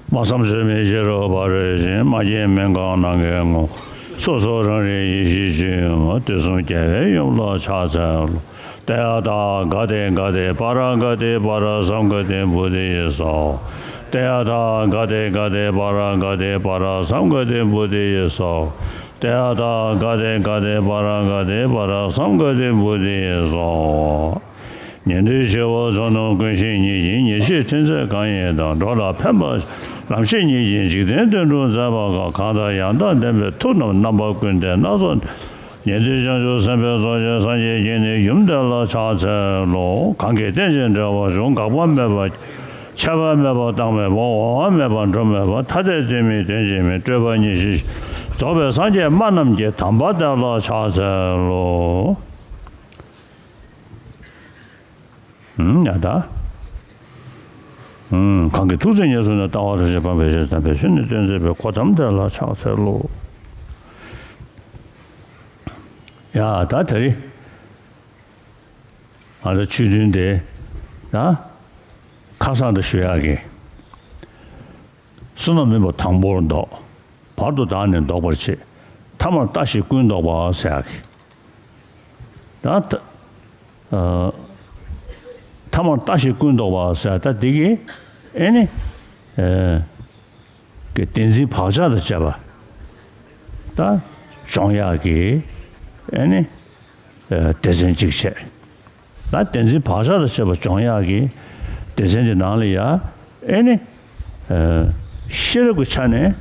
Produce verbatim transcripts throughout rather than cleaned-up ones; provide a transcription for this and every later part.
སྨྲ་བསམ་བརྗོད་མེད་ཤེས་རབ་འབར་བའི་ཞིང་། མ་སྐྱེས་མི་འགག་ནམ་མཁའི་ངོས། སོ་སོ་རང་རིག་ཡེ་ཤེས་ཀྱི་ཡུམ། དུས་གསུམ་རྒྱལ་བའི་ཡུམ་ལ་ཕྱག་འཚལ་ལོ། ཏདྱ་ཐཱ། ག་ཏེ་ག་ཏེ་པཱ་ར་ག་ཏེ་པཱ་ར་སཾ་ག་ཏེ་བོ་དྷི་ཡེ་སྭཱ་ཧཱ། ཏདྱ་ཐཱ། ག་ཏེ་ག་ཏེ་པཱ་ར་ག་ཏེ་པཱ་ར་སཾ་ག་ཏེ་བོ་དྷི་ཡེ་སྭཱ་ཧཱ། ཏདྱ་ཐཱ། ག་ཏེ་ག་ཏེ་པཱ་ར་ག་ཏེ་པཱ་ར་སཾ་ག་ཏེ་བོ་དྷི་ཡེ་སྭཱ་ཧཱ། ཉན་ཐོས་བྱེ་བ་ཚོགས་རྣམས་ཀུན་ཤེས་ཉིད་ཀྱིས། ཉེར་ཞིར་ཐུན་ཚོད་གང་ཡིན་དང་། འགྲོ་ལ་ཕན་པ་ལམ་ཤེས་ཉིད་ཀྱིས། འཇིག་རྟེན་དོན་གྲུབ་མཛད་པ་དགའ། གང་དང་ཡང་དག་ལྡན་པའི་མཐུ་རྣམས། རྣམ་པ་ཀུན་ལྡན་སྣ་ཚོགས། ཉན་ཐོས་བྱང་ཆུབ་སེམས་དཔའི་ཚོགས་ཀྱིས། སངས་རྒྱས་ཀྱི་ནི་ཡུམ་དེ་ལ་ཕྱག་འཚལ་ལོ། གང་གིས་རྟེན་ཅིང་འབྲེལ་བར་འབྱུང་། འགག་པ་མེད་པ། ཆད་པ་མེད་པ། རྟག་མེད་པ། འོང་བ་མེད་པ། འགྲོ་མེད་པ། ཐ་དད་དོན་མིན་དོན་གཅིག་མིན། སྤྲོས་པ་ཉེར་ཞི་ཞིང་། རྫོགས་པའི་སངས་རྒྱས་སྨྲ་རྣམས་ཀྱི། དམ་པ་དེ་ལ་ཕྱག་འཚལ་ལོ། ཨུམ། ཡ་ད། ཨུམ། གང་གིས་ཐུགས་བརྩེ་ཉེར་བཟུང་ནས། ལྟ་བ་རིན་ཆེན་སྤངས་པའི་ཕྱིར། དམ་པའི་ཆོས་ནི་སྟོན་མཛད་པའི། གོ་ཏམ་དེ་ལ་ཕྱག་འཚལ་ལོ། ཡ་ད་དེ་རིང་ང་ཚོ་ཆོས་ཐུན་དེ་ད་ཁ་སང་དུ་ཞུ་ཡག་གི། བསོད་ནམས་མིན་པ་དང་པོར་བཟློག། བར་དུ་བདག་ནི་བཟློག་པར་བྱེད། ཐ་མར་ལྟ་ཞིག་ཀུན་བཟློག་པ་ཟེར་ཡག་གི། ད་ད་ཨ་ཐ་མར་ལྟ་ཞིག་ཀུན་བཟློག་པ་ཟེར་ད་འདི་གི་ཨེ་ནི་ཨེ་གི་བདེན་འཛིན་བག་ཆགས་དང་བཅས་པ་ད་སྦྱོང་ཡག་གི་ཨེ་ནི་ཨེ་སྡེ་ཚན་གཅིག་བྱས། ད་བདེན་འཛིན་བག་ཆགས་དང་བཅས་པ་སྦྱོང་ཡག་གི་སྡེ་ཚན་དེ་ནང་ལ་ཡ་ཨེ་ནི་ཨེ་ཤེས་རབ་ཀྱི་ཆ་ནས་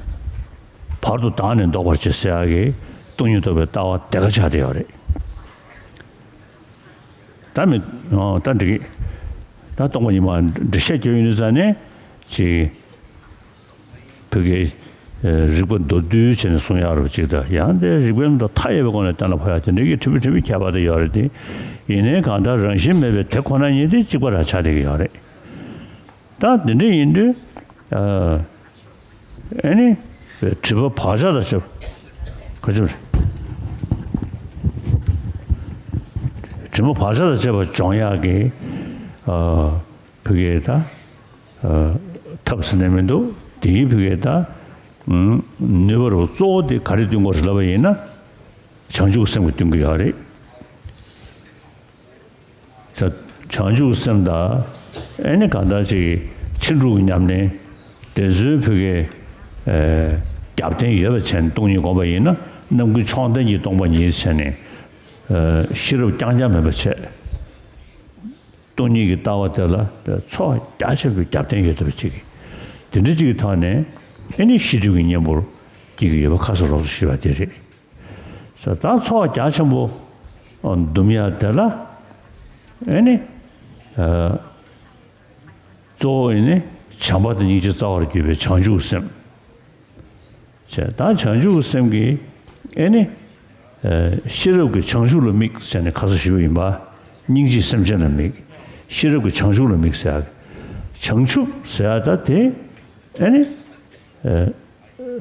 བར་དུ་བདག་ནི་བཟློག་པར་བྱེད་ཟེར་ཡག་གི་སྟོང་ཉིད་རྟོགས་པའི་ལྟ་བ་དེ་ག་ཆགས་བསྡད་ཡོད་རེད། ད་མི་ཨོ་ད་འགྲིག་གི། ད་སྟོང་པ་ཉིད་མ་འགྲེལ་བཤད་རྒྱག་ཡོང་དུས་ཙ་ནས་ཅིག་བོད་ཀྱི་ཨེ་རིག་པ་མདོར་བསྡུས་བྱས་ནས་གསུང་ཡག་རེད་ཅིག་ད་ཡང་དེ་རིག་པའི་མདོ་མཐའ་ཡས་པའི་སྒོ་ནས་གཏན་ལ་ཕབ་ཡག་དེ་འདྲའི་གི་ཕྲན་བུ་ཕྲན་བུ་ཁྱད་པར་དེ་ཡོད་རེད་དེ། ཡིན་ནའི་གང་ལྟར་རང་བཞིན་མེད་པའི་དེ་ཁོ་ན་ཉིད་དེ་གཅིག་པ་རང་ཆགས་བསྡད་ཀྱི་ཡོད་རེད། ད་འདི་འདྲ་ཡིན་དུས་ཨ་ཨེ་ནི་དྲི་མ་བག་ཆགས་དང་བཅས་པ་ག་ཅི་རེད། དྲི་མ་བག་ཆགས་དང་བཅས་པ་སྦྱོང་ཡག་གི་ཨ་བོད་སྐད་ད་ཨ་ཐབས་ཟེར་ནས་མི་འདུག་དེའི་བོད་སྐད་ད་ཨ་ནུས་པ་རུ་གཙོ་བོ་དེ་ག་རེ་སྟོན་དགོས་རེད་ལབ་པ་ཡིན་ན། བྱང་ཆུབ་སེམས་ཀྱིས་སྟོན་གྱི་ཡོད་རེད། ས་བྱང་ཆུབ་སེམས་དང་ཨེ་ནི་གང་ལྟར་ཅིག་ཕྱིན་དྲུག་གི་ཉམས་ལེན་དེ་ཚོའི་བོད་སྐད་ཨེ་རྒྱབ་རྟེན་ཡོད་པ་བྱས་ནས་སྟོང་ཉིད་སྒོམ་པ་ཡིན་ན། རྣམ་ཀུན་མཆོག་ལྡན་གྱི་སྟོང་པ་ཉིད་བྱས་ནས་ཨེ་ཤེས་རབ་རྐྱང་རྐྱང་མེད་པ་བྱས། སྟོང་ཉིད་ཀྱི་ལྟ་བ་དེ་ལ་ཚོགས་རྒྱ་ཆེན་པོའི་རྒྱབ་རྟེན་ཡོད་བསྡད་པ་ཅིག་གིས། དེ་འདྲ་ཅིག་གི་ཐོག་ནས་ཨེ་ནི་ཤེས་སྒྲིབ་ཀྱི་གཉེན་པོར་སྐྱེ་གི་ཡོད་པ་ཁ་གསལ་རོབ་ཙམ་ཞུས་པ་དེ་རེད། ས་ད་ཚོགས་རྒྱ་ཆེན་པོ་འདུམ་ཡག་དེ་ལ་ཨེ་ནི་ཨ་གཙོ་བོ་ཨེ་ནི་བྱམས་པ་དང་སྙིང་རྗེ་རྩ་བར་གྱུར་པའི་བྱང་ཆུབ་སེམས། བྱས་ད་བྱང་ཆུབ་སེམས་ཀྱི་ཨེ་ནི་ཨ་ཤེས་རབ་ཀྱི་བྱང་ཆུབ་ལ་དམིགས་ཟེར་ནས་ཁ་གསལ་ཞུས་པ་ཡིན་པ། སྙིང་རྗེ་སེམས་ཅན་ལ་དམིགས། ཤེས་རབ་ཀྱི་བྱང་ཆུབ་ལ་དམིགས་ཟེར་ཡག་བྱང་ཆུབ་ཟེར་ཡག་ད་དེ་ཨེ་ནི་ཨ་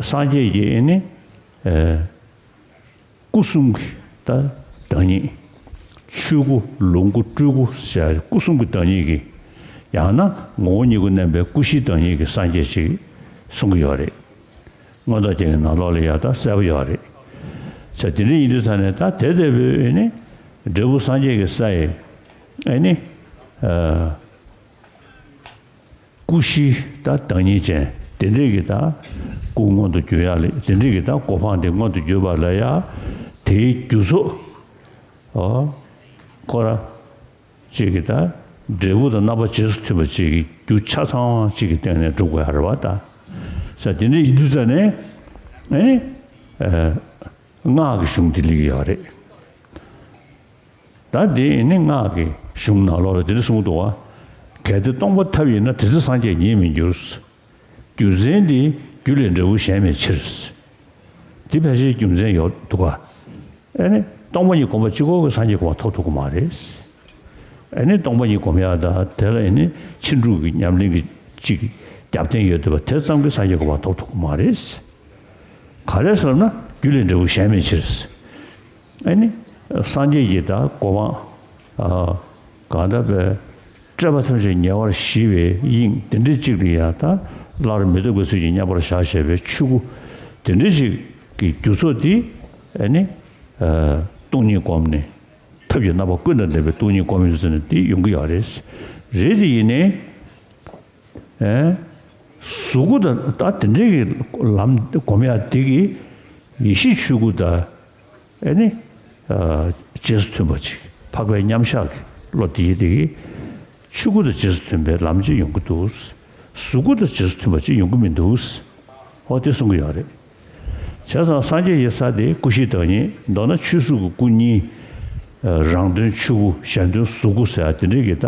སངས་རྒྱས་ཀྱི་ཨེ་ནི་ཨ་སྐུ་གསུམ་གྱི་ད་བདག་ཉིད། ཆོས་སྐུ་ལོངས་སྐུ་སྤྲུལ་སྐུ་ཟེར་སྐུ་གསུམ་གྱི་བདག་ཉིད་ཀྱི། ཡང་ན་ངོ་བོ་ཉིད་སྐུ་བསྣན་པའི་སྐུ་བཞིའི་བདག་ཉིད་ཀྱི་སངས་རྒྱས་ཅིག་གསུང་གི་ཡོད་རེད། མངོན་རྟོགས་རྒྱན་གྱི་ནང་ལོགས་ལ་ཡང་ད་གསལ་པོ་ཡོད་རེད། ཟེར་དེ་འདྲ་ཡིན་དུས་ཙ་ནས་ད་དེ་ལྟ་བུའི་ཨེ་ནི་འབྲས་བུ་སངས་རྒྱས་ཀྱི་ས་ཡི་ཨེ་ནི་ཨ་སྐུ་བཞིའི་ད་བདག་ཉིད་ཅན་དེ་འདྲས་ཀྱི་ད་སྐུ་མངོན་དུ་གྱུར་ཡག་ལས། དེ་འདྲས་ཀྱི་ད་གོ་འཕང་དེ་མངོན་དུ་གྱུར་པ་ལ་ཡང་དེའི་རྒྱུ་ཚོགས་ཨོ་ཁོ་ར་ཅིག་གི་ད་འབྲས་བུ་དང་རྣམ་པ་རྗེས་སུ་མཐུན་པ་ཅིག་གི་རྒྱུ་ཆ་ཚང་ཅིག་གི་སྟེང་ནས་སྒྲུབ་དགོས་ཡག་རེད་བ་ད། ས་དེ་འདྲས་ཡིན་དུས་ཙ་ནས་ཨེ་ནི་ཨ་སྔགས་ཀྱི་གཞུང་དེ་སླེབས་ཀྱི་ཡོད་རེད། ད་འདི་ནི་སྔགས་ཀྱི་གཞུང་ནང་ལོགས་ལ་དེ་འདྲ་གསུངས་འདུག་བ། གལ་ཏེ་སྟོང་པ་ཐབས་ཡིན་ན། དེ་ཚེ་སངས་རྒྱས་ཉིད་མི་འགྱུར། རྒྱུ་མཚན་འདི་རྒྱུ་ལས་འབྲས་བུ་གཞན་མེད་ཕྱིར། འདི་ཕལ་ཆེར་རྒྱུ་མཚན་ཡོད་འདུག་ག་ཨེ་ནི་སྟོང་པ་ཉིད་སྒོམ་པ་གཅིག་པོ་གིས་སངས་རྒྱས་གོ་འཕང་ཐོབ་ཐུབ་ཀྱི་མ་རེད། ཨེ་ནི་སྟོང་པ་ཉིད་སྒོམ་ཡག་དང་དེ་ལ་ཨེ་ནི་ཕྱིན་དྲུག་གི་ཉམས་ལེན་གྱི་གཅིག་རྒྱབ་རྟེན་ཡོད་འདུག་བ། དེ་ཙམ་གྱིས་སངས་རྒྱས་གོ་འཕང་ཐོབ་ཐུབ་ཀྱི་མ་རེད། ག་རེ་ཟེར་ན་རྒྱུ་ལས་འབྲས་བུ་གཞན་མེད་ཕྱིར། ཨེ་ནི་སངས་རྒྱས་ཀྱི་ད་གོ་འཕང་ཨ་གང་ལྟར་པའི་སྤྲོས་པ་ཐམས་ཅད་ཉེ་བར་ཞི་བའི་དབྱིངས་དེ་འདྲའི་གཅིག་ལ་ཡང་ད་ སླར་མི་ལྡོག་པའི་ཚུལ་གྱིས་མཉམ་པར་བཞག་བྱས་པའི་ཆོས་སྐུ་དེ་འདྲ་ཞིག་གི་རྒྱུ་ཚོགས་དེ་ཨ་ནི་སྟོང་ཉིད་བསྒོམས་ནས་ཐབས་ཀྱི་རྣམ་པ་ཀུན་དང་ལྡན་པའི་སྟོང་ཉིད་བསྒོམས་ཡོད་ཟེར་ན་དེ་ཡོང་གི་ཡོད་རེད། རེད་དེ་ཡིན་ནའི། ཨེ། གཟུགས་སྐུ་དང་ད་དེ་འདྲའི་གི་ལམ་སྒོམ་ཡག་དེ་གི་ཡེ་ཤེས་ཆོས་སྐུ་དང་ཨེ་ནི། ཨ། རྗེས་སུ་མཐུན་པ་ཅིག་འཕགས་པའི་མཉམ་གཞག་གི་བློ་དེ་ཡི་དེ་གི་ཆོས་སྐུ་དང་རྗེས་སུ་མཐུན་པའི་ལམ་ཅིག་ཡོང་གི་འདུག་གཟུགས་སྐུ་དང་རྗེས་སུ་མཐུན་པ་ཅིག་ཡོང་གི་མི་འདུག་ཨོ་དེ་གསུང་གི་ཡོད་རེད། བྱས་ཙང་སངས་རྒྱས་ཀྱི་ས་དེ་སྐུ་བཞིའི་བདག་ཉིད། མདོར་ན་ཆོས་གཟུགས་ཀྱི་སྐུ་གཉིས། རང་དོན་ཆོས་སྐུ། གཞན་དོན་གཟུགས་སྐུ་ཟེར་ཡ་དེ་འདྲའི་གི་ད་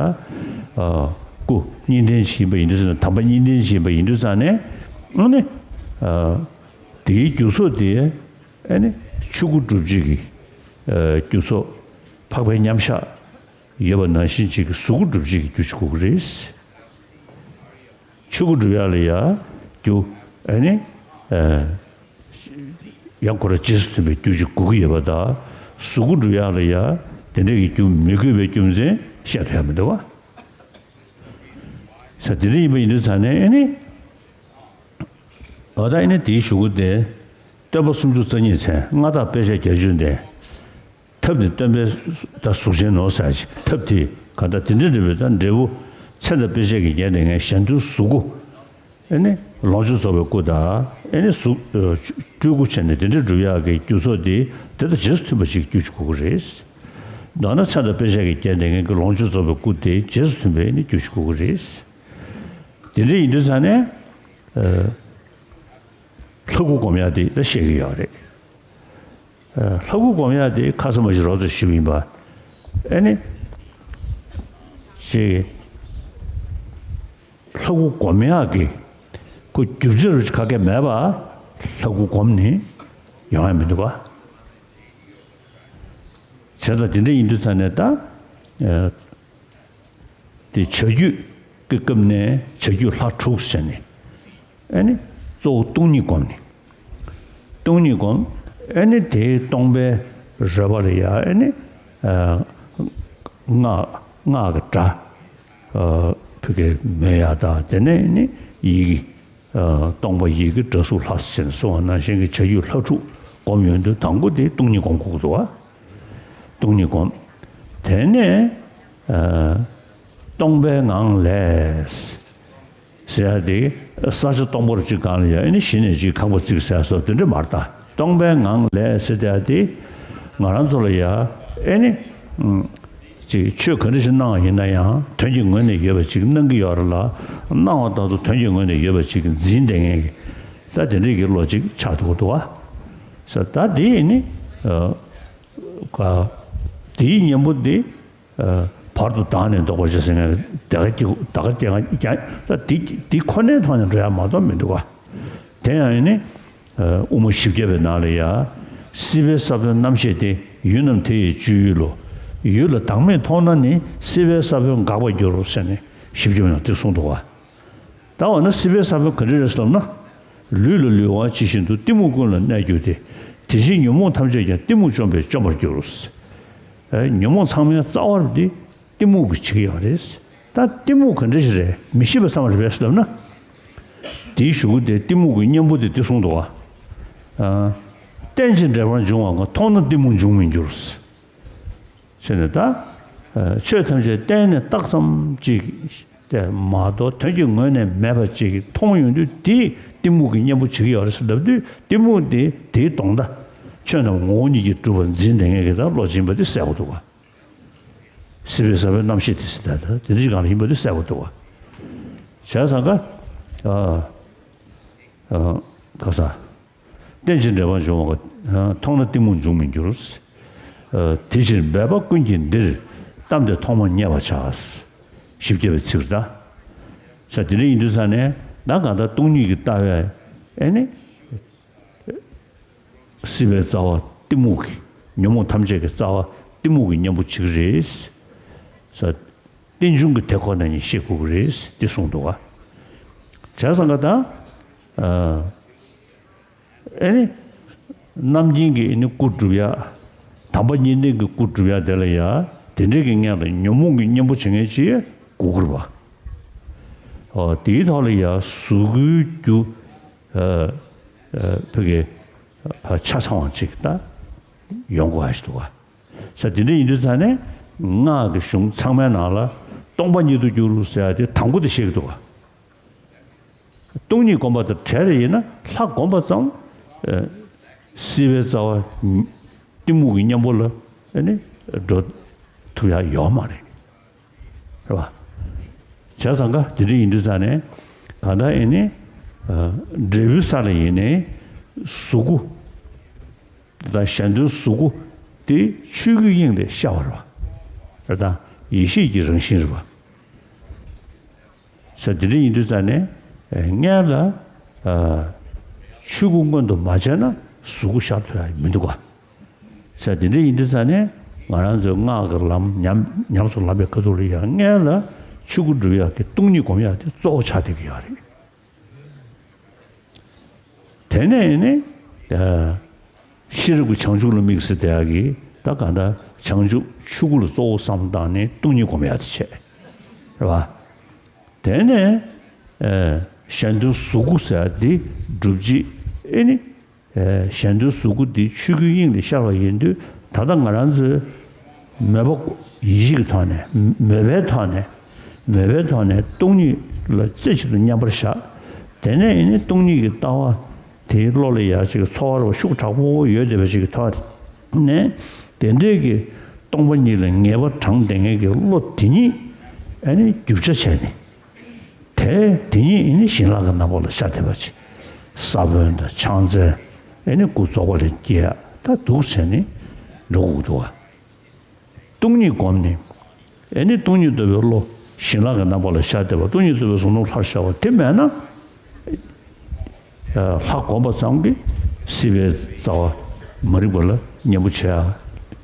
སྐུ་གཉིས་ལྡན་ཅིག་ཡིན་པ་ཡིན་དུས་ཙང་ནས། དམ་པ་གཉིས་ལྡན་ཅིག་ཡིན་པ་ཡིན་དུས་ཙང་ནས། ཨ་ནི་དེའི་རྒྱུ་ཚོགས་དེ་ཨ་ནི་ཆོས་སྐུ་སྒྲུབ་བྱེད་ཀྱི་རྒྱུ་ཚོགས་འཕགས་པའི་མཉམ་གཞག་ཡོད་པ་ནང་བཞིན་ཅིག་གི་གཟུགས་སྐུ་སྒྲུབ་བྱེད་ཀྱི་རྒྱུ་ཅིག་དགོས་ཀྱི་རེད། ཆོས་སྐུ་སྒྲུབ་ཡག་ལ་ཡ་རྒྱུ་ཨ་ནི་ཨ་ཡང་ཁོ་རང་རྗེས་སུ་མཐུན་པའི་རྒྱུ་ཅིག་དགོས་ཀྱི་ཡོད་པ་དང་། གཟུགས་སྐུ་སྒྲུབ་ཡག་ལ་ཡ་དེ་འདྲ་གི་རྒྱུ་མི་དགོས་པའི་རྒྱུ་མཚན་བཤད་ཐུབ་ཡག་མི་འདུག་བ། ས་དེ་འདྲ་ཡིན་པ་ཡིན་དུས་ཙང་ནས་ཨ་ནི། འོ་ད་ཨ་ནི་དེའི་གཞུག་གུ་དེ། སྟོན་པ་སུམ་ཅུ་རྩ་གཉིས་མཚན། མངའ་བདག་དཔེ་བྱད་བརྒྱད་ཅུ་ལྡན། ཐབས་ནི་སྟོན་པའི་ད་གཟུགས་ཅན་ནོ་ཟེར་ཞིག་ཐབས་དེ་ག་ད་དེ་འདྲ་འདྲ་བའི་ད་འབྲས་བུ་མཚན་དང་དཔེ་བྱད་ཀྱིས་བརྒྱན་ཏེ་ངས་གཞན་དོན་གཟུགས་སྐུ། ཨེ་ནི་ལོངས་སྤྱོད་རྫོགས་པའི་སྐུ་དང་ཨེ་ནི་གཟུགས་སྤྲུལ་སྐུ་བྱས་ནས་དེ་འདྲ་སྒྲུབ་ཡག་གི་རྒྱུ་ཚོགས་དེ་དེ་དང་རྗེས་སུ་མཐུན་པ་ཞིག་རྒྱུ་ཅིག་དགོས་ཀྱི་རེད། མདོར་ན་མཚན་དང་དཔེ་བྱད་ཀྱིས་བརྒྱན་ཏེ་ངས་ཀྱི་ལོངས་སྤྱོད་རྫོགས་པའི་སྐུ་དེ་རྗེས་སུ་མཐུན་པའི་ཨེ་ནི་རྒྱུ་ཅིག་དགོས་ཀྱི་རེད། དེ་འདྲ་ཡིན་དུས་ཙང་ནས། ལྷ་སྐུ་སྒོམ་ཡག་དེ་ལ་བཤད་ཀྱི་ཡོད་རེད། ལྷ་སྐུ་སྒོམ་ཡག་དེ་ཁ་ས་མ་ཞིག་རོབ་ཙམ་ཞུས་པ་ཡིན་པ། ཨེ་ནི། ཅིག་ལྷ་སྐུ་སྒོམ་ཡག་གི་ཁོ་རྒྱུ་ཆ་རུ་ག་གེ་མེད་པ། ལྷ་སྐུ་སྒོམ་ནི་ཡོང་ཡག་མི་འདུག་ག་བྱས་ཙང་དེ་འདྲ་ཡིན་དུས་ཙང་ནས་ད། དེ་བྱ་རྒྱུད་ཀྱི་སྐབས་ནས་བྱ་རྒྱུད་ལྷ་དྲུག་ཟེར་ནས། ཨེ་ནི་གཙོ་བོ་སྟོང་ཉིད་སྒོམ་ནི། སྟོང་ཉིད་སྒོམ། ཨེ་ནི་དེའི་སྟོང་པའི་རོལ་པ་ལ་ཡ་ཨེ་ནི། སྔགས་སྔགས་ཀྱི་སྒྲ། ཕ་གིར་མོས་ཡག་དང་དེ་ནས་ནི་ཡི་གེ། སྟོང་པ་ཡི་གེ་སྒྲ་གཟུགས་ལྷ་ཟེར་ནས་གསུངས་པ་ནང་བཞིན་གྱི་བྱ་རྒྱུད་ལྷ་དྲུག་སྒོམ་ཡོང་དུས་དང་པོ་དེ་སྟོང་ཉིད་སྒོམ་དགོས་ཀྱི་འདུག་བ། སྟོང་ཉིད་སྒོམ། དེ་ནས་སྟོང་པའི་ངང་ལས་ཟེར་ཡག་དེ་ས་ཆ་སྟོང་པ་རུ་གཅིག་སྒང་ལ་ཡ་ཨེ་ནི་གཞི་ནས་གཅིག་ཁང་པ་བརྩིགས་ཟེར་སོགས་དེ་འདྲ་མ་རེད་ད། སྟོང་པའི་ངང་ལས་ཟེར་ཡག་དེ་ང་རང་ཚོ་ལ་ཡ་ཨེ་ནི། ཅིག་ཆོས་ག་འདྲ་ཞིག་གནང་བ་ཡིན་ན་ཡང་དོན་གྱི་ངོས་ནས་ཡོད་པ་ཅིག་གནང་གི་ཡོད་རེད་ལ། གནང་བ་ལྟར་དུ་དོན་གྱི་ངོས་ནས་ཡོད་པ་ཅིག་འཛིན་བསྡད་མཁན་གྱི་ད་དེ་འདྲའི་གི་བློ་ཅིག་ཆགས་འདུག་འདུག་བ། ས་ད་དེ་ནི་ག་དེའི་གཉེན་པོ་འདི་བར་དུ་བདག་ནི་བཟློག་པར་བྱེད་ཟེར་མཁན་ད་ག་ཀྱི་ད་ག་ཀྱི་ད་དེ་དེ་ཁོ་ནའི་ཐོག་ནས་འགྲོ་ཡ་མ་གཏོགས་མི་འདུག་བ། དེ་ཡང་ནི། དབུ་མ་བཞི་བརྒྱ་པའི་ནང་ལ་ཡ། སྲིད་པའི་ས་བོན་རྣམ་ཤེས་ཏེ། ཡུལ་རྣམས་དེ་ཡི་སྤྱོད་ཡུལ་ལོ། ཡུལ་ལ་བདག་མེད་མཐོང་ན་ནི། སྲིད་པའི་ས་བོན་འགག་པར་འགྱུར་རོ་ཟེར་ནས་བཞི་བརྒྱ་པའི་ནང་དེ་གསུངས་འདུག་བ། ད་འོ་ན་སྲིད་པའི་ས་བོན་ག་འདྲ་རེད་ཟེར་ལབ་ན། ལུས་ལ་ལུས་དབང་ཇི་བཞིན་དུ། གཏི་མུག་ཀུན་ལ་གནས་གྱུར་ཏེ། དེ་ཕྱིར་ཉོན་མོངས་ཐམས་ཅད་ཀྱང་། གཏི་མུག་བཅོམ་པས་བཅོམ་པར་འགྱུར་རོ། ཉོན་མོངས་ཚང་མའི་རྩ་བ་འདི་གཏི་མུག་གིས་བྱེད་ཀྱི་ཡོད་རེད། ད་གཏི་མུག་ག་འདྲ་ཞིག་རེད། མི་ཤེས་པ་ཙམ་རེད་པས་ལབ་ན། དེའི་གཞུག་གུ་དེ་གཏི་མུག་གི་གཉེན་པོ་དེ་འདི་གསུངས་འདུག་བ། རྟེན་ཅིང་འབྲེལ་པར་འབྱུང་བ་འགའ། མཐོང་ན་གཏི་མུག་འབྱུང་མི་འགྱུར། ཟེར་ནས་ད། ཆོས་ཐམས་ཅད་རྟེན་ནི་རྟགས་ཙམ་གཅིག་དེ་མ་གཏོགས་དོན་གྱི་ངོས་ནས་མེད་པ་ཅིག་མཐོང་ཡོང་དུས་དེས་གཏི་མུག་གི་གཉེན་པོ་བྱེད་ཀྱི་ཡོད་རེད་ཟེར་ལབ་དུས། གཏི་མུག་དེ་དེའི་དོན་དག་ཆོས་རྣམས་ངོ་བོ་ཉིད་ཀྱིས་གྲུབ་པར་འཛིན་བསྡད་མཁན་གྱི་ད་བློ་སྦྱིན་པ་དེ་གསལ་པོ་འདུག་བ། སྲིད་པའི་ས་བོན་རྣམ་ཤེས་དེ་ཟེར་ད་ད་དེ་འདྲ་ཞིག་གང་ལ་ཡིན་པ་དེ་གསལ་པོ་འདུག་བ། བྱས་ཙང་ཀ་ཨ་ཨ་ག་ས། རྟེན་ཅིང་འབྲེལ་པར་འབྱུང་བ་འགའ། མཐོང་ན་གཏི་མུག་འབྱུང་མི་འགྱུར། དེ་ཕྱིར་འབད་པ་ཀུན་གྱིས་འདིར། གཏམས་ཏེ་ཐོག་མར་མཉེས་པར་བྱ། བཞི་བརྒྱ་པའི་ཚིག་རེད་ད། ས་དེ་འདྲ་ཡིན་དུས་ཙང་ནས་ད་གང་ལྟར་སྟོང་ཉིད་ཀྱི་ལྟ་བས་ཨེ་ནི། སྲིད་པའི་རྩ་བ་གཏི་མུག་གི། ཉོན་མོངས་ཐམས་ཅད་ཀྱི་རྩ་བ་གཏི་མུག་གི་གཉེན་པོ་བྱེད་ཀྱི་རེད། ས་རྟེན་འབྱུང་གི་དེ་ཁོ་ན་ཉིད་ཤེས་དགོས་ཀྱི་རེད་དེ་གསུངས་འདུག་བ། བྱས་ཙང་ཀ་ད། ཨ་ནི། རྣམ་མཁྱེན་གྱི་ཨ་ནི་སྐུ་སྒྲུབ་ཡ། དམ་པ་གཉིས་ལྡན་གྱི་སྐུ་སྒྲུབ་ཡ་དེ་ལ་ཡ། དེ་འདྲའི་གི་སྔོན་ལ་ཉོན་མོངས་ཀྱི་གཉེན་པོ་བྱེད་མཁན་ཅིག་དགོས་ཀྱི་རེད་པ། ཨོ་དེའི་ཐོག་ལ་ཡ་གཟུགས་སྐུའི་རྒྱུ་ཨ་ཨ་ཕ་གི་ཨ་ཆ་ཚང་བ་ཅིག་ད་ཡོང་དགོས་ཞིག་འདུག་ག། ས་དེ་འདྲ་ཡིན་དུས་ཙང་ནས་སྔགས་ཀྱི་གཞུང་ཚང་མའི་ནང་ལ་སྟོང་པ་ཉིད་དུ་གྱུར་ཟེར་ཡ་དེ་དང་པོ་དེ་བཤད་ཀྱི་འདུག་ག། སྟོང་ཉིད་བསྒོམ་པ་དང་བྲལ་རེ་ཡིན་ན་ལྷ་བསྒོམ་པ་ཙམ་ཨ་སྲིད་པའི་རྩ་བ་གཏི་མུག་གི་གཉེན་པོ་ལ་ཨ་ནི་འགྲོ་ཐུབ་ཡ་ཡོད་མ་རེད། རེད་བ། བྱས་ཙང་ཀ་དེ་འདྲ་ཡིན་དུས་ཙང་ནས་གང་ལྟར་ཨེ་ནི་ཨ་འབྲས་བུའི་ས་ལ་ཡིན་ནའི་གཟུགས་སྐུ་དང་གཞན་དོན་གཟུགས་སྐུ་དེ་ཆོས་སྐུའི་དབྱིངས་ལས་ཤར་བ་རེད་བ། རེད་ད་ཡེ་ཤེས་ཀྱི་རང་བཞིན་རེད་བ། ས་དེ་འདྲ་ཡིན་དུས་ཙང་ནས་ཨེ་སྔོན་ལ་ཨ་ཆོས་སྐུ་མངོན་དུ་མ་བྱས་ན་གཟུགས་སྐུ་ཤར་ཐུབ་ཡ་མི་འདུག་ག། ས་དེ་འདྲ་ཡིན་དུས་ཙང་ནས་ང་རང་ཚོའི་སྔགས་ཀྱི་ལམ་ཉམས་ཉམས་སུ་ལེན་པའི་ཁ་ཐུག་ལ་ཡང་སྔོན་ལ་ཆོས་སྐུ་སྒྲུབ་ཡག་གི་སྟོང་ཉིད་སྒོམ་ཡག་དེ་གཙོ་བོ་ཆགས་བསྡད་ཀྱི་ཡོད་རེད། དེ་ནས་ནི་ཨ་ཤེས་རབ་ཀྱི་བྱང་ཆུབ་ལ་དམིགས་ཟེར་དེ་ཡག་གི་ད་གང་ལྟར་བྱང་ཆུབ་ཆོས་སྐུ་ལ་གཙོ་བོ་བསམ་བཏང་ནས་སྟོང་ཉིད་སྒོམ་ཡག་དེ་བྱས། རེད་བ། དེ་ནས་ཨ་གཞན་དོན་གཟུགས་སྐུ་ཟེར་ཡག་དེ་སྒྲུབ་བྱེད་ཨེ་ནི། གཞན་དོན་གཟུགས་སྐུ་འདི་ཆོས་སྐུའི་དབྱིངས་ལས་ཤར་བ་ཡིན་དུས་ད་ལྟ་ང་རང་ཚོའི་མོས་པ་ཡིད་ཆེས་ཀྱི་ཐོག་ནས་མོས་པའི་ཐོག་ནས་མོས་པའི་ཐོག་ནས་སྟོང་ཉིད་ལ་རྩེ་གཅིག་ཏུ་མཉམ་པར་བཞག་དེ་ནས་ཡིན་ནི་སྟོང་ཉིད་ཀྱི་ལྟ་བ་དེའི་བློ་ལ་ཡ་གཅིག་ཚོར་བ་ཤུགས་དྲག་པོ་ཡོད་བསྡད་པ་ཞིག་གི་ཐོག་ནས་དེ་འདྲས་ཀྱི་སྟོང་པ་ཉིད་ལ་ངེས་པ་དྲངས་བསྡད་མཁན་གྱི་བློ་དེ་ཉིད་ཨ་ནི་རྒྱུ་ཆ་བྱས་ནས། དེ་དེ་ཉིད་ཨེ་ནི་ཞིང་ལྷ་གི་རྣམ་པ་ལ་ཤར་བསྡད་པ་ཅིག་ས་བོན་དང་ཕྱག་མཚན་ཨེ་ནི་སྐུ་རྫོགས་པ་ལས་སྐྱེ་ཡ་ད་འདུག་བྱས་ནས་འགྲོ་དགོས་འདུག་བ། སྟོང་ཉིད་བསྒོམས་ནས་ཨེ་ནི་སྟོང་ཉིད་རྟོགས་པའི་བློ་ཞིང་ལྷ་གི་རྣམ་པ་ལ་ཤར་བསྡད་པ་སྟོང་ཉིད་རྟོགས་པའི་གཟུགས་སྣང་ལྷར་ཤར་བ་དེ་མེད་ན་ལྷ་བསྒོམས་པ་ཙམ་གྱིས་སྲིད་པའི་རྩ་བ་མ་རིག་པ་ལ་གཉེན་པོ་བྱེད་ཡ་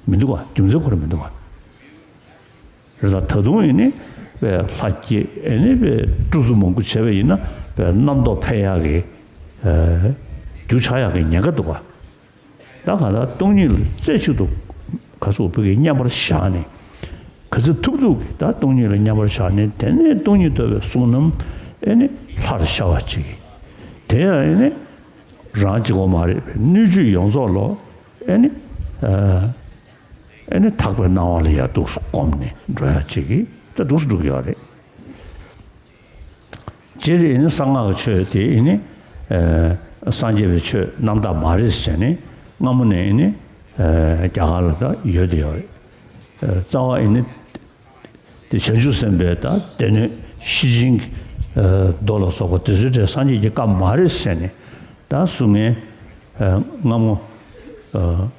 མི་འདུག་བ། རྒྱུ་མཚན་ཁོ་རང་མི་འདུག་བ། རེད་ད་ད་དུང་ཡིན་ནི་པའི་ལྷ་སྐྱེས་ཨེ་ནི་པའི་སྤྲུལ་སྐུ་མང་པོ་བྱས་པ་ཡིན་ན་པའི་རྣམ་རྟོག་འཕེལ་ཡག་གི་རྒྱུ་ཆགས་ཡག་གི་ཉེན་ཁ་འདུག་ག། ད་ག་ད་སྟོང་ཉིད་ལ་རྩེ་གཅིག་ཏུ་ག་ཚོད་བོད་ཀྱི་མཉམ་པར་བཞག་ནས་ག་ཚོད་ཐུབ་ཐུབ་ཀྱི་ད་སྟོང་ཉིད་ལ་མཉམ་པར་བཞག་ནས་དེ་ནས་སྟོང་ཉིད་རྟོགས་པའི་གཟུགས་རྣམས་ཨེ་ནི་ལྷར་ཤར་བ་ཅིག་དེ་ཡང་ཨེ་ནི་རང་གཅིག་པོ་མ་རེད་པའི་སྣོད་བཅུད་ཡོངས་རྫོགས་ལོ་ཨེ་ནི། ཨེ་ནི་དག་པའི་སྣང་བ་ལ་ཡར་འདུག་སེ་བསྒོམས་ནས་འགྲོ་ཡ་གཅིག་གིས་ད་འདུག་སེ་འགྲུབ་ཀྱི་ཡོད་རེད། སྤྱིར་ཨེ་ནི་གསང་སྔགས་ཀྱི་ཆོས་དེ་ཨེ་ནི་ཨེ་སངས་རྒྱས་པའི་ཆོས་རྣམ་དག་མ་རེད་ཟེར་ནས་སྔ་མོ་ནས་ཨེ་ནི་ཨེ་རྒྱ་གར་ལ་ད་ཡོད་དེ་ཡོད་རེད། ཨེ་རྩ་བ་ཨེ་ནི་དེ་བྱང་ཆུབ་སེམས་དཔའི་ད་སྡེ་སྣོད་ཤེར་ཕྱིན་གྱི་ཨེ་མདོ་ལ་སོགས་པ་དེ་ཚོའི་གྲས་སངས་རྒྱས་ཀྱི་བཀའ་མ་རེད་ཟེར་ནས་ད་གསུང་མཁན་ཨེ་སྔ་མོ་ཨེ།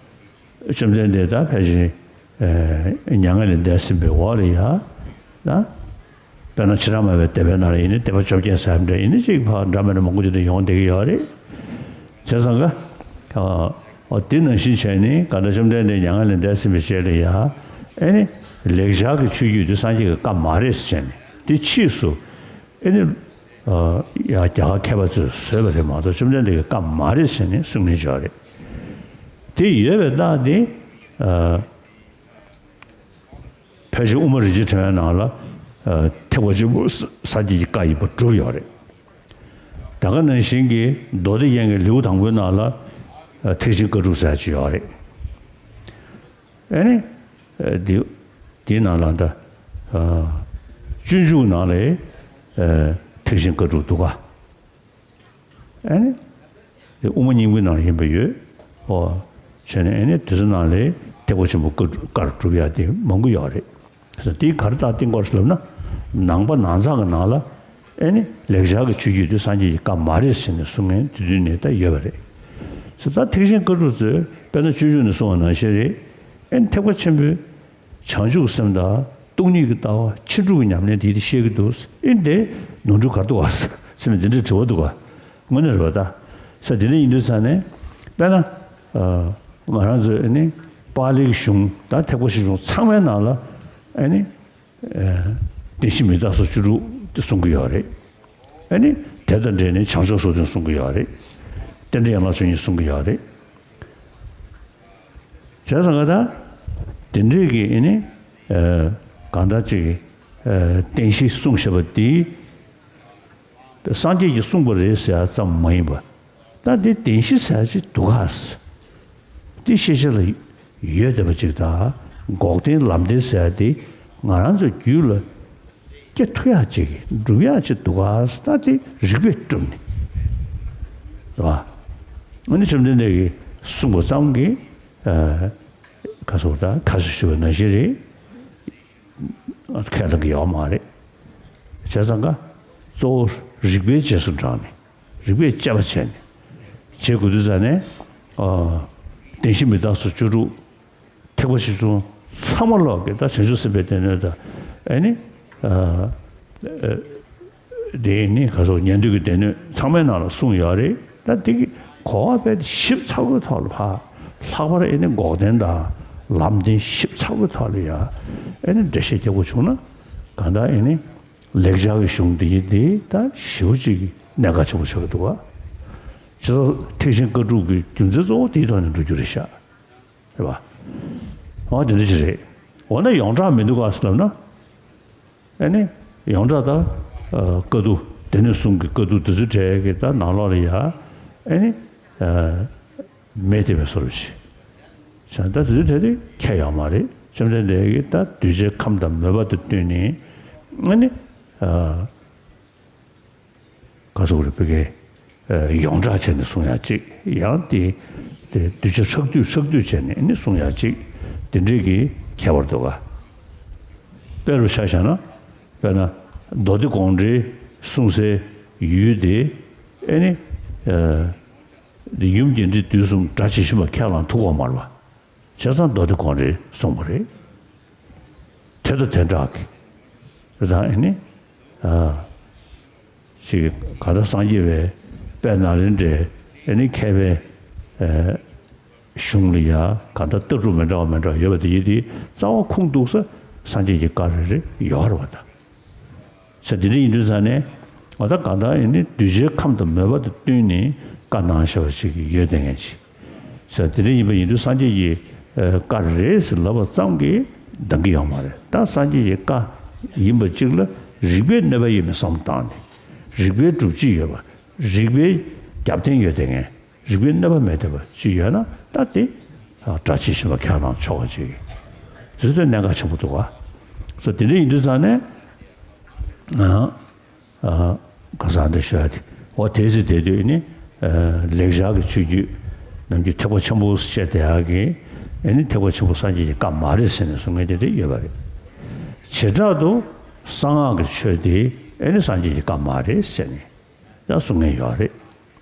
བཅོམ་ལྡན་འདས་ད་ཕལ་ཆེར་ཨེ་མྱ་ངན་ལས་འདས་ཟིན་པའི་འོག་ལ་ཡ། ད་དཔེར་ན་ཕྱི་ནང་མ་ཡིན་པའི་སྡེ་པའི་ནང་ལ་ཡིན་ནི་སྡེ་པ་བཅོ་བརྒྱད་ཟེར་འདྲ་ཡིན་ནི་གཅིག་ཕར་འདྲ་མི་འདྲ་མང་པོ་དེ་འདྲ་ཡོང་བསྡད་ཀྱི་ཡོད་རེད། བྱས་ཙང་ཀ་ཨ་འོ་དེ་ནང་བཞིན་བྱས་ནི་ག་ད་བཅོམ་ལྡན་འདས་མྱ་ངན་ལས་འདས་ཟིན་པའི་རྗེས་ལ་ཡ། ཨེ་ནི་ལེགས་སྦྱར་གྱི་ཆོས་བརྒྱུད་དེ་སངས་རྒྱས་ཀྱི་བཀའ་མ་རེད་ཟེར་ནས་དེ་ཕྱིས་སུ་ཨེ་ནི་ཡ་རྒྱ་གར་མཁས་པ་ཚོས་བཟོས་པ་རེད་མ་གཏོགས་བཅོམ་ལྡན་འདས་ཀྱི་བཀའ་མ་རེད་ཟེར་ནས་གསུང་མཁན་ཅིག་ཡོད་རེད། དེ་ཡོད་པའི་རྟགས་དེ་ཨ་ཕལ་ཆེར་དབུ་མ་རིན་ཆེན་ཕྲེང་བའི་ནང་ལ་ཨ་ཐེག་པ་ཆེན་པོ་ས་སངས་རྒྱས་ཀྱི་བཀའ་ཡིན་པ་གྲུབ་ཡོད་རེད། ད་ག་ནང་བཞིན་གྱི་མདོ་སྡེ་རྒྱན་གྱི་ལེའུ་དང་པོའི་ནང་ལ་ཨ་ཐེག་ཆེན་བཀའ་དྲུག་ཟེར་ཡག་ཅིག་ཡོད་རེད། ཨ་ནི། ཨ་འདི་འདིའི་ནང་ལ་ད་ཨ་སྤྱོད་འཇུག་ནང་ལ་ཨ་ཐེག་ཆེན་བཀའ་དྲུག་འདུག་ག། ཨ་ནི། དེ་དབུ་མ་སྙིང་པོའི་ནང་ལ་ཡིན་པ་ཡོད། ཨོ། བྱས་ནས་ཨ་ནི་དེ་ཚོ་ནང་ལ་ཐེག་པ་ཆེན་པོ་བཀའ་བཀར་སྒྲུབ་ཡ་དེ་མང་པོ་ཡོད་རེད། ཟེར་དེའི་ག་རེ་རྟགས་བསྟན་དགོས་ལབ་ན། ནང་པ་ནང་ཚགས་ཀྱི་ནང་ལ་ཨེ་ནི་ལེགས་སྦྱར་གྱི་ཆོས་བརྒྱུད་དེ་སངས་རྒྱས་ཀྱི་བཀའ་མ་རེད་ཟེར་ནས་གསུང་མཁན་དེ་དུས་ནས་ད་ཡོད་པ་རེད། ཟེར་ད་ཐེག་ཆེན་བཀའ་དྲུག་ཚོས་དཔེར་ན་སྤྱོད་འཇུག་ནས་གསུངས་པ་ནང་བཞིན་རེད། ཨེ་ནི་ཐེག་པ་ཆེན་པོའི་བྱང་ཆུབ་སེམས་དང་སྟོང་ཉིད་ཀྱི་ལྟ་བ་ཕྱིན་དྲུག་གི་ཉམས་ལེན་དེ་དེ་བཤད་ཀྱི་འདུག་ཨེ་འདི་ནོར་འཁྲུལ་ག་རེ་འདུག་ག་ཟེར་ནས་འདི་འདྲའི་དྲི་བ་འདུག་ག། དངོས་གནས་རེད་པ་ད། ས་དེ་འདྲ་ཡིན་དུས་ཙང་ནས་དཔེར་ན། ཨ་ང་རང་ཚོས་ནི་པཱ་ལིའི་གཞུང་དང་ཐེག་པ་ཆེ་ཆུང་ཚང་མའི་ནང་ལ་ཨ་ནི་ཨ་བདེན་བཞི་མི་རྟག་སོགས་བཅུ་དྲུག་དེ་གསུང་གི་ཡོད་རེད། ཨ་ནི་དེ་དང་འབྲེལ་ནས་བྱང་ཕྱོགས་སོ་བདུན་གསུང་གི་ཡོད་རེད། རྟེན་འབྲེལ་ཡན་ལག་བཅུ་གཉིས་གསུང་གི་ཡོད་རེད། བྱས་ཙང་ང་ད་དེ་འདྲས་ཀྱི་ཨ་ནི་ཨ་གང་ལྟར་ཅིག་ཨ་བདེན་བཞི་གསུངས་བཞག་པ་དེ། སངས་རྒྱས་ཀྱིས་གསུངས་པ་རེད་ཟེར་ཡ་ཙམ་མ་ཡིན་པ། ད་འདི་བདེན་བཞི་ཟེར་ཡ་ཅིག་འདུག་ག། འདི་ཤེས་བྱ་ལ་ཡོད་བསྡད་པ་ཅིག་དང་། འགོག་བདེན་ལམ་བདེན་ཟེར་ཡ་དེ་ང་རང་ཚོའི་རྒྱུད་ལ་སྐྱེ་ཐུབ་ཡ་ཅིག་འགྲུབ་ཡ་ཅིག་འདུག་ག། ད་འདི་རིགས་པས་གྲུབ་ནས། རེད་བ། ཨ་ནི་བཅོམ་ལྡན་འདས་ཀྱིས་གསུངས་པ་ཙམ་གྱིས། ཨ། ག་སོགས་ད་ཁ་ཤས་ཞུ་བའི་ནང་བཞིན་རེད། ཁས་ལེན་གྱི་ཡོད་མ་རེད། བྱས་ཙང་ཀ་གཙོ་བོ་རིགས་པའི་རྗེས་སུ་འབྲངས་ནས། རིགས་པས་དཔྱད་པ་བྱས་ནས། བྱེད་དགོས་དུས་ཙ་ནས། ཨ། བདེན་བཞི་མི་རྟག་སོགས་བཅུ་དྲུག་ཐེག་པ་ཆེ་ཆུང་ཚང་མ་ལོག་གི་ད་བྱང་ཆུབ་སེམས་དཔའི་སྡེ་སྣོད་དང་། ཨ་ནི། ཨ། ཨ། དེ་ནི་ག་སོགས་ཉན་ཐོས་ཀྱི་སྡེ་སྣོད་ཚང་མའི་ནང་ལ་གསུངས་ཡོད་རེད། ད་དེ་གི་གོ་བ་དཔེ་ཞིབ་ཚགས་པོའི་ཐོག་ལ་ཕར། ལྷག་པར་ཨེ་ནི་འགོག་བདེན་དང་ལམ་བདེན་ཞིབ་ཚགས་པོའི་ཐོག་ལ་ཡ། ཨེ་ནི་འགྲེལ་བཤད་རྒྱག་དགོས་བྱུང་ན། གང་ལྟར་ཨེ་ནི་ལེགས་སྦྱར་གྱི་གཞུང་འདི་ཡིན་ཏེ། ད་ཞེ་པོ་ཅིག་གནད་འགག་ཆེན་པོ་ཆགས་ཀྱི་འདུག་བ། ཇི་ལྟར་ཐེག་ཆེན་བཀའ་དྲུག་གི་རྒྱུ་མཚན་གཙོ་བོ་དེའི་ཐོག་ནས་འགྲོ་རྒྱུ་རེད་ཤག། རེད་བ། འོ་དེ་འདྲ་ཅིག་རེད། འོ་ན་ཡོངས་གྲགས་མི་འདུག་ག་ཟེར་ལབ་ན། ཨེ་ནི་ཡོངས་གྲགས་ད། ཨ། བཀའ་བསྡུ་སྡེ་སྣོད་གསུམ་གྱི་བཀའ་བསྡུ་དེ་ཚོའི་གྲས་ཀྱི་ད་ནང་ལོགས་ལ་ཡ། ཨེ་ནི། ཨ། མེད་བསྡད་པའི་བཟོ་འདྲ་ཅིག་བྱས། ད་དེ་ཚོའི་གྲས་དེ་ཁྱད་ཡོད་མ་རེད། བཅོམ་ལྡན་འདས་ཀྱིས་ད་གདུལ་བྱའི་ཁམས་དང་མོས་པ་དང་བསྟུན་ནས། ཨེ་ནི། ཨ། ག་སོགས་རེ་བོད་སྐད། ཨ། ཡོངས་གྲགས་བྱས་ནས་གསུང་ཡག་ཅིག། ཡང་དེ་དེ་གདུལ་བྱ་ཧྲག་བསྡུས་ཧྲག་བསྡུས་བྱས་ནས་ནི་གསུང་ཡག་ཅིག། དེ་འདྲས་ཀྱི་ཁྱད་པར་འདུག་ག། དཔེ་རུ་ཆ་བཞག་ན། དཔེར་ན་མདོ་སྡེ་དགོངས་འགྲེལ་གསུང་སའི་ཡུལ་དེ། ཨེ་ནི། ཨ། ཡུམ་རྒྱས་འབྲིང་བསྡུས་གསུམ་སྒྲ་ཇི་བཞིན་པ་ཁས་བླངས་ཐུབ་ཀྱི་ཡོད་མ་རེད་བ། བྱས་ཙང་མདོ་སྡེ་དགོངས་འགྲེལ་གསུངས་པ་རེད། དེ་དང་དེ་འདྲ་གི། དེ་དང་ཨེ་ནི། ཨ། ཅིག་གང་ལྟར་སངས་རྒྱས་པའི་དཔལ་ནཱ་ལེནྡྲའི་ཨེ་ནི་མཁས་པའི། ཨ། གཞུང་ལ་ཡ་གང་ལྟར་ལྟ་གྲུབ་མི་འདྲ་བ་མི་འདྲ་བ་ཡོད་པ་དེ་ཡིན་ཏེ། རྩ་བ་ཁུངས་གཏུགས་ས་སངས་རྒྱས་ཀྱི་བཀའ་རེ་རེ་ཡོད་རེད་བ་ད། ས་དེ་འདྲ་ཡིན་དུས་ཙ་ནས། འོ་ད་གང་ལྟར་ཨེ་ནི་གདུལ་བྱའི་ཁམས་དང་མོས་པ་དང་བསྟུན་ནས་བཀའ་གནང་བཞག་པ་ཞིག་ཡོད་བསྡད་མཁན་ཅིག། ས་དེ་འདྲ་ཡིན་པ་ཡིན་དུས་སངས་རྒྱས་ཀྱི། ཨ། བཀའ་རེད་ཟེར་ལབ་པ་ཙམ་གྱིས་འདང་གི་ཡོད་མ་རེད། ད་སངས་རྒྱས་ཀྱི་བཀའ་ཡིན་པ་གཅིག་ལ་རིགས་པའི་གནོད་པ་ཡོད་མེད་བསམ་བློ་བཏང་ནས། རིགས་པའི་སྒྲུབ་བྱེད་ཡོད་པ། རིགས་པའི་རྒྱབ་རྟེན་ཡོད་བསྡད་མཁན། རིགས་པའི་གནོད་པ་མེད་བསྡད་པ་ཅིག་ཡོད་ན། ད་དེ། ཨ། སྒྲ་ཇི་བཞིན་པ་ཁས་བླངས་ཆོག་པ་ཅིག། དེ་ཚོ་གནད་འགག་ཆེན་པོ་འདུག་ག། ས་དེ་འདྲ་ཡིན་དུས་ཙ་ནས། ཨ། ཨ། ག་ས་འདི་ཞུ་ཡ་དེ། འོ་དེ་ཚེ་དེ་དུས་ནི། ཨ། ལེགས་སྦྱར་གྱི་ཆོས་བརྒྱུད་ནམ་རྒྱུན་ཐེག་པ་ཆེན་པོ་ཟེར་བྱས་བསྡད་ཡག་གི། ཨེ་ནི་ཐེག་པ་ཆེན་པོ་སངས་རྒྱས་ཀྱི་བཀའ་མ་རེད་ཟེར་ནས་གསུང་མཁན་དེ་འདྲ་ཡོད་པ་རེད། བྱེ་བྲག་ཏུ་གསང་སྔགས་ཀྱི་ཆོས་དེ་ཨེ་ནི་སངས་རྒྱས་ཀྱི་བཀའ་མ་རེད་ཟེར་ནས་ཡང་གསུང་མཁན་ཡོད་རེད།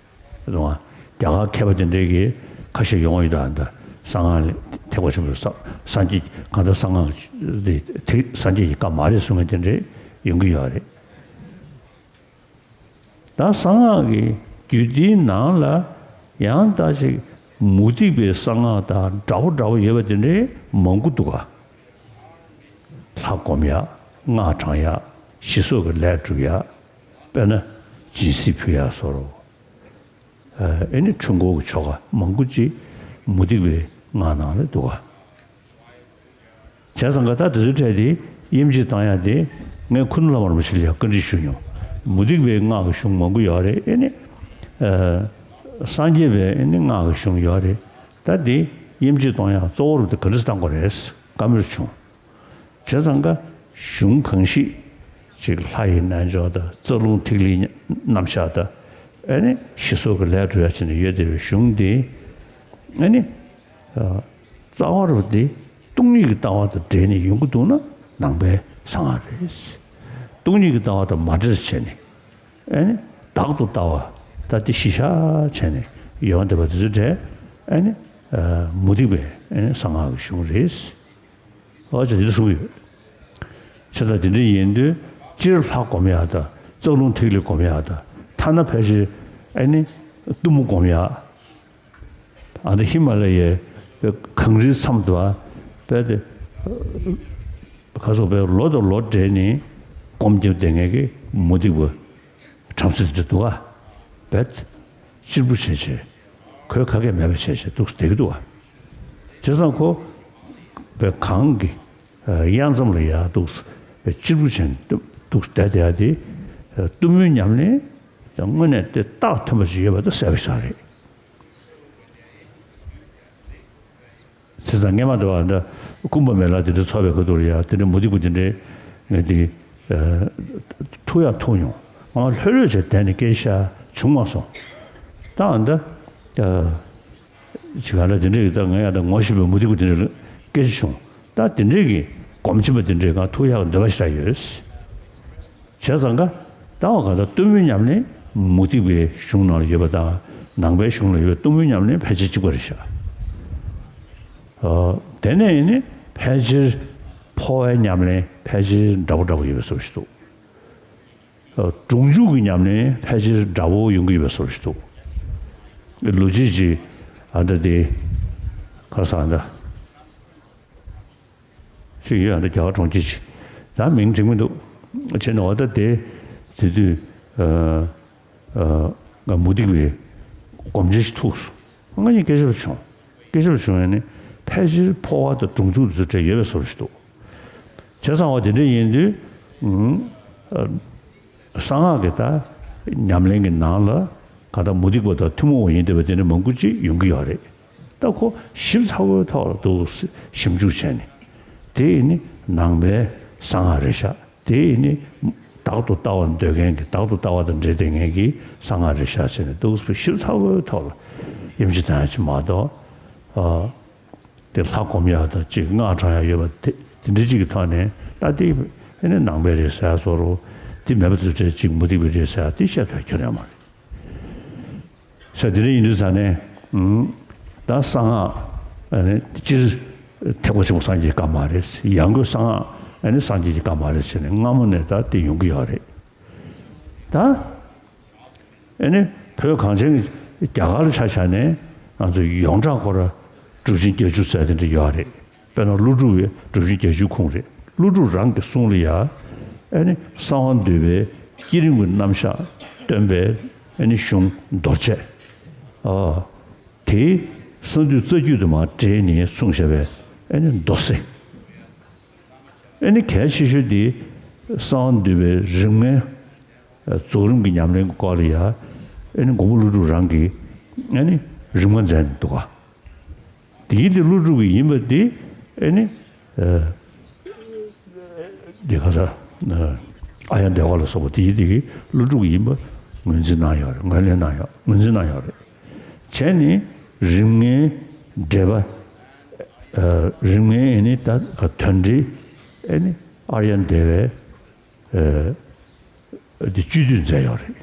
རེད་བ། རྒྱ་གར་མཁས་པ་དེ་འདྲས་ཀྱིས་ཁ་ཤས་ཡོང་གི་ཡོད་ད། གསང་སྔགས་ལ་ཐེག་པ་ཆེན་པོའི་ས་སངས་རྒྱས་གང་ལྟར་གསང་སྔགས་དེ་དེ་སངས་རྒྱས་ཀྱི་བཀའ་མ་རེད་གསུང་མཁན་དེ་འདྲས་ཡོང་གི་ཡོད་རེད། ད་གསང་སྔགས་ཀྱི་རྒྱུད་འདིའི་ནང་ལ་ཡང་ད་ཅིག་མུ་སྟེགས་པའི་གསང་སྔགས་དང་འདྲ་པོ་འདྲ་པོ་ཡོད་པ་དེ་འདྲའི་མང་པོ་འདུག་ག། ལྷ་སྒོམ་ཡག། སྔགས་བགྲང་ཡག། ཞི་སོགས་ཀྱི་ལས་སྒྲུབ་ཡག། དཔེར་ན་སྦྱིན་སྲེག་ཕུལ་ཡག་སོགས། ཨ་ནི་འཁྲུལ་འཁོར་གྱི་ཆོ་ག་མང་པོ་ཅིག་མུ་སྟེགས་པའི་སྔགས་ནང་ལ་འདུག་ག། བྱས་ཙང་ཀ་ད་དེ་ཚོའི་གྲས་དེ་དབྱེ་འབྱེད་བཏང་ཡ་དེ་ངས་ཁུ་ནུ་ལྷ་མོ་རིན་པོ་ཆེ་ལ་ཡང་བཀའ་འདྲི་ཞུས་མྱོང་། མུ་སྟེགས་པའི་སྔགས་ཀྱི་གཞུང་མང་པོ་ཡོད་རེད། ཨེ་ནི། ཨ། སངས་རྒྱས་པའི་ཨེ་ནི་སྔགས་ཀྱི་གཞུང་ཡོད་རེད། ད་དེ་དབྱེ་འབྱེད་གཏོང་ཡ་གཙོ་བོ་རུ་དེ་ག་འདྲ་བཏང་དགོས་རེད་བཀའ་མོལ་བྱུང་། བྱས་ཙང་ཀ་གཞུང་གང་ཞིག་ཅིག་ལྷ་ཡི་རྣལ་འབྱོར་དང་རྩ་རླུང་ཐིག་ལེའི་རྣམ་གཞག་དང་། ཨེ་ནི་ཞི་སོགས་ཀྱི་ལས་སྒྲུབ་ཡ་བྱས་ནས་ཡོད་བསྡད་པའི་གཞུང་དེ། ཨེ་ནི། ཨ། རྩ་བ་རུ་དེ་སྟོང་ཉིད་ཀྱི་ལྟ་བ་དང་འབྲེལ་ནས་ཡོང་གི་འདུག་ན་ནང་པའི་གསང་སྔགས་རེད། སྟོང་ཉིད་ཀྱི་ལྟ་བ་དང་མ་འབྲེལ་བྱས་ནས། ཨེ་ནི་བདག་ཏུ་ལྟ་བ་ད་དེ་གཞི་བཞག་བྱས་ནས་ཡོང་བསྡད་པ་དེ་ཚོའི་གྲས། ཨེ་ནི། ཨ། མུ་སྟེགས་པའི་ཨེ་ནི་གསང་སྔགས་ཀྱི་གཞུང་རེད། ཨོ་ཅེ་དེ་འདྲ་གསུངས་ཡོད། བྱས་ཙང་དེ་འདྲ་ཡིན་དུས་སྤྱིར་ལྷ་སྒོམ་ཡག་དང་རྩ་རླུང་ཐིག་ལེ་སྒོམ་ཡག་དང་། ཐ་ན་ཕལ་ཆེར་ཨེ་ནི་གཏུམ་མོ་སྒོམ་ཡག། ཨ་ནི་ཧི་མ་ལ་ཡའི་གངས་རིའི་མཚམས་དུ་བ་དཔེ་དེ་ག་སོགས་པའི་ལོ་དང་ལོ་སྦྲེལ་ནས་སྒོམ་བརྒྱབ་བསྡད་མཁན་གྱི་མུ་སྟེགས་པ་བྲམ་ཟེ་དེ་འདྲ་འདུག་ག། དཔེ་གཅེར་བུ་བྱས་བྱས་གོས་ག་གས་མེད་པ་བྱས་བྱས་འདུག་བསྡད་ཀྱི་འདུག་ག། བྱས་ཙང་ཁོ་དཔེ་གངས་ཀྱི་གཡའ་མཚམས་ལ་ཡར་འདུག་དཔེ་གཅེར་བུ་བྱས་འདུག་བསྡད་བསྡད་ཡ་དེ་གཏུམ་མོའི་ཉམས་ལེན། དངོས་གནས་དེ་རྟགས་མཐུན་པ་ཞིག་ཡོད་པ་དེ་གསལ་པོ་ཞིག་རེད། བྱས་ཙང་སྔས་མ་དེ་བ་འདི་སྐུ་འབུམ་པའི་ལ་དེ་འདྲ་ཚོགས་པའི་ཁ་ཐུག་ལ་ཡ་དེ་འདྲའི་མུ་སྟེགས་པ་དེ་འདྲའི་ངས་དེ་ཐུག་ཡ་ཐུག་མྱོང་། ང་ལྷོད་ལྷོད་བྱས་བསྡད་ནས་སྐད་ཆ་བྱུང་མ་སོང་། ད་འདི་ཅི་ག་ལ་དེ་འདྲའི་ད་ང་ཡ་ད་ངོ་ཤེས་པའི་མུ་སྟེགས་པ་དེ་འདྲ་སྐད་ཆ་བྱུང་། ད་དེ་འདྲའི་གི་སྒོམ་ཆེན་པ་དེ་འདྲའི་ང་ཐུག་ཡག་འདོད་པ་ཞིག་ཡོད། བྱས་ཙང་ཀ་ད་བ་ག་ད་གཏུམ་མོའི་ཉམས་ལེན་མུ་སྟེགས་པའི་གཞུང་ནང་ལ་ཡོད་པ་དང་ནང་པའི་གཞུང་ལ་ཡོད་པའི་གཏུམ་མོའི་ཉམས་ལེན་ཕལ་ཆེར་གཅིག་པ་རེད་ཤག་ཨ། དེ་ནས་ཡིན་ནི་ཕལ་ཆེར་འཕོ་བའི་ཉམས་ལེན་ཕལ་ཆེར་འདྲ་པོ་འདྲ་པོ་ཡོད་པའི་བཟོ་ཞིག་འདུག་ཨ། སྒྲུབ་འཇུག་གི་ཉམས་ལེན་ཕལ་ཆེར་འདྲ་པོ་ཡོང་གི་ཡོད་པའི་བཟོ་ཞིག་འདུག་ལོ་རྒྱུས་ཀྱི་ཨ་ད་དེ་ག་ས་ཨ་ད། ཅིག་ཡོད་ཨ་འདྲ་རྒྱ་གར་གྲོང་ཁྱེར་ཅིག་ད་མིང་འགྲིག་མི་འདུག་བྱས་ནས་འོ་ད་དེ་དེ་དུས་ཨ་ཨ་ང་མུ་སྟེགས་པའི་སྒོམ་ཆེན་ཞིག་ཐུག་སོང་། ང་གཉིས་སྐད་ཆ་བྱུང་། སྐད་ཆ་བྱུང་ཡང་ནི་ཕལ་ཆེར་འཕོ་བ་དང་སྒྲུབ་འཇུག་དེ་ཚོ་འབྲེལ་ཡོད་པའི་བཟོ་ཞིག་འདུག་བྱས་ཙང་འོ་དེ་འདྲ་ཡིན་དུས་ཨ། གསང་སྔགས་ཀྱི་ད་ཉམས་ལེན་གྱི་ནང་ལ་ག་ད་མུ་སྟེགས་པ་དང་ཐུན་མོང་བ་ཡིན་བསྡད་པ་དེ་འདྲ་མང་པོ་ཅིག་ཡོང་གི་ཡོད་རེད། ད་ཁོ་ཞིབ་ཚགས་པོའི་ཐོག་ལ་འདུག་ཞིབ་འཇུག་བྱས་ནས་དེ་ཡིན་ནི་ནང་པའི་གསང་སྔགས་རེད་ཤག་དེ་ཡིན་ནི་བདག་ཏུ་ལྟ་བ་འདོད་མཁན་གྱི་བདག་ཏུ་ལྟ་བ་དང་འབྲེལ་བསྡད་མཁན་གྱི་གསང་སྔགས་རེད་ཤག་བྱས་ནས་འདུག་ཞིབ་ཚགས་པོའི་ཐོག་ལ་ཡིད་ཆེས་བཏང་ཡ་ཅིག་མ་གཏོགས། ཨ། དེ་ལྷ་སྒོམ་ཡག་དང་གཅིག་སྔགས་བགྲང་ཡག་ཡོད་པ་དེ་དེ་འདྲ་གཅིག་གི་ཐོག་ནས་ད་དེ་ཨེ་ནི་ནང་པའི་རེད་ཟེར་བཟོ་རུ་དེ་མེད་པ་དེ་འདྲ་གཅིག་མུ་སྟེགས་པའི་རེད་ཟེར་དེ་བཤད་ཐུབ་ཁྱོན་ཡོད་མ་རེད། ཟེར་དེ་འདྲ་ཡིན་དུས་ཙང་ནས་ཨུམ། ད་གསང་སྔགས་ཨེ་ནི་སྤྱིར་ཐེག་པ་ཆེན་པོ་སངས་རྒྱས་ཀྱི་བཀའ་མ་རེད། ཡང་སྒོས་གསང་སྔགས་ཨེ་ནི་སངས་རྒྱས་ཀྱི་བཀའ་མ་རེད་ཟེར་ནས་སྔ་མོ་ནས་ད་དེ་ཡོང་གི་ཡོད་རེད། ད། ཨེ་ནི་བོད་གངས་ཅན་གྱི་རྒྱ་གར་ལ་ཆ་བཞག་ནས་ང་ཚོ་ཡོངས་གྲགས་སྐོར་གྲུབ་ཆེན་བརྒྱད་ཅུ་ཟེར་དེ་འདྲ་ཡོད་རེད། དཔེར་ན་ཀླུ་སྒྲུབ་པའི་གྲུབ་ཆེན་བརྒྱད་ཅུའི་ཁུངས་རེད། ཀླུ་སྒྲུབ་རང་གི་གསུང་ལ་ཡ་ཨེ་ནི་གསང་བ་འདུས་པའི་བསྐྱེད་རིམ་གྱི་རྣམ་གཞག་སྟོན་པའི་ཨེ་ནི་གཞུང་མདོར་བྱས། ཨ། དེ་གསང་འདུས་རྩ་རྒྱུད་དུ་མར་འདྲེས་ནས་གསུངས་བཞག་པའི་ཨེ་ནི་མདོ་གསལ། ཨེ་ནི་གལ་ཆེ་ཤོས་དེ་གསང་བ་འདུས་པའི་རིམ་ལྔའི་རྫོགས་རིམ་གྱི་ཉམས་ལེན་གྱི་སྐོར་ལ་ཡ་ཨེ་ནི་མགོན་པོ་ཀླུ་སྒྲུབ་རང་གིས་ཨེ་ནི་རིམ་ལྔ་མཛད་འདུག་ག་དེའི་དེ་ཀླུ་སྒྲུབ་ཀྱི་ཡིན་པ་དེ་ཨེ་ནི་ཨ་དེ་ག་ས་ཨ་ཡང་བདེ་བ་ལ་སོགས་པ་དེའི་དེ་གི་ཀླུ་སྒྲུབ་ཀྱི་ཡིན་པ་ངོས་འཛིན་གནང་ཡོད་རེད། ངོས་ལེན་གནང་ཡོད། ངོས་འཛིན་གནང་ཡོད་རེད། བྱས་ནས་རིམ་ལྔའི་འགྲེལ་པ། ཨ། རིམ་ལྔའི་ཨེ་ནི་ད་ག་དོན་འགྲེལ་ཨེ་ནི་ཨཱརྱ་དེ་བས་ཨ་དེ་བཅུད་བསྡུས་མཛད་ཡོད་རེད།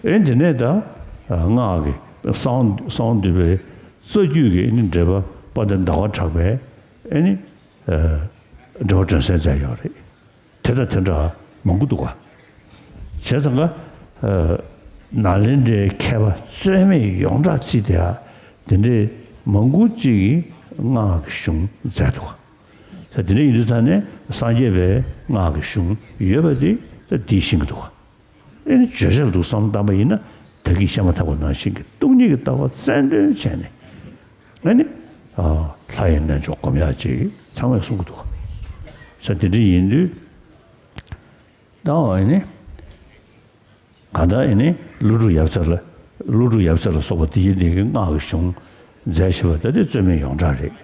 ཨེ་དེ་ནས་ད་ཨ་སྔགས་ཀྱི་གསང་གསང་འདུས་པའི་རྩ་རྒྱུད་ཀྱི་ཨེ་ནི་འགྲེལ་པ་དཔལ་ལྡན་ཟླ་བ་གྲགས་པས་ཨེ་ནི་ཨ་འགྲེལ་པ་སྒྲོན་གསལ་མཛད་ཡོད་རེད། དེ་དང་དེ་འདྲ་མང་པོ་འདུག་ག་བྱས་ཙང་ཀ་ཨ་ནཱ་ལེནྡྲའི་མཁས་པ་རྩོད་མེད་ཡོངས་གྲགས་བརྩིས་དེ་ཡ་དེ་འདྲའི་མང་པོ་ཅིག་གིས་སྔགས་ཀྱི་གཞུང་མཛད་འདུག་ག་ས་དེ་འདྲ་ཡིན་དུས་ཙང་ནས་སངས་རྒྱས་པའི་སྔགས་ཀྱི་གཞུང་ཡོད་པ་དེ་ས་འདིས་ཤེས་ཀྱི་འདུག་ག་ཨེ་ནི་བརྗོད་བྱ་ལ་འདུག་བསམ་བློ་བཏང་པ་ཡིན་ན་ད་གིན་བཤད་མ་ཐག་པ་ནང་བཞིན་གྱི་སྟོང་ཉིད་ཀྱི་ལྟ་བ་རྩལ་འདོན་བྱས་ནས་ཨེ་ནི་ཨ་ལྷ་ཡི་རྣལ་འབྱོར་སྒོམ་ཡག་ཅིག་ཚང་མས་གསུང་གི་འདུག་ག་ས་དེ་འདྲ་ཡིན་དུས། ད་འོ་ཨེ་ནི། གང་ལྟར་ཨེ་ནི་ཀླུ་སྒྲུབ་ཡབ་སྲས་ལ། ཀླུ་སྒྲུབ་ཡབ་སྲས་ལ་སོགས་པ་དེ་ཡི་ནི་གི་སྔགས་ཀྱི་གཞུང་མཛད་བཞག་པ་ད་དེ་རྩོད་མེད་ཡོངས་གྲགས་རེད།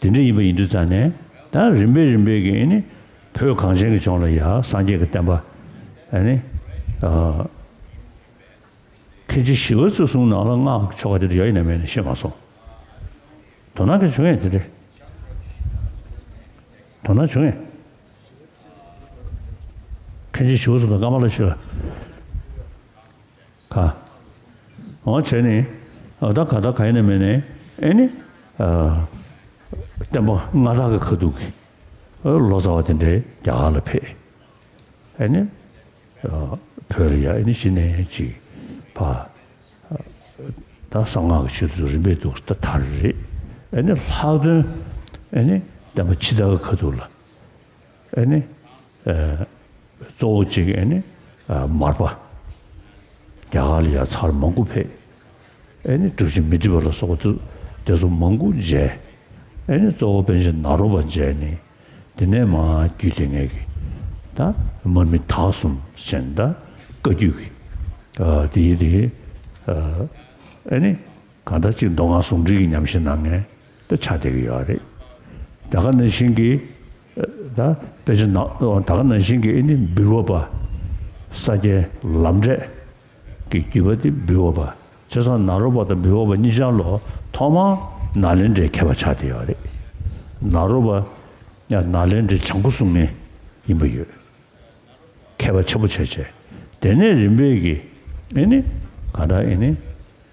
དེ་འདྲ་ཡིན་པ་ཡིན་དུས་ཙང་ནས་ད་རིམ་པས་རིམ་པས་ཀྱི་ཨེ་ནི་བོད་གངས་ཅན་གྱི་ལྗོངས་ལ་ཡ་སངས་རྒྱས་ཀྱི་བསྟན་པ་ཨེ་ནི་ཨ་མཁན་ཆེན་ཞི་བ་འཚོའི་གསུང་ནང་ལ་སྔགས་ཀྱི་ཆོ་ག་དེ་འདྲ་ཡོད་ཡིན་ན་མེད་ན་ཤེས་མ་སོང་། དོ་སྣང་གི་བྱུང་ཡས་དེ་རེད། དོ་སྣང་བྱུང་ཡས། མཁན་ཆེན་ཞི་བ་འཚོ་དང་ཀ་མ་ལ་ཤཱི་ལ། ག་འོ་བྱས་ནི། ཨ་ད་ག་ད་ག་ཡིན་ན་མེད་ནས་ཨེ་ནི། ཨ་བསྟན་པ་མངའ་བདག་གི་ཁ་ཐུག་གི་ལོ་ཙཱ་བ་དེ་འདྲའི་རྒྱ་གར་ལ་ཕེབས། ཨེ་ནི། ཨ་བོད་ལ་ཡ་ཨེ་ནི་གཞི་ནས་ཅིག་ཕ། ད་གསང་སྔགས་ཀྱི་ཆོས་ཚུལ་རིམ་པས་འདུག་ད་དར་རེད། ཨེ་ནི་ལྷག་དོན་ཨེ་ནི་བསྟན་པ་ཕྱི་དར་གྱི་ཁ་ཐུག་ལ་ཨེ་ནི་ཨ་གཙོ་བོ་གཅིག་ཨེ་ནི་ཨ་མར་པ་རྒྱ་གར་ལ་ཡ་ཚར་མང་པོ་ཕེབས། ཨེ་ནི་གྲུབ་ཆེན་མཻ་ཏྲི་པ་ལ་སོགས་པ་དེ་ཚོ་མང་པོ་མཇལ། ཨེ་ནི་གཙོ་བོ་པཎ་ཆེན་ནཱ་རོ་པ་མཇལ་ནས་དེ་ནས་མར་རྒྱུད་སྡེ་ལྔའི་གི་ ད་མར་མི་དྭགས་གསུམ་ཟེར་ནས་ད་བཀའ་བརྒྱུད་ཀྱི་ཨ་དེ་ཡི་དེ་ཨ་ཨེ་ནི་གང་ལྟར་ཅིག་མདོ་སྔགས་ཟུང་འབྲེལ་གྱི་ཉམས་བཞེས་གནང་མཁན་ད་ཆགས་བསྡད་ཀྱི་ཡོད་རེད། ད་ག་ནང་བཞིན་གྱི་ད་དཔེ་ཆ་ནང་ད་ག་ནང་བཞིན་གྱི་ཨེ་ནི་འབུལ་བ་པ་ས་སྐྱའི་ལམ་འབྲས་ཀྱི་བརྒྱུད་པ་དེ་འབུལ་བ་པ། བྱས་ཙང་ནཱ་རོ་པ་དང་འབུལ་བ་པ་གཉིས་ཆར་ལ་ཐོག་མར་ནཱ་ལེནྡྲའི་མཁས་པ་ཆགས་བསྡད་ཡོད་རེད། ནཱ་རོ་པ་ཡང་ནཱ་ལེནྡྲའི་བྱང་སྒོ་སྲུང་མཁན་ཡིན་པ་ཡོད། མཁས་པ་ཆེན་པོ་བྱས་བྱས། དེ་ནས་རིམ་པས་ཀྱིས་ཨེ་ནི་གང་ལྟར་ཨེ་ནི་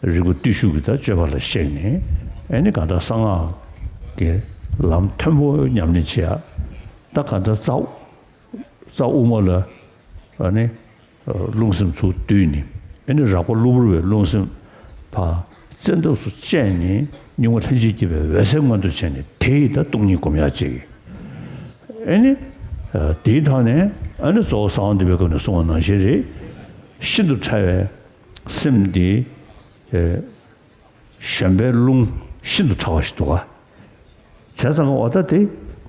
རིག་པ་བརྟུལ་ཞུགས་ཀྱི་ད་སྤྱོད་པ་ལ་གཤེགས་ནས་ཨེ་ནི་གང་ལྟར་གསང་སྔགས་ཀྱི་ལམ་མཐོན་པོ་ཉམས་ལེན་བྱེད་ཡ། ད་གང་ལྟར་རྩ་རྩ་དབུ་མ་ལ་ཨ་ནི་རླུང་སེམས་ཚུར་བསྡུས་ནས་ཨེ་ནི་རགས་པ་གློ་བུར་བའི་རླུང་སེམས་ཕར་བཙན་ཐབས་སུ་བཅད་ནས་གཉུག་མ་ལྷན་ཅིག་སྐྱེས་པའི་འོད་གསལ་མངོན་དུ་བྱས་ནས་དེ་ཡི་ད་སྟོང་ཉིད་སྒོམ་ཡ་གཅིག་ཨེ་ནི། དེའི་ཐོག་ནས་ཨ་ནི་གཙོ་བོ་གསང་བ་འདུས་པའི་སྐབས་ནས་གསུངས་པ་ནང་བཞིན་རེད། ཤིན་ཏུ་ཕྲ་བའི་སེམས་འདི། གཞོན་པའི་རླུང་ཤིན་ཏུ་ཕྲ་བ་ཞིག་འདུག་ག་བྱས་ཙང་འོ་ད་དེ་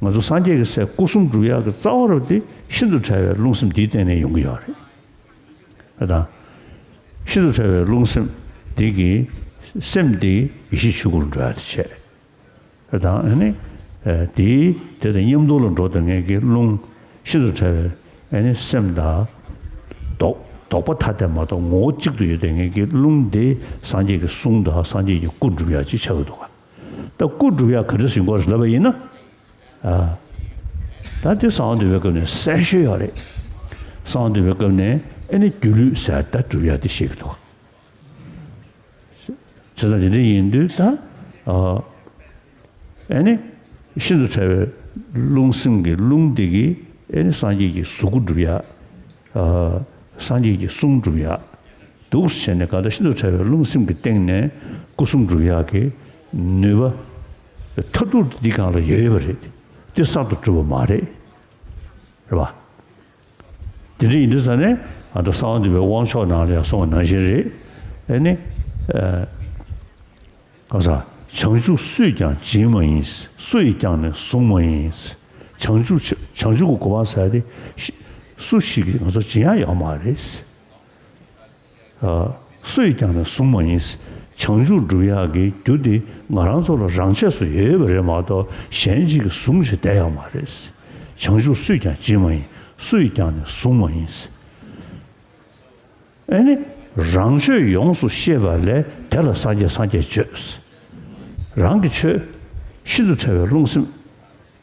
ང་ཚོ་སངས་རྒྱས་ཀྱི་སྲས་སྐུ་གསུམ་སྒྲུབ་ཡག་གི་རྩ་བ་རུ་དེ་ཤིན་ཏུ་ཕྲ་བའི་རླུང་སེམས་འདིའི་སྟེང་ནས་ཡོང་གི་ཡོད་རེད། ཨ་དང་། ཤིན་ཏུ་ཕྲ་བའི་རླུང་སེམས་འདི་གི་སེམས་འདི་ཡེ་ཤེས་ཆོས་སྐུ་རུ་འགྲོ་ཡག་དེ་བྱས། དང་ཨ་ནི། དེའི་དེ་དང་མཉམ་དུ་ལ་འགྲོ་དང་ངེད་ཀྱི་རླུང་ཤིན་ཏུ་ཕྲ་བའི་ཨ་ནི་སེམས་དང་། ལྡོག་ལྡོག་པ་ཐ་དད་མ་གཏོགས་ངོ་བོ་གཅིག་ཏུ་ཡོད་དེ་ངེད་ཀྱི་རླུང་དེ་སངས་རྒྱས་ཀྱི་གསུང་དང་སངས་རྒྱས་ཀྱི་སྐུ་སྒྲུབ་ཡག་ཅིག་ཆགས་ཀྱི་འདུག་ག་ད་སྐུ་སྒྲུབ་ཡག་ག་འདྲ་ཞིག་དགོས་རེད་ལབ་པ་ཡིན་ན། ད་དེ་གསང་བ་འདུས་པའི་སྐབས་ནས་གསལ་ཤོས་ཡོད་རེད། གསང་བ་འདུས་པའི་སྐབས་ནས་ཨ་ནི་སྒྱུ་ལུས་ཟེར་ད་སྒྲུབ་ཡག་དེ་ཤེས་ཀྱི་འདུག་ག་བྱས་ཙང་དེ་འདྲ་ཡིན་དུས་ད། ཨ་ནི། ཤིན་ཏུ་ཕྲ་བའི་རླུང་སེམས་ཀྱི་རླུང་དེ་གིས་ཨ་ནི་སངས་རྒྱས་ཀྱི་གཟུགས་སྐུ་སྒྲུབ་ཡག་ཨ། སངས་རྒྱས་ཀྱི་གསུང་སྒྲུབ་ཡག་འདུག་སེ་བྱས་ནས་གང་ལྟར་ཤིན་ཏུ་ཕྲ་བའི་རླུང་སེམས་ཀྱི་སྟེང་ནས་སྐུ་གསུམ་སྒྲུབ་ཡག་གི་ནུས་པ། མཐར་ཐུག་འདི་སྒང་ལ་ཡོད་ཡོད་པ་རེད། དེ་གསར་དུ་གྲུབ་པ་མ་རེད། རེད་པ། དེ་འདྲ་ཡིན་དུས་ཙང་ནས་ང་ཚོ་གསང་བ་འདུས་པའི་དབང་ཆོག་ནང་ལ་ཡང་གསུངས་པ་ནང་བཞིན་རེད། ཨ་ནི། ཨ། གང་ཟག་བྱང་ཆུབ་སུས་ཀྱང་བྱིན་མ་ཡིན། སུ་ཡིས་ཀྱང་ནི་བཟུང་མ་ཡིན། བྱང་ཆུབ་བྱང་ཆུབ་ཀྱི་གོ་འཕང་ཟེར་ཡ་དེ་སུ་ཞིག་གིས་ང་ཚོ་བྱིན་ཡག་ཡོད་མ་རེད། སུ་ཡིས་ཀྱང་ནི་བཟུང་མ་ཡིན། བྱང་ཆུབ་སྒྲུབ་ཡག་གི་རྒྱུ་དེ་ང་རང་ཚོ་ལ་རང་ཆས་སུ་ཡོད་པ་རེད་མ་གཏོགས་གཞན་གཅིག་གིས་བཟུང་བྱས་བསྡད་ཡོད་མ་རེད། བྱང་ཆུབ་སུས་ཀྱང་བྱིན་མ་ཡིན། སུ་ཡིས་ཀྱང་ནི་བཟུང་མ་ཡིན། ཨ་ནི། རང་ཆོས་ཡོངས་སུ་ཤེས་པ་ལས་དེ་ལ་སངས་རྒྱས་སངས་རྒྱས་བརྗོད། རང་གི་ཆོས་ཤིན་ཏུ་ཕྲ་བའི་རླུང་སེམས་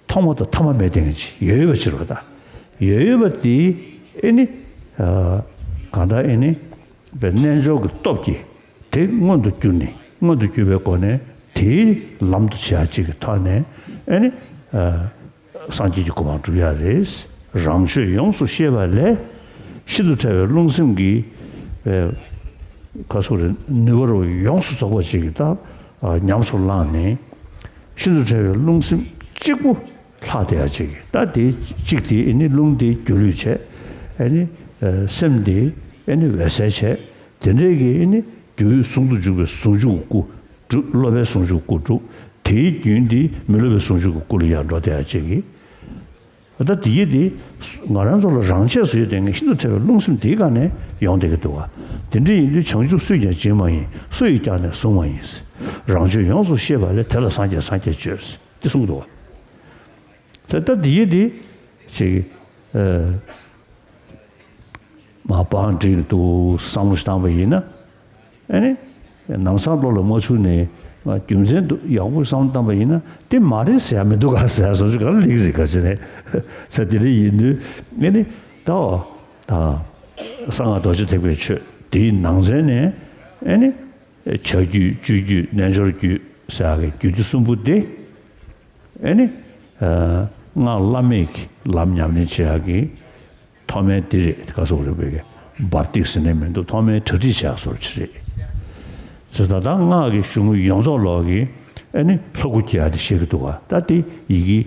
ཐོག་མ་དང་ཐ་མ་མེད་དེ་ཅིག་ཡོད་ཡོད་པ་ཅིག་རེད་པ། ད་ཡོད་ཡོད་པ་དེ་ཨེ་ནི། གང་ལྟར་ཨེ་ནི། པའི་རྣལ་འབྱོར་གྱི་སྟོབས་ཀྱིས་དེ་མངོན་དུ་གྱུར་ནས་མངོན་དུ་གྱུར་པའི་སྒོ་ནས་དེའི་ལམ་དུ་བྱེད་ཡ་ཅིག་གི་ཐོག་ནས་ཨེ་ནི། སངས་རྒྱས་ཀྱི་གོ་འཕང་སྒྲུབ་ཡ་རེད། རང་ཆོས་ཡོངས་སུ་ཤེས་པ་ལས་ཤིན་ཏུ་ཕྲ་བའི་རླུང་སེམས་ཀྱི་ཨེ། ཁ་སོགས་རེ་ནུས་པ་རུ་ཡོངས་སུ་རྫོགས་པ་ཅིག་གི་ད་ཉམས་སུ་བླངས་ནས་ཤིན་ཏུ་ཕྲ་བའི་རླུང་སེམས་གཅིག་པུ་ལྷག་བསྡད་ཡ་ཅིག་གི་ད་དེ་གཅིག་དེ་ཨེ་ནི་རླུང་དེ་སྒྱུ་ལུས་བྱས། ཨེ་ནི་སེམས་དེ་ཨེ་ནི་འོད་གསལ་བྱས། དེ་འདྲའི་གི་ཨེ་ནི་རྒྱུ་ཟུང་དུ་འཇུག་པའི་ཟུང་འཇུག་གི་སྐུ་སྒྲུབ། སློབ་པའི་ཟུང་འཇུག་སྐུ་སྒྲུབ། དེའི་རྒྱུན་དེ་མི་སློབ་པའི་ཟུང་འཇུག་གི་སྐུ་ལ་ཡར་འགྲོ་བསྡད་ཡ་ཅིག་གི་ད་དེ་ཡི་དེ་ང་རང་ཚོ་ལ་རང་ཆས་སུ་ཡོད་དེ་ངས་ཤིན་ཏུ་ཕྲ་བའི་རླུང་སེམས་དེའི་སྒང་ནས་ཡོང་བསྡད་ཀྱི་འདུག་ག་དེ་འདྲ་ཡིན་དུས་བྱང་ཆུབ་སུས་ཀྱང་བྱིན་མ་ཡིན། སུ་ཡིས་ཀྱང་ནི་བཟུང་མ་ཡིན། རང་ཆོས་ཡོངས་སུ་ཤེས་པ་ལས་དེ་ལ་སངས་རྒྱས་སངས་རྒྱས་བརྗོད་དེ་གསུངས་འདུག་ག་ད་ལྟ་འདི་ཡི་འདི་ཅིག་ཨ་མ་པང་འགྲིག་འདུག་བསམ་བློ་ཞིག་བཏང་པ་ཡིན་ན། ཨ་ནི། ལམ་སང་བློ་ལ་མ་ཆུད་ནས་རྒྱུ་མཚན་འདུག་ཡག་པོ་བསམ་བློ་བཏང་པ་ཡིན་ན་དེ་མ་རེད་ཟེར་ཡ་མི་འདུག་ག་ཟེར་ཡ་བཟོ་ཅིག་ག་ལ་ལིག་རེད་ག་ཅི་ནས་ཟེར་དེ་འདྲ་ཡིན་དུས་ཨ་ནི། ད་འོ་ད་གསང་སྔགས་རྡོ་རྗེ་ཐེག་པའི་ཆོས་དེའི་ནང་ཚན་ནས་ཨ་ནི། བྱ་རྒྱུད་སྤྱོད་རྒྱུད་རྣལ་འབྱོར་རྒྱུད་ཟེར་ཡག་གི་རྒྱུད་སྡེ་གསུམ་པོ་དེ། ཨེ་ནི། སྔགས་བླ་མེད་ཀྱི་ལམ་ཉམས་ལེན་བྱེད་ཡག་གི་ཐོག་མའི་དེ་རེད། ག་སོགས་རེད་པས་ཀྱི་འབབ་སྟེགས་ཟེར་ནས་མི་འདུག་ཐོག་མའི་གྲ་སྒྲིག་བྱེད་ཡག་སོར་ཆེ་རེད། ཟེར་ད་ལྟ་སྔགས་ཀྱི་གཞུང་ཡོངས་རྫོགས་ལོག་གི་ཨེ་ནི་ལྷ་སྐུ་རྒྱལ་དེ་བཤད་ཀྱི་འདུག་ག་ད་དེ་ཡི་གེ་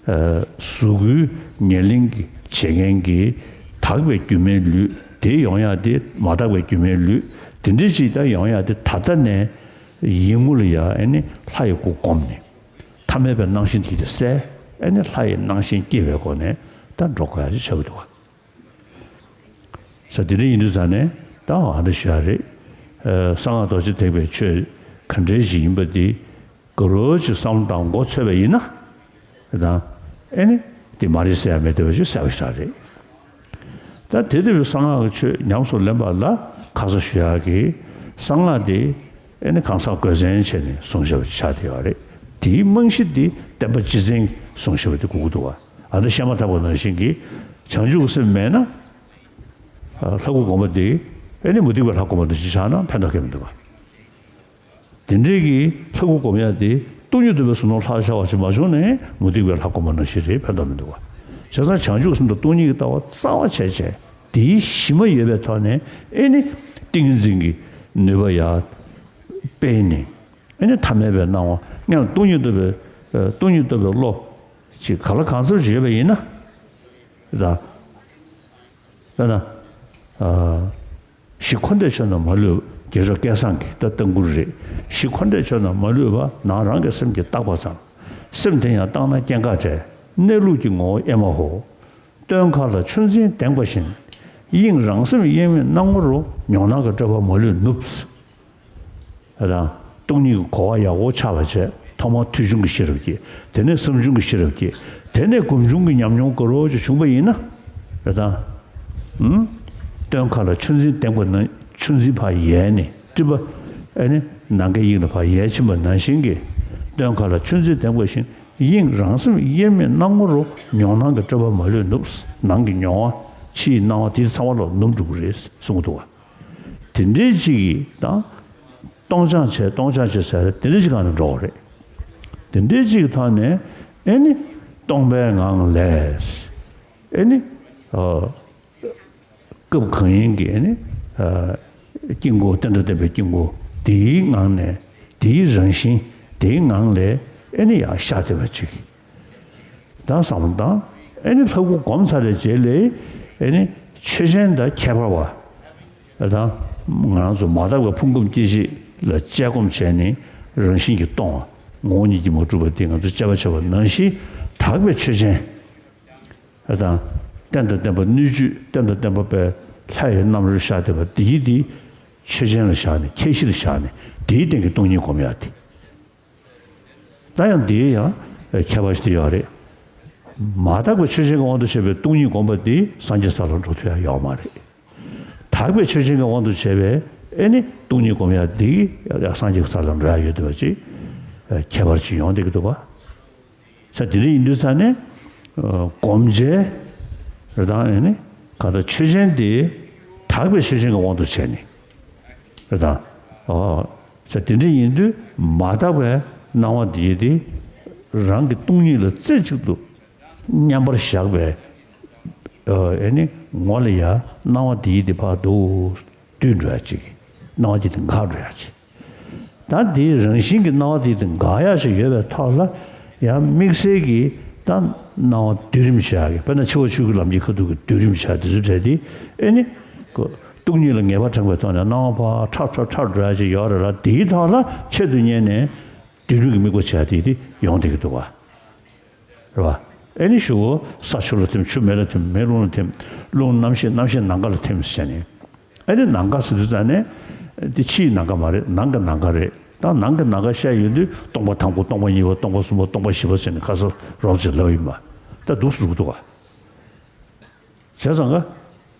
གཟུགས་སྐུའི་ཉེར་ལེན་གྱི་བྱེད་མཁན་གྱི་དག་པའི་སྒྱུ་མའི་ལུས་དེ་ཡོང་ཡག་དེ་མ་དག་པའི་སྒྱུ་མའི་ལུས་དེ་འདྲ་ཞིག་ད་ཡོང་ཡག་དེ་ད་ལྟ་ནས་ཡིད་ངོ་ལ་ཡ་ཨེ་ནི་ལྷ་ཡི་སྐུ་བསྒོམས་ནས། ཐ་མལ་པའི་སྣང་ཞེན་དེ་དེ་བསལ། ཨེ་ནི་ལྷ་ཡི་སྣང་ཞེན་སྐྱེ་བའི་སྒོ་ནས་ད་འགྲོ་དགོས་ཡ་ཅིག་ཆགས་ཀྱི་འདུག་ག་ས་དེ་འདྲ་ཡིན་དུས་ཙང་ནས་ད་ཨ་འདྲ་ཞུ་ཡ་རེད། ཨ་གསང་སྔགས་རྡོ་རྗེ་ཐེག་པའི་ཆོས་ག་འདྲའི་ཞིག་ཡིན་པ་དེ་ག་རོ་ཅིག་བསམ་བློ་བཏང་མགོ་ཚོས་པ་ཡིན་ན། དང་། ཨེ་ནི། དེ་མ་རེད་ཟེར་ཡ་མེད་བསྡད་པ་ཞིག་གསལ་པོ་ཞིག་རེད། ད་དེ་ལྟ་བུའི་གསང་སྔགས་ཀྱི་ཆོས་ཉམས་སུ་ལེན་པ་ལ་ཁ་ས་ཞུ་ཡག་གི་གསང་སྔགས་དེ་ཨེ་ནི་གང་ཟག་དགོས་མཚན་བྱས་ནས་གསུངས་བཞག་པ་ཆགས་བསྡད་ཡོད་རེད། དེའི་རྨང་གཞི་དེ་བསྟན་པ་སྤྱི་བཙན་གསུངས་བཞག་པ་དེ་དགོས་ཀྱི་འདུག་བ། ཨ་ད་བཤད་མ་ཐག་པ་ནང་བཞིན་གྱི་བྱང་ཆུབ་ཀྱི་སེམས་མེད་ན་ལྷ་སྐུ་བསྒོམ་པ་དེ་ཨེ་ནི་མུ་སྟེགས་པའི་ལྷ་བསྒོམ་པ་དང་གཅིག་ཆགས་ན་ཕན་ཐོགས་ཁྱོན་མི་འདུག་བ། དེ་འདྲའི་གི་ལྷ་སྐུ་སྒོམ་ཡ་དེ་སྟོང་ཉིད་རྟོགས་པའི་གཟུགས་སྣང་ལྷར་ཤར་བ་ཞིག་མ་བྱུང་ནས་མུ་སྟེགས་པའི་ལྷ་སྒོམ་པ་ནང་བཞིན་རེད། ཕན་ཐོགས་མི་འདུག་བ། བྱས་ཙང་བྱང་ཆུབ་སེམས་དང་སྟོང་ཉིད་ཀྱི་ལྟ་བ་རྩ་བ་བྱས་བྱས་དེའི་གཞི་མ་ཡོད་པའི་ཐོག་ནས་ཨེ་ནི་ཏིང་ངེ་འཛིན་གྱི་ནུས་པ་ཡར་སྤེལ་ནས་ཨེ་ནི་ཐ་མལ་པའི་སྣང་བ་སྔོན་ལ་སྟོང་ཉིད་རྟོགས་པའི་སྟོང་ཉིད་རྟོགས་པའི་བློ་ཅིག་ག་ལ་གང་འཚམ་ཞིག་ཡོད་པ་ཡིན་ན། ད། དཔེར་ན། ཨ། གཞི་འཁོར་འདས་ཆོས་རྣམས་མ་ལུས་པ། རྒྱལ་མཆོག་སྐལ་བཟང་གི་ད་ལྟ་མགུར་རེད། གཞི་འཁོར་འདས་ཆོས་རྣམས་མ་ལུས་པ། ནང་རང་གི་སེམས་ཀྱིས་བརྟགས་པ་ཙམ། སེམས་དེ་ཡང་བརྟགས་ན་སྐྱེ་འགག་བྲལ། གནས་ལུགས་ཀྱི་ངོ་བོ་དབྱེར་མ་ཧོ། སྟོན་ཁ་ལ་ཆུ་འཛིན་ལྡེང་པ་བཞིན། དབྱིངས་རང་སེམས་དབྱེར་མེད་སྣང་ངོ་རུ། མྱོང་སྣང་གི་སྤྲོས་པ་མ་ལུས་ནུབ། དང་། སྟོང་ཉིད་ཀྱི་གོ་བ་ཡག་པོ་ཆགས་པ་བྱས། ཐོག་མར་ཐོས་བྱུང་གི་ཤེས་རབ་སྐྱེས། དེ་ནས་བསམ་བྱུང་གི་ཤེས་རབ་སྐྱེས། དེ་ནས་སྒོམ་བྱུང་གི་ཉམས་མྱོང་དགའ་རབ་ཅིག་བྱུང་པ་ཡིན་ན། རེད་དང་། ཨུམ། སྟོན་ཁ་ལ་ཆུ་འཛིན་ལྡེང་པ་ན་ཆུ་འཛིན་ཕར་ཡལ་ནས་སྤྲིན་པ་ཨེ་ནི་ནམ་མཁའི་དབྱིངས་ལ་ཕར་ཡལ་ཕྱིན་པ་ནང་བཞིན་གྱི། སྟོན་ཁ་ལ་ཆུ་འཛིན་ལྡེང་པ་བཞིན་དབྱིངས་རང་སེམས་དབྱེར་མེད་སྣང་ངོ་རུ། མྱོང་སྣང་གི་སྤྲོས་པ་མ་ལུས་ནུབ། ནང་གི་མྱོང་བ་ཕྱིའི་སྣང་བ་དེ་ཚང་མ་ལོག་ནུབ་འགྲོ་གི་རེད་གསུང་གི་འདུག་བ། དེ་འདྲའི་གཅིག་གིས་དང་། སྟོང་སྦྱང་བྱས་སྟོང་སྦྱང་བྱས་ཟེར་དེ་འདྲའི་གཅིག་སྒང་ནས་འགྲོ་བ་རེད། དེ་འདྲའི་གཅིག་གི་ཐོག་ནས་ཨེ་ནི་སྟོང་པའི་ངང་ལས་ཨེ་ནི་ཨ། སྐབས་གང་ཡིན་གྱི་ཨེ་ནི་ཨ། དཀྱིལ་འཁོར་རྟེན་དང་བརྟེན་པའི་དཀྱིལ་འཁོར་དེའི་ངང་ནས་དེའི་རང་བཞིན་དེའི་ངང་ལས་ཨེ་ནི་ཡར་ཤར་བསྡད་པ་གཅིག་ད་བསམ་བློ་བཏང་། ཨེ་ནི་ལྷ་སྐུ་བསྒོམས་ཚར་བའི་རྗེས་ལ་ཨེ་ནི་ཆོས་ཅན་དང་ཁྱད་པར་བ། ཨེ་ད་ང་རང་ཚོ་མ་དག་པའི་ཕུང་ཁམས་སྐྱེ་མཆེད་ལ་དཔྱད་སྒོམ་བྱས་ནས་རང་བཞིན་གྱིས་སྟོང་བ་ངོ་བོ་ཉིད་ཀྱིས་མ་གྲུབ་པ་དེ་ང་ཚོ་དཔྱད་པ་བྱས་པ་ནང་བཞིན་དག་པའི་ཆོས་ཅན། ཨེ་ད་རྟེན་དང་བརྟེན་པ་སྣོད་བཅུད་རྟེན་དང་བརྟེན་པ་པའི་ལྷ་ཡི་རྣམ་རོལ་ཤར་བསྡད་པ་དེ་ཡིས་དེ་ཆོས་ཅན་ལ་བཞག་ནས་ཁྱད་གཞི་ལ་བཞག་ནས་དེའི་སྟེང་གི་སྟོང་ཉིད་སྒོམ་ཡག་དེ། ད་ཡང་འདིའི་ཡང་ཁྱད་པར་ཞིག་ཡོད་རེད། མ་དག་པའི་ཆོས་ཅན་གྱི་དབང་དུ་བྱས་པའི་སྟོང་ཉིད་སྒོམ་པ་འདི་སངས་རྒྱས་ས་ལ་འགྲོ་ཐུབ་ཡ་ཡོད་མ་རེད། དག་པའི་ཆོས་ཅན་གྱི་དབང་དུ་བྱས་པའི་ཨེ་ནི་སྟོང་ཉིད་སྒོམ་ཡ་འདི་ཡང་སངས་རྒྱས་ས་ལ་འགྲོ་ཡ་ཡོད་བསྡད་པ་ཅིག་ཁྱད་པར་ཅིག་ཡོང་བསྡད་ཀྱི་འདུག་ག་ས་དེ་འདྲ་ཡིན་དུས་ས་ནས་སྒོམ་བྱས་རེད་དང་ཨེ་ནི་ག་ད་ཆོས་ཅན་དེ་དག་པའི་ཆོས་ཅན་གྱི་དབང་དུ་བྱས་ནས། རེད་དང་། ཨོ། ཟེར་དེ་འདྲ་ཡིན་དུས་མ་དག་པའི་སྣང་བ་འདི་དེ་རང་གི་སྟོང་ཉིད་ལ་རྩེ་གཅིག་ཏུ་མཉམ་པར་བཞག་པའི་ཨ་ནི་ངོ་ལ་ཡ་སྣང་བ་འདི་དེ་ཕར་འདུག་བསྡུས་འགྲོ་ཡ་གཅིག་སྣང་བ་འདི་དེ་འགག་འགྲོ་ཡ་གཅིག་ད་འདིའི་རང་བཞིན་གྱི་སྣང་བ་འདི་དེ་འགག་ཡ་ཞིག་ཡོད་པའི་ཐོག་ལ་ཡང་དམིགས་བསལ་གྱི་ད་སྣང་བ་བསྡུས་རིམ་བྱ་གི་དཔེར་ན་འཆི་བ་ཆོས་ཀྱི་ལམ་གྱི་ཁ་ཐུག་གི་བསྡུས་རིམ་བྱ་དེ་ཚོ་གྲས་དེ་ཨེ་ནི། སྟོང་ཉིད་ལ་ངེས་པ་དྲངས་པའི་ཐོག་ནས་སྣང་བ་ཕར་ཁྲག་ཁྲག་ཁྲག་འགྲོ་ཡ་ཅིག་ཡོད་རེད་ལ་དེའི་ཐོག་ལ་ཆེད་དུ་གཉེར་ནས་དུས་རྒྱུན་གྱི་དམིགས་པ་བྱ་དེ་དེ་ཡོང་བསྡད་ཀྱི་འདུག་བ། རེད་བ། ཨེ་ནི་ཞུ་བོ་ས་ཆུ་ལ་ཐིམ་ཆུ་མེ་ལ་ཐིམ་མེ་རླུང་ལ་ཐིམ་རླུང་གནམ་གཤིས་གནམ་གཤིས་ནམ་མཁའ་ལ་ཐིམ་ཟེར་ནས་ཨེ་ནི་ནམ་མཁའ་ཟེར་དུས་ཙང་ནས་དེ་ཕྱིའི་ནམ་མཁའ་མ་རེད། ནང་གི་ནམ་མཁའ་རེད། ད་ནང་གི་ནམ་མཁའ་བཤད་ཡོང་དུས་སྟོང་པ་དང་པོ་སྟོང་པ་གཉིས་པ་སྟོང་པ་གསུམ་པ་སྟོང་པ་བཞི་པ་ཟེར་ནས་ཁ་སང་རོབ་ཅིག་ལབ་ཡིན་པ་ད་འདུག་སེ་འགྲོ་གི་འདུག་བ། བྱས་ཙང་ཀ་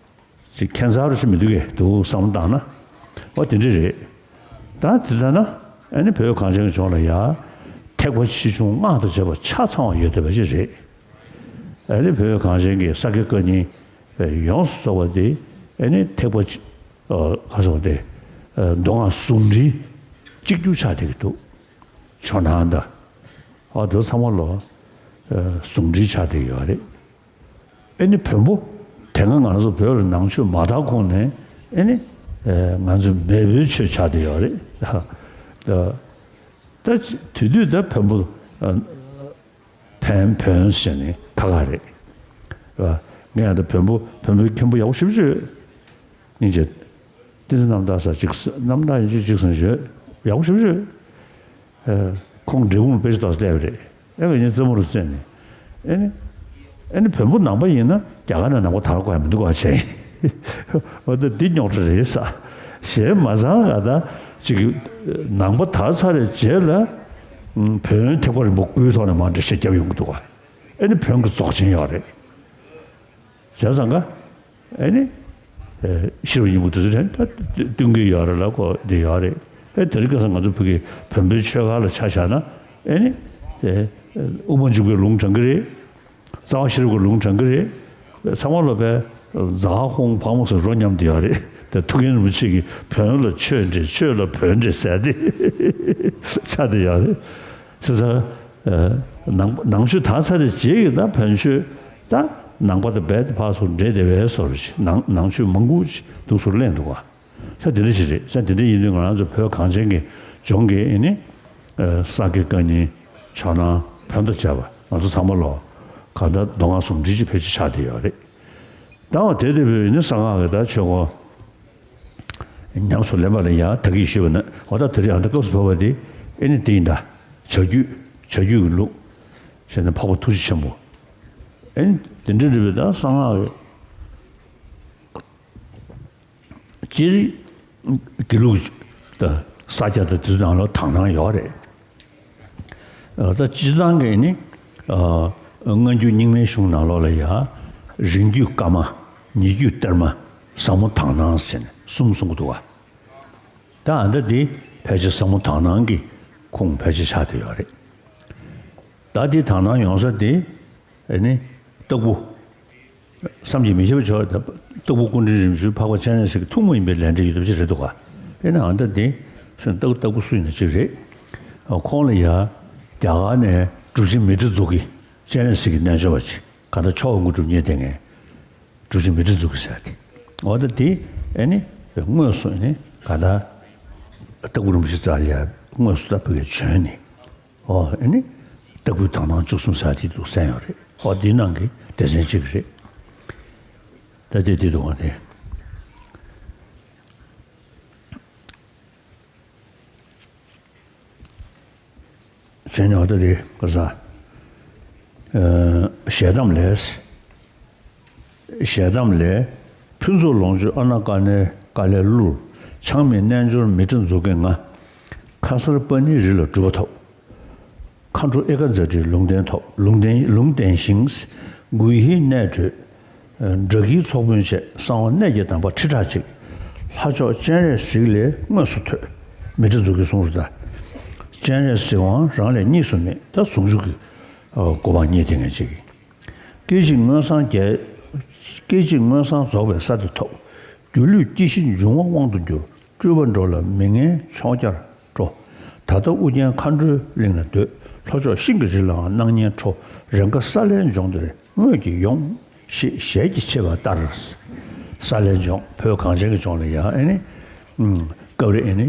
ཅིག་ཁྱད་མཚར་ཞིག་མི་འདུག་གས་འདུག་བསམ་བློ་བཏང་ན། འོ་དེ་འདྲ་རེད། ད་དེ་ལྟ་ན་ཨ་ནི་བོད་གངས་ཅན་གྱི་ལྗོངས་ལ་ཡ་ཐེག་པ་ཆེ་ཆུང་སྔགས་དང་བཅས་པ་ཆ་ཚང་བ་ཡོད་བསྡད་པ་ཞིག་རེད། ཨ་ནི་བོད་གངས་ཅན་གྱི་ས་དགེ་བཀའ་རྙིང་ཡོངས་སུ་རྫོགས་པ་དེ་ཨ་ནི་ཐེག་པ་ཆེ་ཨ་ག་ཟེར་བ་དེ་ཨ་མདོ་སྔགས་ཟུང་འབྲེལ་གཅིག་གྱུར་ཆགས་བསྡད་ཀྱི་འདུག་ཇོ་ནང་དང་ཨ་དེ་ཚང་མ་ལོ་ཨ་ཟུང་འབྲེལ་ཆགས་བསྡད་ཀྱི་ཡོད་རེད། ཨེ་ནི་བོན་པོ། དེ་སྔ་ང་རང་ཚོ་བོད་ལ་ནང་ཆོས་མ་དར་གོང་ནས་ཨེ་ནི་ཨེ་ང་ཚོ་མེས་པོའི་ཆོས་ཆགས་བསྡད་ཡོད་རེད། ད་ད་དེ་དུས་ད་བོན་པོ་ཨ་བན་བོན་ཟེར་ནས་ཁ་ཁ་རེད། ཨ་ངས་ཡང་ད་བོན་པོ་བོན་པོའི་མཁན་པོ་ཡག་པོ་ཞེ་པོ་ཅིག་ཡོད། སྙིང་རྗེ། བསྟན་འཛིན་རྣམ་དག་ས་ཅིག་རྣམ་དག་ཡིན་ཅིག་ཅིག་ཟེར་ཞོད་ཡག་པོ་ཞེ་པོ་ཅིག་ཡོད། ཁོང་འབྲས་སྤུངས་ལ་དཔེ་ཆ་ལྟ་ས་བསྡད་པ་རེད། ཨེ་བས་ཉིན་རྩེད་མོ་རུ་རྩེས་ནས། ཨེ་ནི། ཨེ་ནི་བོན་པོ་ནང་པ་ཡིན་ན་རྒྱ་གར་ནས་ནང་པ་དར་དགོས་ཡ་མི་འདུག་ག་བྱས། འོ་ད་འདི་རྙོག་དྲ་རེད་ས། གཞན་མ་ཚང་ག་ད་ཅིག་ནང་པ་དར་ཚར་རེ་རྗེས་ལ་བོན་ཐེག་པ་རིམ་པ་དགུའི་ཐོག་ནས་མར་འགྲེལ་བཤད་རྒྱབ་ཡོང་གི་འདུག་ག་ཨེ་ནི་བོན་གྱི་རྫོགས་ཆེན་ཡོད་རེད། བྱས་ཙང་ག་ཨེ་ནི། ཨེ་ཤེས་རབ་སྙིང་པོ་དེ་ཚོ་དྲན་ད་སྟོན་གྱི་ཡོད་རེད་ལ་ཁོ་འདི་ཡོད་རེད། ཨེ་དེ་རིང་ཁ་སང་ང་ཚོ་བོད་ཀྱི་བོན་པོའི་ཆོས་ཁ་ལ་ཆ་བཞག་ན་ཨེ་ནི། དེ་དབུ་མ་འཇུག་པའི་ལུང་དྲངས་ཀྱི་རེད། རྩ་བ་ཤེས་རབ་ཀྱི་ལུང་དྲངས་ཀྱི་རེད། ཚང་མ་ལོ་པའི་རྫ་ཁོང་ཕག་མོ་སོགས་རོ་མཉམ་དུ་ཡོད་རེད། དེ་ཐུའུ་བཀྭན་རིན་པོ་ཆེ་གིས་བོན་ལ་ཆོས་འདྲེ་ཆོས་ལ་བོན་འདྲེ་ཟེར་ཏེ་ཆགས་བསྡད་ཡོད་རེད། བྱས་ཙང་། ནང་ནང་ཆོས་དར་ཚར་རེ་རྗེས་ཀྱི་ད་བོན་ཆོས་ད་ནང་པ་དང་རྦད་དེ་ཕར་ཚུར་འདྲེས་བསྡད་པའི་བཟོ་འདྲ་ཞིག་ནང་ནང་ཆོས་མང་པོ་ཞིག་འདུག་སེ་གླེང་འདུག་ག་ས་དེ་འདྲ་ཞིག་རེད། ས་དེ་འདྲ་ཡིན་དུས་ང་རང་ཚོ་བོད་གངས་ཅན་གྱི་ལྗོངས་ཀྱི་ཨེ་ནི། ས་དགེ་བཀའ་རྙིང་ཇོ་ནང་བོན་དང་བཅས་པ་ང་ཚོ་ཚང་མ་ལོ་གང་ལྟར་མདོ་སྔགས་ཟུང་འབྲེལ་གྱི་ཕལ་ཆེར་ཆགས་བསྡད་ཡོད་རེད། ད་འོ་དེ་དེ་བོད་ནི་གསང་སྔགས་ཀྱི་ད་ཆོས་སྐོར། ཉམས་སུ་ལེན་པ་ལ་ཡང་ད་གིན་ཞུས་པ་ནི་འོ་ད་དེ་རིང་ཨ་ད་སྐབས་སུ་བབས་པ་དེ་ཨེ་ནི་དེ་ཡིན་ད། བྱ་རྒྱུད་བྱ་རྒྱུད་ཀྱི་ལུགས་ཟེར་ནས་འཕགས་པ་ཐུགས་རྗེ་ཆེན་པོ་ཨེ་ནི་དེ་འདྲ་རེད་པས། ད་གསང་སྔགས་ཀྱི་སྤྱིར་དགེ་ལུགས་དང་ས་སྐྱ་དང་དེ་ཚོ་ནང་ལ་དག་སྣང་ཡོད་རེད། ད་སྤྱིར་བཏང་གི་ནི། སྔ་འགྱུར་རྙིང་མའི་གཞུང་ནང་ལོགས་ལ་ཡང་། རིང་བརྒྱུད་བཀའ་མ། ཉེ་བརྒྱུད་གཏེར་མ། ཟབ་མོ་དག་སྣང་ཟེར་ནས་གསུམ་གསུང་གི་འདུག་བ། ད་ཨ་ད་འདི་ཕལ་ཆེར་ཟབ་མོ་དག་སྣང་གི་ཁུངས་ཕལ་ཆེར་ཆགས་བསྡད་ཡོད་རེད། ད་འདི་དག་སྣང་ཡོང་ས་དེ། ཨེ་ནི། སྟག་བུ། བསམ་གྱིས་མི་ཁྱབ་པ་ཆོག་ད་སྟག་བུ་སྐུ་ཕྲེང་རིམ་བྱོན་འཕགས་པ་སྤྱན་རས་གཟིགས་ཀྱི་ཐུན་མོང་ཡིན་པའི་ལས་འབྲས་ཡོད་དོ་ཅིག་རེད་འདུག་ག་ཨེ་ནི་ཨ་ད་འདི། སྟག་སྟག་བུ་སུ་ཡིན་ན་ཅིག་རེད། ཁོང་ལ་ཡ། རྒྱ་གར་ནས་གྲུབ་ཆེན་མཻ་ཏྲི་མཛུ་གི། སྤྱན་རས་གཟིགས་ཀྱི་རྣལ་འབྱོར་པ་ཅིག་གང་ལྟར་མཆོག་དངོས་གྲུབ་བརྙེས་བསྡད་མཁན། གྲུབ་ཆེན་མཻ་ཏྲི་མཛུ་གི་ཟེར་ཏེ། འོ་ད་དེ་ཨེ་ནི་དངོས་སུ་ཨེ་ནི་ག་ད་སྟག་བུ་རིན་པོ་ཆེ་རྩ་ལ་ཡ་དངོས་སུ་ད་བོད་སྐད་བྱོན་ནས་འོ་ཨེ་ནི་སྟག་བུའི་དག་སྣང་བཅུ་གསུམ་ཟེར་དེ་འདུག་གསན་ཡོད་རེད། འོ་དེའི་ནང་གི་སྡེ་ཚན་གཅིག་རེད། ད་དེ་དེ་འདུག་ག་དེ། གཞན་ཡང་ད་དེ་ག་ས། ཞལ་གདམས་ལས། ཞལ་གདམས་ལས། ཕུན་ཚོགས་ལོངས་སྤྱོད་ཨ་ན་ཀ་ནའི་ཀ་ལའི་གླུར། ཆགས་མེད་རྣལ་འབྱོར་མཻ་ཏྲི་མཛུ་གིས་ང་། ཁ་སར་པ་ཎིའི་རི་ལ་གྲུབ་པ་ཐོབ། མཁའ་འགྲོ་ཨེ་ཀ་ཛ་ཏིའི་ལུང་བསྟན་ཐོབ། ལུང་བསྟན་ལུང་བསྟན་ཞིང་། དགུན་ཧིའི་གནས་བགྲོད། སྦྲ་གིའི་ཚོགས་དཔོན་བཅས་གསང་བ་གནས་ཀྱི་གདམས་པ་ཁྲི་ཕྲག་གཅིག་ལྷ་མཆོག་སྤྱན་རས་གཟིགས་ལས་དངོས་སུ་ཐོས། མཻ་ཏྲི་མཛུ་གིའི་གསུང་རུ་ད། སྤྱན་རས་གཟིགས་དབང་རང་ལས་གཉིས་སུ་མེད་ད་ཟུང་འཇུག་གི་གོ་འཕང་བརྙེས་དེ་ངས་ཅིག་སྐད་ཅིག་མངོན་སངས་རྒྱས། སྐད་ཅིག་མངོན་སངས་རྫོགས་པའི་ས་དེ་ཐོབ། སྒྱུ་ལུས་སྐྱེ་ཤི་འབྱུང་བ་དབང་དུ་གྱུར། སྤྲུལ་པ་འགྲོ་ལ་མི་ངན་ཕྱོགས་བརྒྱར་འགྲོ། ད་ལྟ་ཨུ་རྒྱན་མཁའ་འགྲོའི་གླིང་ན་སྡོད། ལྷོ་ཕྱོགས་ཤིང་གི་རི་ལའང་སྣང་བརྙན་འཕྲོ། རེས་འགའ་ས་ལའི་ལྗོངས་འདིར་དངོས་ཀྱིས་ཡོང་། ཞེས་ཞལ་གྱིས་བཞེས་པ་ལྟར། ས་ལའི་ལྗོངས་བོད་གངས་ཅན་གྱི་ལྗོངས་ལ་ཡང་ཨེ་ནི། སྐབས་རེ་ཨེ་ནི།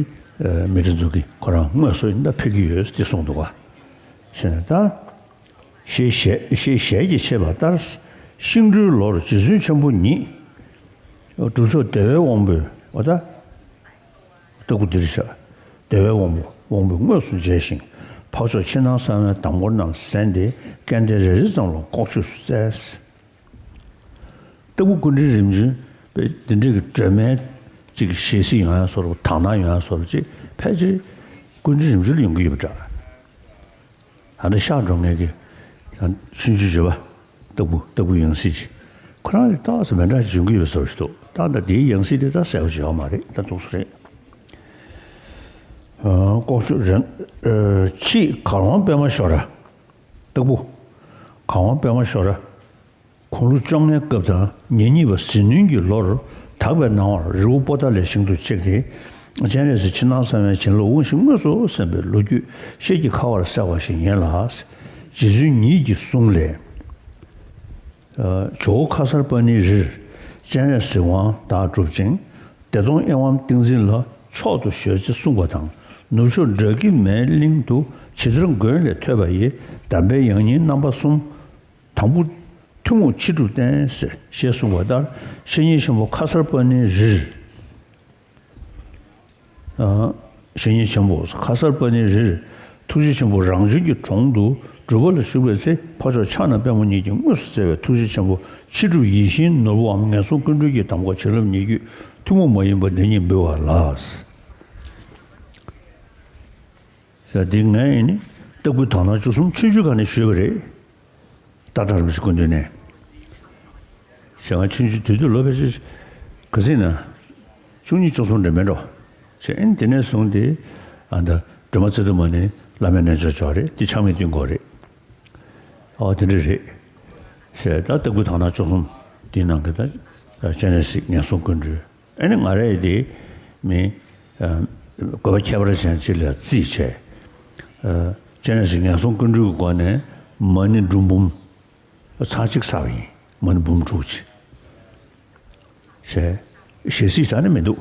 མཻ་ཏྲི་མཛུ་གི་ཁོ་རང་དངོས་སུ་ཡིན་ད་ཕེབས་ཀྱི་ཡོད་ཅེས་གསུངས་འདུག་ག་ཞེས་ནས་ད། ཞེས་ཞལ་ཞེས་ཞལ་གྱིས་བཞེས་པ་ལྟར། ཤིང་སྦྲུལ་ལོར་རྗེ་བཙུན་ཆེན་པོ་ཉིད། སྒྲུབ་མཆོག་བདེ་བའི་དབང་པོས་འོ་ད། སྟག་བུ་འདིར་བཞག་བདེ་བའི་དབང་པོ་དབང་པོས་དངོས་སུ་མཇལ་ཞིང་། འཕགས་མཆོག་ཕྱི་ནང་གསང་བའི་གདམས་སྐོར་རྣམས་གསན་ཏེ་སྐལ་ལྡན་རེ་རེ་ཙམ་ལ་ལྐོག་ཆོས་སུ་བསྩལ། སྟག་བུ་སྐུ་ཕྲེང་རིམ་བྱོན་པའི་འདི་འདྲའི་གི་སྒྲོན་མེ་གཅིག་གི་ཞལ་གཟིགས་ཡོང་ཡ་བཟོ་འདྲ་དག་སྣང་ཡོང་ཡ་བཟོ་འདྲ་ཅིག་ཕལ་ཆེར་སྐུ་ཕྲེང་རིམ་བྱོན་ལ་ཡོང་གི་ཡོད་པ་འདྲ། ད་ལྟ་གཤེགས་འགྲོ་མཁན་གྱི་ཆོས་རྗེ་བརྒྱུད་པ་སྟག་བུ་སྟག་བུ་ཡང་སྲིད་ཀྱི་ཁོ་རང་ལ་ཏོག་ཙམ་མི་འདྲ་ཞིག་འབྱུང་གི་ཡོད་བཟོ་ཞིག་འདུག་ད་ལྟ་དེའི་ཡང་སྲིད་དེ་ད་གསལ་པོ་ཞིག་ཡོད་མ་རེད། ད་འདུག་སེ་རེད། ལྐོག་ཆོས་རེད། ཕྱིས་གར་དབང་པདྨ་ཤོ་ར། སྟག་བུ། གར་དབང་པདྨ་ཤོ་ར། དགུང་ལོ་བཅོ་ལྔའི་སྐབས་དང་ཉེར་གཉིས་པ་ཟིལ་གནོན་གྱི་ལོར་དག་པའི་སྣང་བར་རི་བོ་པོ་ཏཱ་ལའི་ཞིང་དུ་གཤེགས་ཏེ། སྤྱན་རས་གཟིགས་ཕྱི་ནང་གསང་བའི་བྱིན་རླབས་དབང་བཞི་དངོས་སུ་གསན་པའི་ལོ་རྒྱུས་ཤེལ་གྱི་ཁ་བར་གསལ་བ་ཞིག་ཡིན་ལ། རྗེ་བཙུན་ཉིད་ཀྱི་གསུང་ལས། ཇོ་བོ་ཁ་སར་པ་ཎིའི་རིར་སྤྱན་རས་གཟིགས་དབང་བདག་སྒྲུབ་ཅིང་། བདེ་སྟོང་གཡེང་བམ་ཏིང་འཛིན་ལ་མཆོག་ཏུ་གཞོལ་ཚེ་གསུངས་པ་དང་། ནུབ་ཕྱོགས་སྦྲ་གི་མའི་གླིང་དུ་ཇི་ལྟར་མགོན་ལས་ཐོས་པ་ཡི། གདམས་པའི་ཡང་སྙིང་རྣམ་པ་གསུམ། དང་པོ་ཐུན་མོང་ཕྱི་སྒྲུབ་བསྟན་ཟེར་ཞེས་གསུངས་པ་ལྟར་བཤེས་གཉེན་ཆེན་པོ་ཁ་སར་པ་ཎིའི་རིར། བཤེས་གཉེན་ཆེན་པོ་ཁ་སར་པ་ཎིའི་རིར་ཐུགས་རྗེ་ཆེན་པོ་རང་བྱོན་གྱི་དྲུང་དུ་ སྒྲུབ་པ་ལ་ཞུགས་པའི་ཚེ་འཕགས་མཆོག་ཕྱག་ན་པདྨོ་ཉིད་ཀྱིས་དངོས་སུ་སྩལ་བའི་ཐུགས་རྗེ་ཆེན་པོ་ཕྱི་སྒྲུབ་ཡིད་བཞིན་ནོར་བུའམ་ངན་སོང་ཀུན་འདུལ་གྱི་གདམས་ངག་བྱིན་རླབས་ཉེ་བརྒྱུད་ཐུན་མོང་མ་ཡིན་པ་འདི་ཉིད་འབུལ་བ་ལགས། ཟེར་འདི་ངས་ཡིན་ནི་ལྟ་བུའི་དག་སྣང་བཅུ་གསུམ་ཆུང་ཆུང་སྒང་ནས་ཞུས་པ་རེད། སྟག་བྲག་རིན་པོ་ཆེ་སྐུ་མདུན་ནས། ཞེ་ང་ཆུང་ཆུང་དུས་དུས་ལོ་ཕལ་ཆེར་ག་ཚོད་ན། བཅུ་གཉིས་བཅུ་གསུམ་རེད་མེད་འགྲོ། ཞེ་ཨེ་ནི་དེ་ནས་བཟུང་སྟེ་ཨ་ད་སྒྲོལ་མ་ཚེ་ཐུབ་མ་ནི་བླ་མའི་རྣལ་འབྱོར་ཅོག་རེད། དེ་ཆགས་མེད་བསྟུན་དགོས་རེད། ཨོ་དེ་འདྲ་རེད། ཞེ་ད་ལྟ་བུའི་དག་སྣང་བཅུ་གསུམ་དེའི་ནང་གི་ད་སྤྱན་རས་གཟིགས་ངན་སོང་ཀུན་འདུལ། ཨེ་ནི་ང་རས་དེ་མི་དགོས་པ་ཁྱད་པར་ཅན་ཅིག་ལ་རྩིས་བྱས། སྤྱན་རས་གཟིགས་ངན་སོང་ཀུན་འདུལ་གྱི་སྒོ་ནས་མ་ཎི་སྒྲུབ་འབུམ་ཚར་གཅིག་བསགས་པ་ཡིན། མ་ཎི་འབུམ་དྲུག་ཅིག་བྱས། ཞལ་གཟིགས་དྲག་ནི་མི་འདུག་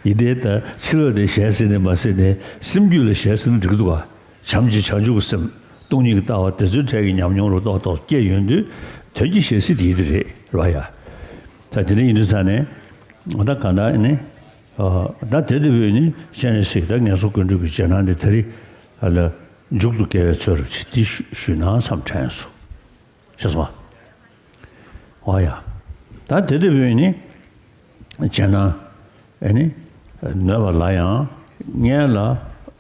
ཡིན་དེ་ད་ཕྱི་ལོགས་དེ་ཞལ་གཟིགས་ནས་མ་གཟིགས་ནས་སེམས་རྒྱུད་ལ་ཞལ་གཟིགས་ན་འགྲིག་གི་འདུག་ག་བྱམས་ཀྱི་བྱང་ཆུབ་ཀྱི་སེམས་སྟོང་ཉིད་ཀྱི་ལྟ་བ་དེ་ཚོའི་གྲས་ཀྱི་ཉམས་མྱོང་རུ་ཏོག་ཏོག་སྐྱེས་ཡོང་དུས་དོན་གྱི་ཞལ་གཟིགས་དེ་ཡིན་དེ་རེད་ར་ཡ། ད་དེ་འདྲ་ཡིན་དུས་ཙང་ནས་ད་ག་འདྲ་ནི་ད་དེ་ལྟ་བུའི་ནི་སྤྱན་རས་གཟིགས་ད་ངན་སོང་ཀུན་འདུལ་གྱི་རྗེས་གནང་འདི་ད་རེས་ཨ་ལ་མཇུག་ཏུ་དགེ་བའི་ཚོད་རུ་ཆེ་འདི་ཞུས་ན་བསམ་དྲན་སོང་། ཤེས་སོང་ཨ། ཨོ་ཡ། ད་དེ་ལྟ་བུའི་ནི་རྗེས་གནང་ཨེ་ནི་ནོད་པ་ལ་ཡང་སྔོན་ལ་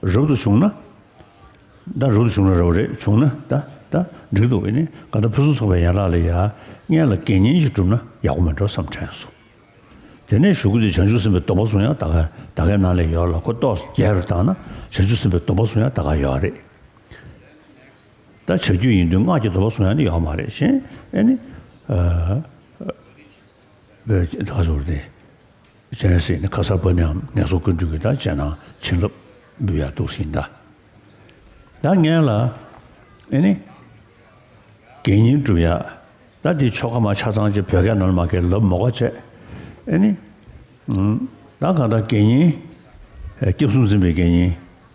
རབ་ཏུ་བྱུང་ན། ད་རབ་ཏུ་བྱུང་ན་རབ་རེད། བྱུང་ན་ད་ད་འགྲིག་འདུག་ཨེ་ནི་ག་ད་ཕུན་སུམ་ཚོགས་པའི་ཡན་ལག་ལ་ཡ་སྔོན་ལ་དགེ་བསྙེན་ཞིག་བསྒྲུབས་ན་ཡག་པོ་མེད་འགྲོ་བསམ་དྲན་སོང་། དེ་ནས་གཞུག་གུ་དེ་བྱང་ཆུབ་སེམས་དཔའི་སྡོམ་པ་བཟུང་ཡང་ད་ག་ད་གའི་ནང་ལ་ཡོད་ལ་ཁོ་ཏོག་རྒྱས་རུ་བཏང་ན་བྱང་ཆུབ་སེམས་དཔའི་སྡོམ་པ་བཟུང་ཡང་ད་ག་ཡོད་རེད། ད་བྱ་རྒྱུད་ཡིན་དུས་སྔགས་ཀྱི་སྡོམ་པ་བཟུང་ཡ་ནི་ཡོད་མ་རེད་གཞན་ཨེ་ནི། ཨ་བས་ད་ཟུར་ཏེ། སྤྱན་རས་གཟིགས་ནི་ཁ་སར་པ་ནིའམ་ངན་སོང་ཀུན་འདུལ་གྱི་ད་རྗེས་གནང་བྱིན་རླབས་འབུལ་ཡ་འདུག་ཟིན་ད། ད་ངན་ལ་ཨེ་ནི། དགེ་བསྙེན་སྒྲུབ་ཡ། ད་འདི་ཆོ་ག་མ་ཆ་ཚང་ཅིག་བོད་སྐད་ནང་ལ་མ་སྐད་ལབ་མོ་ག་བྱས། ཨེ་ནི། ད་གང་ལྟར་དགེ་བསྙེན། སྐྱབས་གསུམ་འཛིན་པའི་དགེ་བསྙེན།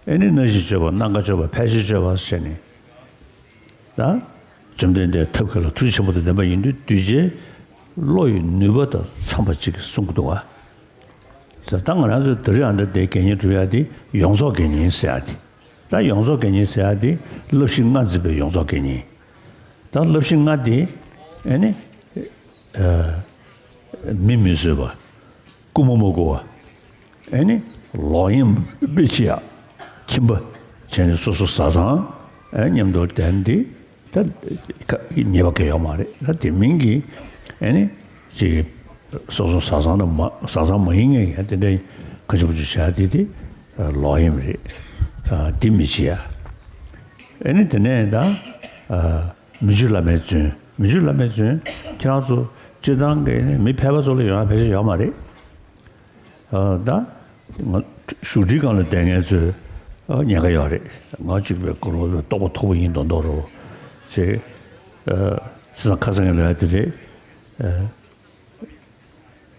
ཨེ་ནི་སྣ་བཞི་སྤྱོད་པ་སྣ་འགའ་སྤྱོད་པ་ཕལ་ཆེར་སྤྱོད་པ་ཟེར་ནས། ད། བཅོམ་ལྡན་འདས་ཐབས་མཁས་ལ་ཐུགས་རྗེ་ཆེན་པོ་དང་ལྡན་པ་ཡིན་དུས་གདུལ་བྱའི་བློ་ཡི་ནུས་པ་དང་འཚམས་པ་ཅིག་གསུང་གི་འདུག་བ། ཟེར་ད་ང་རང་ཚོ་དེ་རིང་ཨ་འདྲ་དེ་དགེ་བསྙེན་སྒྲུབ་ཡ་དེ་ཡོངས་རྫོགས་དགེ་བསྙེན་ཟེར་ཡ་དེ། ད་ཡོངས་རྫོགས་དགེ་བསྙེན་ཟེར་ཡ་དེ་བསླབ་གཞི་ལྔ་འཛིན་པའི་ཡོངས་རྫོགས་དགེ་བསྙེན། ད་བསླབ་གཞི་ལྔ་དེ་ཨེ་ནི། མི་མི་བཟོད་པ། རྐུ་མ་མ་རྐུ་བ། ཨེ་ནི། ལོག་གཡེམ་མི་བྱེད་ཡ། ཁྱིམ་པ། བྱས་ནས་སོ་སོ་བཟའ་ཚང་། ཨེ་མཉམ་དུ་ལྡན་ཏེ། ད་ཁ་ཉེས་པ་གང་ཡོད་མ་རེད། ད་དེ་མིན་གྱི་ཨེ་ནི་ཅིག་སོ་སོ་བཟའ་ཚང་དང་མ་བཟའ་ཚང་མ་ཡིན་ངེས་ཡ་དེ་འདྲ་ཁ་ཆེ་པོ་ཅིག་བྱ་དེ་དེ་ལོག་གཡེམ་རེད། ཨ་དེ་མི་བྱེད་ཡ། ཨེ་ནི་དེ་ནས་ད་ཨ་མི་འཇིགས་བླ་མའི་རྫུན། མི་འཇིགས་བླ་མའི་རྫུན་ཁྱེད་རང་ཚོ་སྤྱིར་བཏང་གི་ནི་མི་ཕལ་པ་ཚོ་ལ་ཡོང་ཡ་ཕལ་ཆེར་ཡོད་མ་རེད། ཨ་ད། ང་བཞུགས་ཁྲིའི་སྒང་ལ་བསྡད་མཁན་ཚོས་ཨ་ཉེན་ཁ་ཡོད་རེད། ང་གཅིག་པའི་སྐུ་རོ་རྟོགས་པ་མཐོ་པོ་ཡིན་མདོག་མདོག་རོ། ཞེས། ཨ་སེམས་ཁ་སང་གི་ལས་དེ་རེད། ཨ་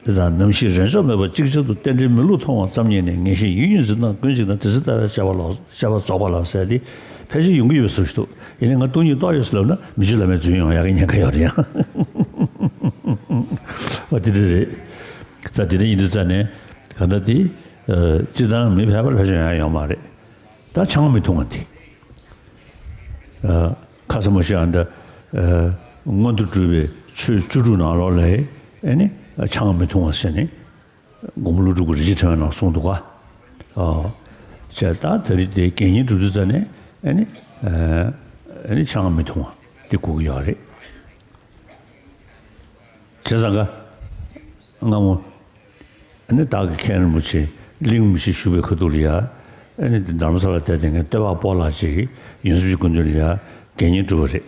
དེ་དང་ནམ་ཞིག་རེས་འཇོག་མེད་པར་ཅིག་ཅར་དུ་རྟེན་འབྲེལ་མི་བསླུ་མཐོང་བ་ཙམ་ཉིད་ནས་ངེས་ཤེས་ཡིད་གཉིས་འཛིན་སྟངས་ཀུན་གཅིག་དང་དེ་ཚེ་ལྟ་བའི་བྱ་བ་ལ་བྱ་བ་རྫོགས་པ་ལ་ཟེར་ཏེ་ཕལ་ཆེར་ཡོང་གི་ཡོད་པའི་བཟོ་ཞིག་འདུག་ཡིན་ནའི་ང་སྟོང་ཉིད་རྟོགས་ཡོད་ཟེར་ལབ་ན་མི་འཇིགས་བླ་མའི་རྫུན་ཡོང་ཡག་གི་ཉེན་ཁ་ཡོད་རེད་ཡ། ཨ་དེ་འདྲ་རེད། ད་དེ་འདྲ་ཡིན་དུས་ཙ་ནས་ག་འདྲ་དེ། ཨ་སྤྱིར་བཏང་མི་ཕལ་པར་ཕལ་ཆེར་ཡང་ཡོང་མ་རེད། ད་ཆང་མི་འཐུང་བ་དེ། ཨ་ཁ་ས་མ་ཤི་ཨ་འདྲ། ཨ་མངོན་མཐོ་སྒྲུབ་པའི་ཆོས་བཅུ་དྲུག་ནང་ལོགས་ལ་ཨེ་ནི་ཆང་མི་འཐུང་བ་ཟེར་ནས་མགོན་པོ་ཀླུ་སྒྲུབ་ཀྱི་རིན་ཆེན་ཕྲེང་བའི་ནང་གསུངས་འདུག་ག་ཨ་བྱས་ད་ད་རེས་དེ་དགེ་བསྙེན་སྒྲུབ་དུས་ཙ་ནས་ཨེ་ནི་ཨ་ཨེ་ནི་ཆང་མི་འཐུང་བ་དེ་དགོས་ཀྱི་ཡོད་རེད། བྱས་ཙང་ག་སྔ་མོ། ཨ་ནི་བདག་གིས་མཁན་རིན་པོ་ཆེ་གླིང་རིན་པོ་ཆེ་བཞུགས་པའི་ཁ་ཐུག་ལ་ཡ། ཨ་ནི་དེ་དྷ་རམ་ས་ལ་བསྡད་དེ་ངས་སྟོད་པ་སྤོ་ལགས་ཅིག་ཡོངས་འཛིན་སྐུ་མདུན་ལ་ཡ་དགེ་བསྙེན་སྒྲུབ་པ་རེད།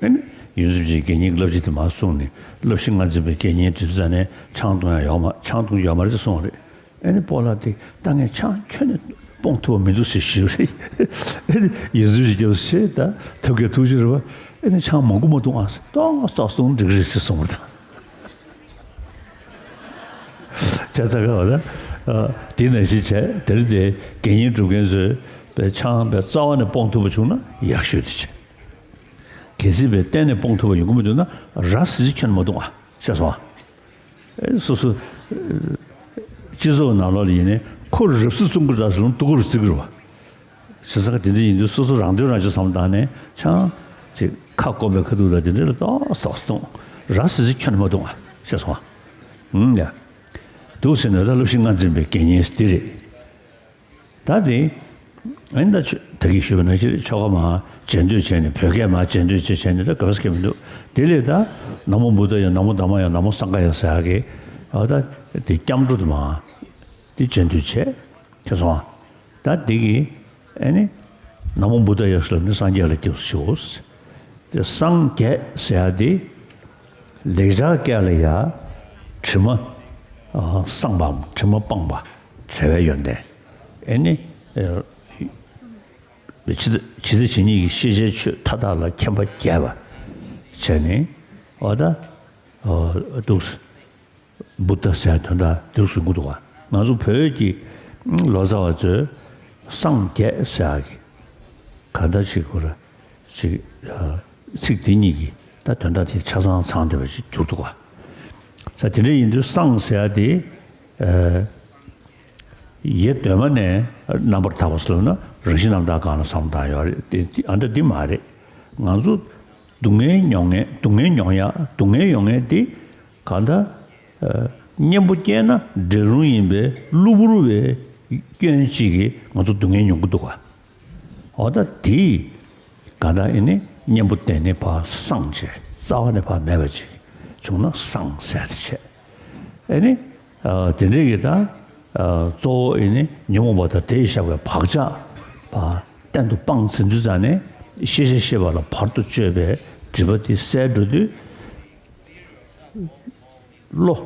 ཨ་ནི་ཡོངས་འཛིན་གྱིས་དགེ་བསྙེན་གྱི་བསླབ་བྱ་དེ་མར་གསུངས་ནས་བསླབ་གཞི་ལྔ་འཛིན་པའི་དགེ་བསྙེན་སྒྲུབ་ཙ་ནས་ཆང་འཐུང་ཡ་ཡོད་མ་ཆང་འཐུང་ཡོད་མ་རེད་ཅེས་གསུངས་པ་རེད། ཨ་ནི་སྤོ་ལགས་དེ་ད་ངས་ཆང་ཁྱོན་ནས་སྤོང་ཐུབ་པ་མི་འདུག་ཟེར་ཞུས་པ་རེད། ཨ་ནི་ཡོངས་འཛིན་གྱིས་སྐྱབས་སུ་མཆི་ད་ཐབས་མཁས་ཐུགས་རྗེ་རེད་པ། ཨ་ནི་ཆང་མང་པོ་མ་འཐུང་ཨ་ཟེར་ཏོག་ཙམ་འཐུང་འགྲིག་གི་རེད་ཟེར་གསུངས་པ་དང་། བྱས་ཙང་ག་བ་ད། དེ་ནང་བཞིན་བྱས་དེར་དེ་དགེ་བསྙེན་སྒྲུབ་མཁན་ཚོས་པའི་ཆང་པའི་རྩ་བ་ནས་སྤོང་ཐུབ་པ་བྱུང་ན་ཡག་ཤོས་དེ་བྱས། གལ་སྲིད་པའི་གཏན་ནས་སྤོང་ཐུབ་པ་ཡོང་གི་མི་འདུག་ན་ར་སི་ཁྱོན་མ་གཏོང་ཨ་ཤེས་སོང་ཨ། སོ་སོ། སྤྱི་ཚོགས་ནང་ལོགས་ལ་ཡིན་ནའི་ཁོ་རབ་སྲིད་བཙོང་གི་ར་སི་ལོང་དུ་གོ་རུ་བརྩི་གི་རུ་བ། བྱས་ཙང་དེ་འདྲ་ཡིན་དུས་སོ་སོ་རང་དོན་རང་གཅེས་བསམ་བཏང་ནས་ཆང་ཅིག་ཁ་སྐོམ་པའི་ཁ་ཐུག་ལ་དེ་འདྲ་ལ་ཏོག་ཙམ་ཏོག་ཙམ་འཐུང་། ར་བཟི་བཟི་ཁྱོན་ནས་མ་འཐུང་བ་ཤེས་སོང་ང་། ཨུམ་ཡ། འདུག་ཟེར་ནས་ད་སློབ་གཞི་ལྔ་འཛིན་པའི་དགེ་བསྙེན་འདི་རེད། ད་དེ་ཨ་ནི་ད་ཆོ་ད་གིན་ཞུས་པ་ནང་བཞིན་ཆོ་ག་མར་རྗེས་ཟློས་བྱས་ནས། བོད་སྐད་མར་རྗེས་ཟློས་བྱས་བྱས་ནས་ད་ག་བ་སྐད་མི་འདུག་དེ་ལས་ད་ན་མོ་བུདྡྷ་ཡ། ན་མོ་དྷརྨ་ཡ། ན་མོ་སངྒྷ་ཡ་ཟེར་ཡག་གི་ཨ་ད་དེ་སྐྱབས་འགྲོ་དུ་མར་དེ་རྗེས་ཟློས་བྱས། ཁྱེད་སོང་ང་། ད་འདི་གི་ཨ་ནི་ན་མོ་བུདྡྷ་ཡ་ཞེས་ལབ་ནས་སངས་རྒྱས་ལ་སྐྱབས་སུ་མཆིའོ། དེ་སངས་རྒྱས་ཟེར་ཡ་དེ་ལེགས་སྦྱར་སྐད་ལ་ཡ་དྲི་མ་ཨ་སངས་པའམ་དྲི་མ་སྤངས་པ། བྲལ་བའི་ཡོན་ཏན། ཨ་ནི་ཨ་ཇི་ལྟ་ཇི་ལྟ་ཇི་སྙེད་ཀྱི་ཤེས་བྱའི་ཆོས་མཐའ་དག་ལ་མཁྱེན་པ་རྒྱས་པ་བྱས་ནས་འོ་ད་ཨ་འདུག་བུདྡྷ་ཟེར་དོན་དག་འདིར་གསུང་གི་འདུག་ག་ང་ཚོ་བོད་ཀྱི་ལོ་ཙཱ་བ་ཚོས་སངས་རྒྱས་ཟེར་ཡག་གི་ག་འདྲ་ཞིག་གོ་ར་ཅིག་ཚིག་དེ་གཉིས་ཀྱི་ད་དོན་དག་དེ་ཆ་ཚང་ཚང་བསྡད་པ་ཞིག་གྱུར་འདུག་ག་ས་དེ་འདྲ་ཡིན་དུས་སངས་ཟེར་ཡག་དེ་ཡེ་གདོད་མ་ནས་རྣམ་པར་དག་པ་ཟེར་ལབ་ན་རང་བཞིན་རྣམ་དག་གང་ལ་བསམ་བློ་བཏང་ཡོད་རེད། དེ་ཨ་འདྲ་འདི་མ་རེད། ང་ཚོ་སྡུག་བསྔལ་མྱོང་མཁན། སྡུག་བསྔལ་མྱོང་ཡག་སྡུག་བསྔལ་ཡོང་མཁན་དེ་གང་ལྟར་ཨ་གཉེན་པོ་སྐྱེས་ན་འདྲེ་རུང་ཡིན་པའི་གློ་བུར་བའི་སྐྱོན་གཅིག་གིས་ང་ཚོ་སྡུག་བསྔལ་མྱོང་གི་འདུག་ག་འོ་ད་དེ་གང་ལྟར་ཨེ་ནི་གཉེན་པོ་དེ་ནི་ཕར་སངས་བྱས། རྩ་བ་ནས་ཕར་མེད་པ་ཅིག་བྱུང་ན་སངས་ཟེར་དེ་བྱས། ཨེ་ནི་ཨ་དེ་འདྲའི་གི་ད་ཨ་གཙོ་བོ་ཨེ་ནི་ཉོན་མོངས་པ་དང་དེས་བཞག་པའི་བག་ཆགས་ཕར་གཏན་དུ་སྤངས་ཟིན་དུས་ཙ་ནས་ཤེས་བྱ་ཤེས་པ་ལ་བར་དུ་གཅོད་པའི་སྒྲིབ་པ་དེ་བསལ་འགྲོ་དུས། བློ།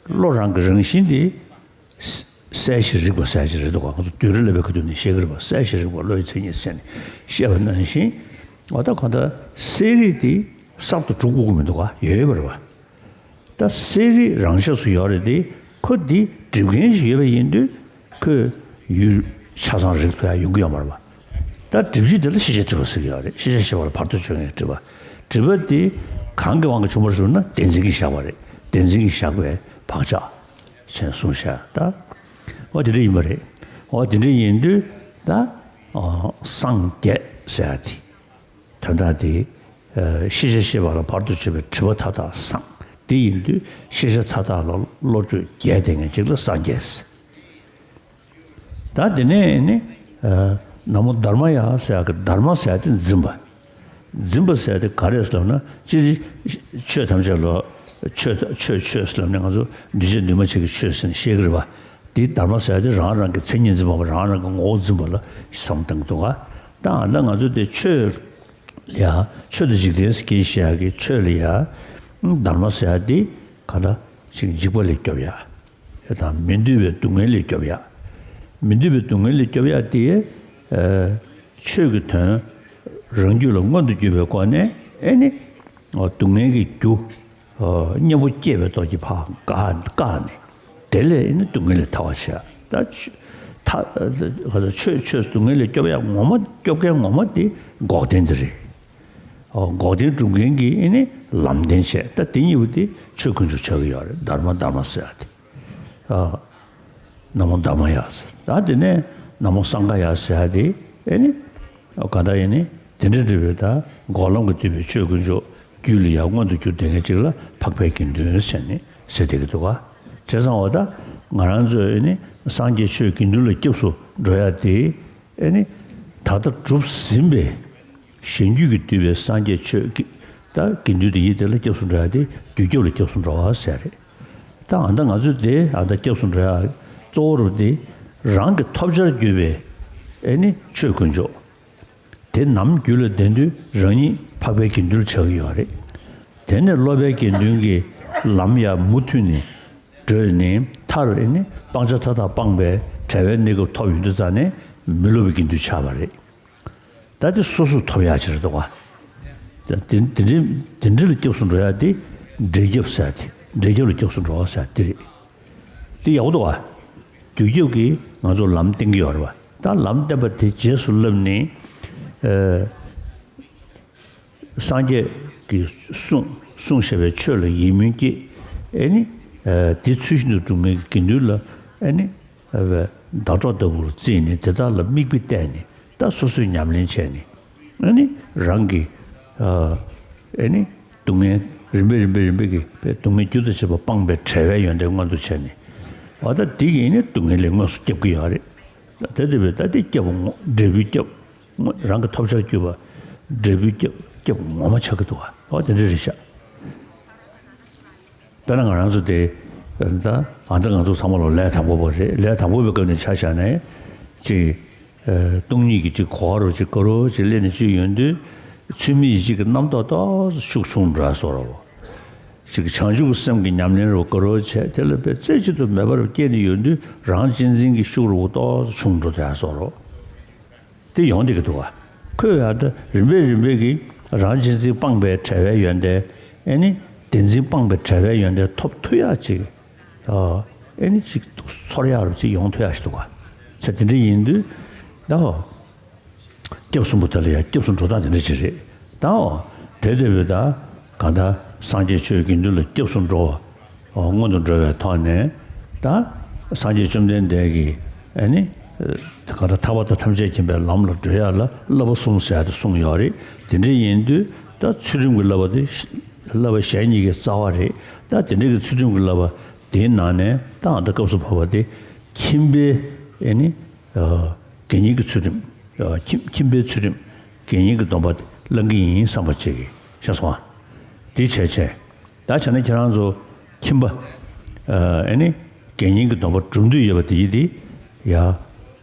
བློ་རང་གི་རང་བཞིན་དེ་གསལ་ཞིང་རིག་པ་ཟེར་ཞིག་རེད་འདུག་ག་ང་ཚོ་བསྡུས་གྲྭ་ལབ་པའི་ཁ་ཐུག་ནས་བཤད་ཀྱི་རེད་པ། གསལ་ཞིང་རིག་པ་བློ་ཡི་མཚན་ཉིད་ཟེར་ནས་བཤད་པ་ནང་བཞིན། འོ་ད་གང་ལྟར་གསལ་རིག་དེ་གསར་དུ་གྲུབ་དགོས་ཀྱི་མི་འདུག་ག་ཡོད་ཡོད་པ་རེད་པ། ད་གསལ་རིག་རང་ཆས་སུ་ཡོད་རེད་དེ། ཁོ་འདི་སྒྲིབ་མཁན་ཞིག་ཡོད་པ་ཡིན་དུས་ཁོས་ཡུལ་ཆ་ཚང་རིག་ཐུབ་ཡག་ཡོང་གི་ཡོད་མ་རེད་པ། ད་སྒྲིབ་བྱེད་དེ་ལ་ཤེས་བྱའི་སྒྲིབ་པ་ཟེར་གྱི་ཡོད་རེད། ཤེས་བྱ་ཤེས་པ་ལ་བར་དུ་གཅོད་མཁན་སྒྲིབ་པ། སྒྲིབ་པ་དེ་གང་གི་དབང་གིས་བྱུང་བ་རེད་ཟེར་ན་བདེན་འཛིན་གྱིས་བཞག་པ་རེད། བདེན་འཛིན་གྱིས་བཞག་པའི་བག་ཆགས་ཅེས་གསུངས་བཞག་ད་འོ་དེ་འདྲ་ཡིན་པ་རེད། འོ་དེ་འདྲ་ཡིན་དུས་ད་ཨ་སངས་རྒྱས་ཟེར་ཡག་དེ། དོན་དག་དེ། ཨ་ཤེས་བྱ་ཤེས་པ་ལ་བར་དུ་གཅོད་པའི་སྒྲིབ་པ་མཐའ་དག་སངས། དེ་ཡིན་དུས་ཤེས་བྱ་མཐའ་དག་ལ་བློ་གྲོས་རྒྱས་བསྡད་མཁན་ཅིག་ལ་སངས་རྒྱས། ད་དེ་ནས་ནི་ཨ་ན་མོ་དྷརྨ་ཡ་ཟེར་ཡག་གི་དྷརྨ་ཟེར་ཡག་དེ་འཛིན་པ། འཛིན་པ་ཟེར་ཡག་དེ་ག་རེ་ཟེར་ལབ་ན། སྤྱིར་ཆོས་ཐམས་ཅད་ལ་ཆོས་ཆོས་ཆོས་ཟེར་ལབ་ནས་ང་ཚོ་འདུས་བྱས་འདུས་མ་བྱས་ཀྱི་ཆོས་ཟེར་ནས་བཤད་ཀྱི་རེད་པ། དེ་དྷརྨ་ཟེར་ཡག་དེ་རང་རང་གི་མཚན་ཉིད་འཛིན་པ། རང་རང་གི་ངོ་བོ་འཛིན་པ་ལ་བསམ་བཏང་གི་འདུག་ག་ད་ད་ང་ཚོ་དེ་ཆོས་ལ་ཡ། ཆོས་དང་འཇིག་རྟེན་ཟེར་གྱི་བཤད་ཡག་གི་ཆོས་ལ་ཡ། དྷརྨ་ཟེར་ཡག་དེ་ག་ད་ཅིག་འཇིགས་པ་ལས་སྐྱོབ་ཡག་དང་། མི་འདོད་པའི་སྡུག་བསྔལ་ལས་སྐྱོབ་ཡག་མི་འདོད་པའི་སྡུག་བསྔལ་ལས་སྐྱོབ་ཡག་དེ་ཨ་ཆོས་ཀྱི་དོན་རང་རྒྱུད་ལ་མངོན་དུ་གྱུར་པའི་སྒོ་ནས་ཨེ་ནི་སྡུག་བསྔལ་གྱི་རྒྱུ་གཉེན་པོ་སྐྱེས་པའི་ཐོག་གི་ཕར་བཀག་བཀག་ནས། དེ་ལས་ནི་སྡུག་བསྔལ་ལས་ཐར་བར་བྱ། ད་ཆོས་ཐ་ག་ཚོད་ཆོས་ཆོས་སྡུག་བསྔལ་ལས་སྐྱོབ་ཡག་ངོ་མ། སྐྱོབ་མཁན་ངོ་མ་དེ་འགོག་བདེན་དེ་རེད། འོ་འགོག་བདེན་སྒྲུབ་མཁན་གྱི་ཨེ་ནི་ལམ་བདེན་བྱས། ད་དེ་གཉིས་པོ་དེ་ཆོས་དཀོན་མཆོག་ཆགས་ཀྱི་ཡོད་རེད། དྷརྨ་དྷརྨ་ཟེར་ཡག་དེ། ཨ་ན་མོ་དྷརྨ་ཡ་ཟེར། ད་དེ་ནས་ན་མོ་སངྒྷ་ཡ་ཟེར་ཡག་དེ་ཨེ་ནི། ཨོ་ག་ད་ཡིན་ནི་དེ་འདྲ་འདྲ་བའི་ད་འགོག་ལམ་གྱིས་བསྡུས་པའི་ཆོས་དཀོན་མཆོག་རྒྱུད་ལ་ཡང་མངོན་དུ་གྱུར་བསྡད་མཁན་ཅིག་ལ་འཕགས་པའི་དགེ་འདུན་ཟེར་ནས་ཟེར་བསྡད་ཀྱི་འདུག་ག་བྱས་ཙང་འོ་ད་ང་རང་ཚོས་ཨེ་ནི་སངས་རྒྱས་ཆོས་དགེ་འདུན་ལ་སྐྱབས་སུ་འགྲོ་ཡག་དེ་ཨེ་ནི་ད་ལྟ་གྲུབ་ཟིན་པའི་གཞན་རྒྱུད་ཀྱིས་བསྡུས་པའི་སངས་རྒྱས་ཆོས་ཀྱི་ད་དགེ་འདུན་དེ་ཡིན། དེ་ལ་སྐྱབས་སུ་འགྲོ་ཡག་དེ་རྒྱུད་སྐྱབས་ལ་སྐྱབས་སུ་འགྲོ་བ་ཟེར་རེད། ད་ཨ་ད་ང་ཚོས་དེ་ཨ་ད་སྐྱབས་སུ་འགྲོ་ཡག་གཙོ་བོ་རུ་དེ་རང་གི་ཐོབ་བྱར་གྱུར་པའི་ཨེ་ནི་ཆོས་དཀོན་མཆོག་དེ་ནམ་རྒྱུད་ལ་ལྡན་དུས་རང་ཉིད་འཕགས་པའི་དགེ་འདུན་ལ་ཆགས་ཀྱི་ཡོད་རེད། དེ་ནས་སློབ་པའི་དགེ་འདུན་གྱི་ལམ་ཡང་མུ་མཐུད་ནས་བགྲོད་ནས་མཐར་ཨེ་ནི་སྤང་བྱ་མཐའ་དག་སྤངས་པའི་བྲལ་བའི་གནས་སྐབས་ཐོབ་ཡོང་དུས་ཙ་ནས་མི་སློབ་པའི་དགེ་འདུན་ཆགས་པ་རེད། ད་དེ་སོ་སོས་ཐོབ་ཡག་ཅིག་རེད་འདུག་ག་ད་དེ་དེ་འདྲའི་དེ་འདྲ་ལ་སྐྱབས་སུ་འགྲོ་ཡག་དེ་འབྲས་སྐྱབས་ཟེར་ཡག་དེ། འབྲས་སྐྱབས་ལ་སྐྱབས་སུ་འགྲོ་བ་ཟེར་ཡག་དེ་རེད། དེ་ཡག་པོ་འདུག་ག་རྒྱུད་སྐྱབས་ཀྱིས་ང་ཚོར་ལམ་བསྟན་གྱི་ཡོད་རེད་པ། ད་ལམ་བསྟན་པ་དེ་རྗེས་སུ་བསླབས་ནས་ཨ་སངས་རྒྱས་ཀྱིས་གསུངས་གསུངས་བཞག་པའི་ཆོས་ལ་ཡིད་སྨོན་སྐྱེས། ཨེ་ནི་ཨ་དེ་ཚུལ་བཞིན་དུ་སྒྲུབ་མཁན་གྱི་དགེ་འདུན་ལ་ཨེ་ནི་ཨ་བའི་ཟླ་གྲོགས་ལྟ་བུར་བརྩིས་ནས་དེ་དག་ལ་མིག་དཔེ་བལྟས་ནས་ ད་སོ་སོས་ཉམས་ལེན་བྱས་ནས། ཨ་ནི་རང་གི་ཨ་ཨ་ནི་སྡུག་བསྔལ་རིམ་པས་རིམ་པས་རིམ་པས་ཀྱི་སྡུག་བསྔལ་རྒྱུ་དང་བཅས་པ་སྤངས་པའི་བྲལ་བའི་ཡོན་ཏན་མངོན་དུ་བྱས་ནས། འོ་ད་འདི་གིས་ནི་སྡུག་བསྔལ་ལས་དངོས་སུ་སྐྱོབ་ཀྱི་ཡོད་རེད། ད་དེ་དེ་བས་ད་དེ་སྐྱབས་ངོ་འབྲས་བུའི་སྐྱབས། རང་གི་ཐོབ་བྱར་གྱུར་པ་འབྲས་བུའི་སྐྱབས་སྐྱབས་ངོ་མ་ཆགས་ཀྱི་འདུག་བ། འོ་དེ་འདྲ་རེད་ཤག་དཔེར་ན་ང་རང་ཚོ་དེ་ད་ཨ་ད་ང་ཚོ་ཚང་མ་ལ་ལས་དང་པོ་པ་རེད། ལས་དང་པོ་པའི་སྐབས་ནས་ཆ་བཞག་ན་ཅིག་སྟོང་ཉིད་ཀྱི་ཅིག་གོ་བ་རུ་ཅིག་དགའ་རབ་ཅིག་སླེབས་ནས་ཅིག་ཡོང་དུས། ཚུལ་མིན་ཡིད་བྱེད་ཀྱི་རྣམ་རྟོག་ཏོག་ཙམ་ཤུགས་ཆུང་འགྲོ་ཡ་བཟོ་འདྲ་བོ། ཅིག་བྱང་ཆུབ་ཀྱི་སེམས་ཀྱི་ཉམས་ལེན་རུ་དགའ་རབ་བྱས། དེ་ལ་དཔེ་རྩེ་གཅིག་ཏུ་མེད་པར་སྐྱེས་ནས་ཡོང་དུས། རང་གཅེས་འཛིན་གྱི་ཤུགས་རུ་ཏོག་ཙམ་ཆུང་འགྲོ་ཡ་བཟོ་འདྲ་བོ། དེ་ཡོང་བསྡད་ཀྱི་འདུག་བ། ཁོས་ཡང་ད་རིམ་པས་རིམ་པས་ཀྱིས་རང་གཅེས་འཛིན་སྤངས་པའི་བྲལ་བའི་ཡོན་ཏན། ཨེ་ནི་བདེན་འཛིན་སྤངས་པའི་བྲལ་བའི་ཡོན་ཏན་ཐོབ་ཐུབ་ཡག་ཅིག་ཨ་ཨེ་ནི་ཅིག་ཚོར་ཡག་རུ་ཅིག་ཡོང་ཐུབ་ཡག་ཞིག་འདུག་བ། ཚེ་དེ་འདྲ་ཡིན་དུས་ད་སྐྱབས་གསུམ་པོ་དེ་ལ་ཡང་སྐྱབས་སུ་འགྲོ་སྟངས་དེ་འདྲ་ཅིག་རེད། ད་དེ་དེ་བས་ད་གང་ལྟར་སངས་རྒྱས་ཆོས་དགེ་འདུན་ལ་སྐྱབས་སུ་འགྲོ་བ། ཨོ། སྔོན་དུ་འགྲོ་བའི་ཐོག་ནས་ད་སངས་རྒྱས་བཅོམ་ལྡན་འདས་ཀྱིས་ཨ་ནི་ད་ག་རེ་ཐར་པ་དང་ཐམས་ཅད་མཁྱེན་པའི་ལམ་ལ་བགྲོད་ཡག་ལ་བསླབ་པ་གསུམ་ཟེར་ཡག་དེ་གསུངས་ཡོད་རེད། དེ་འདྲ་ཡིན་དུས་ད་ཚུལ་ཁྲིམས་ཀྱི་བསླབ་པ་དེ་བསླབ་པ་གཞན་གཉིས་ཀྱི་རྩ་བ་རེད། ད་དེ་འདྲ་གི་ཚུལ་ཁྲིམས་ཀྱི་བསླབ་པ་དེའི་ནང་ནས་ད་ཨ་ད་སྐབས་སུ་བབ་པ་དེ་ཁྱིམ་པའི་ཨ་ནི་དགེ་བསྙེན་གྱི་ཚུལ་ཁྲིམས། ཁྱིམ་ཁྱིམ་པའི་ཚུལ་ཁྲིམས་དགེ་བསྙེན་གྱི་སྡོམ་པ་བླང་གི་ཡིན་བསམ་པ་བྱེད་ཀྱི་ཤེས་སོང་ཨ། དེ་བྱས་བྱས། ད་བྱས་ན་ཁྱེད་རང་ཚོ་ཁྱིམ་པ། ཨ་ནི་དགེ་བསྙེན་གྱི་སྡོམ་པ་སྒྲུབ་འདོད་ཡོད་པ་དེ་ཡིན་དེ། ཡ།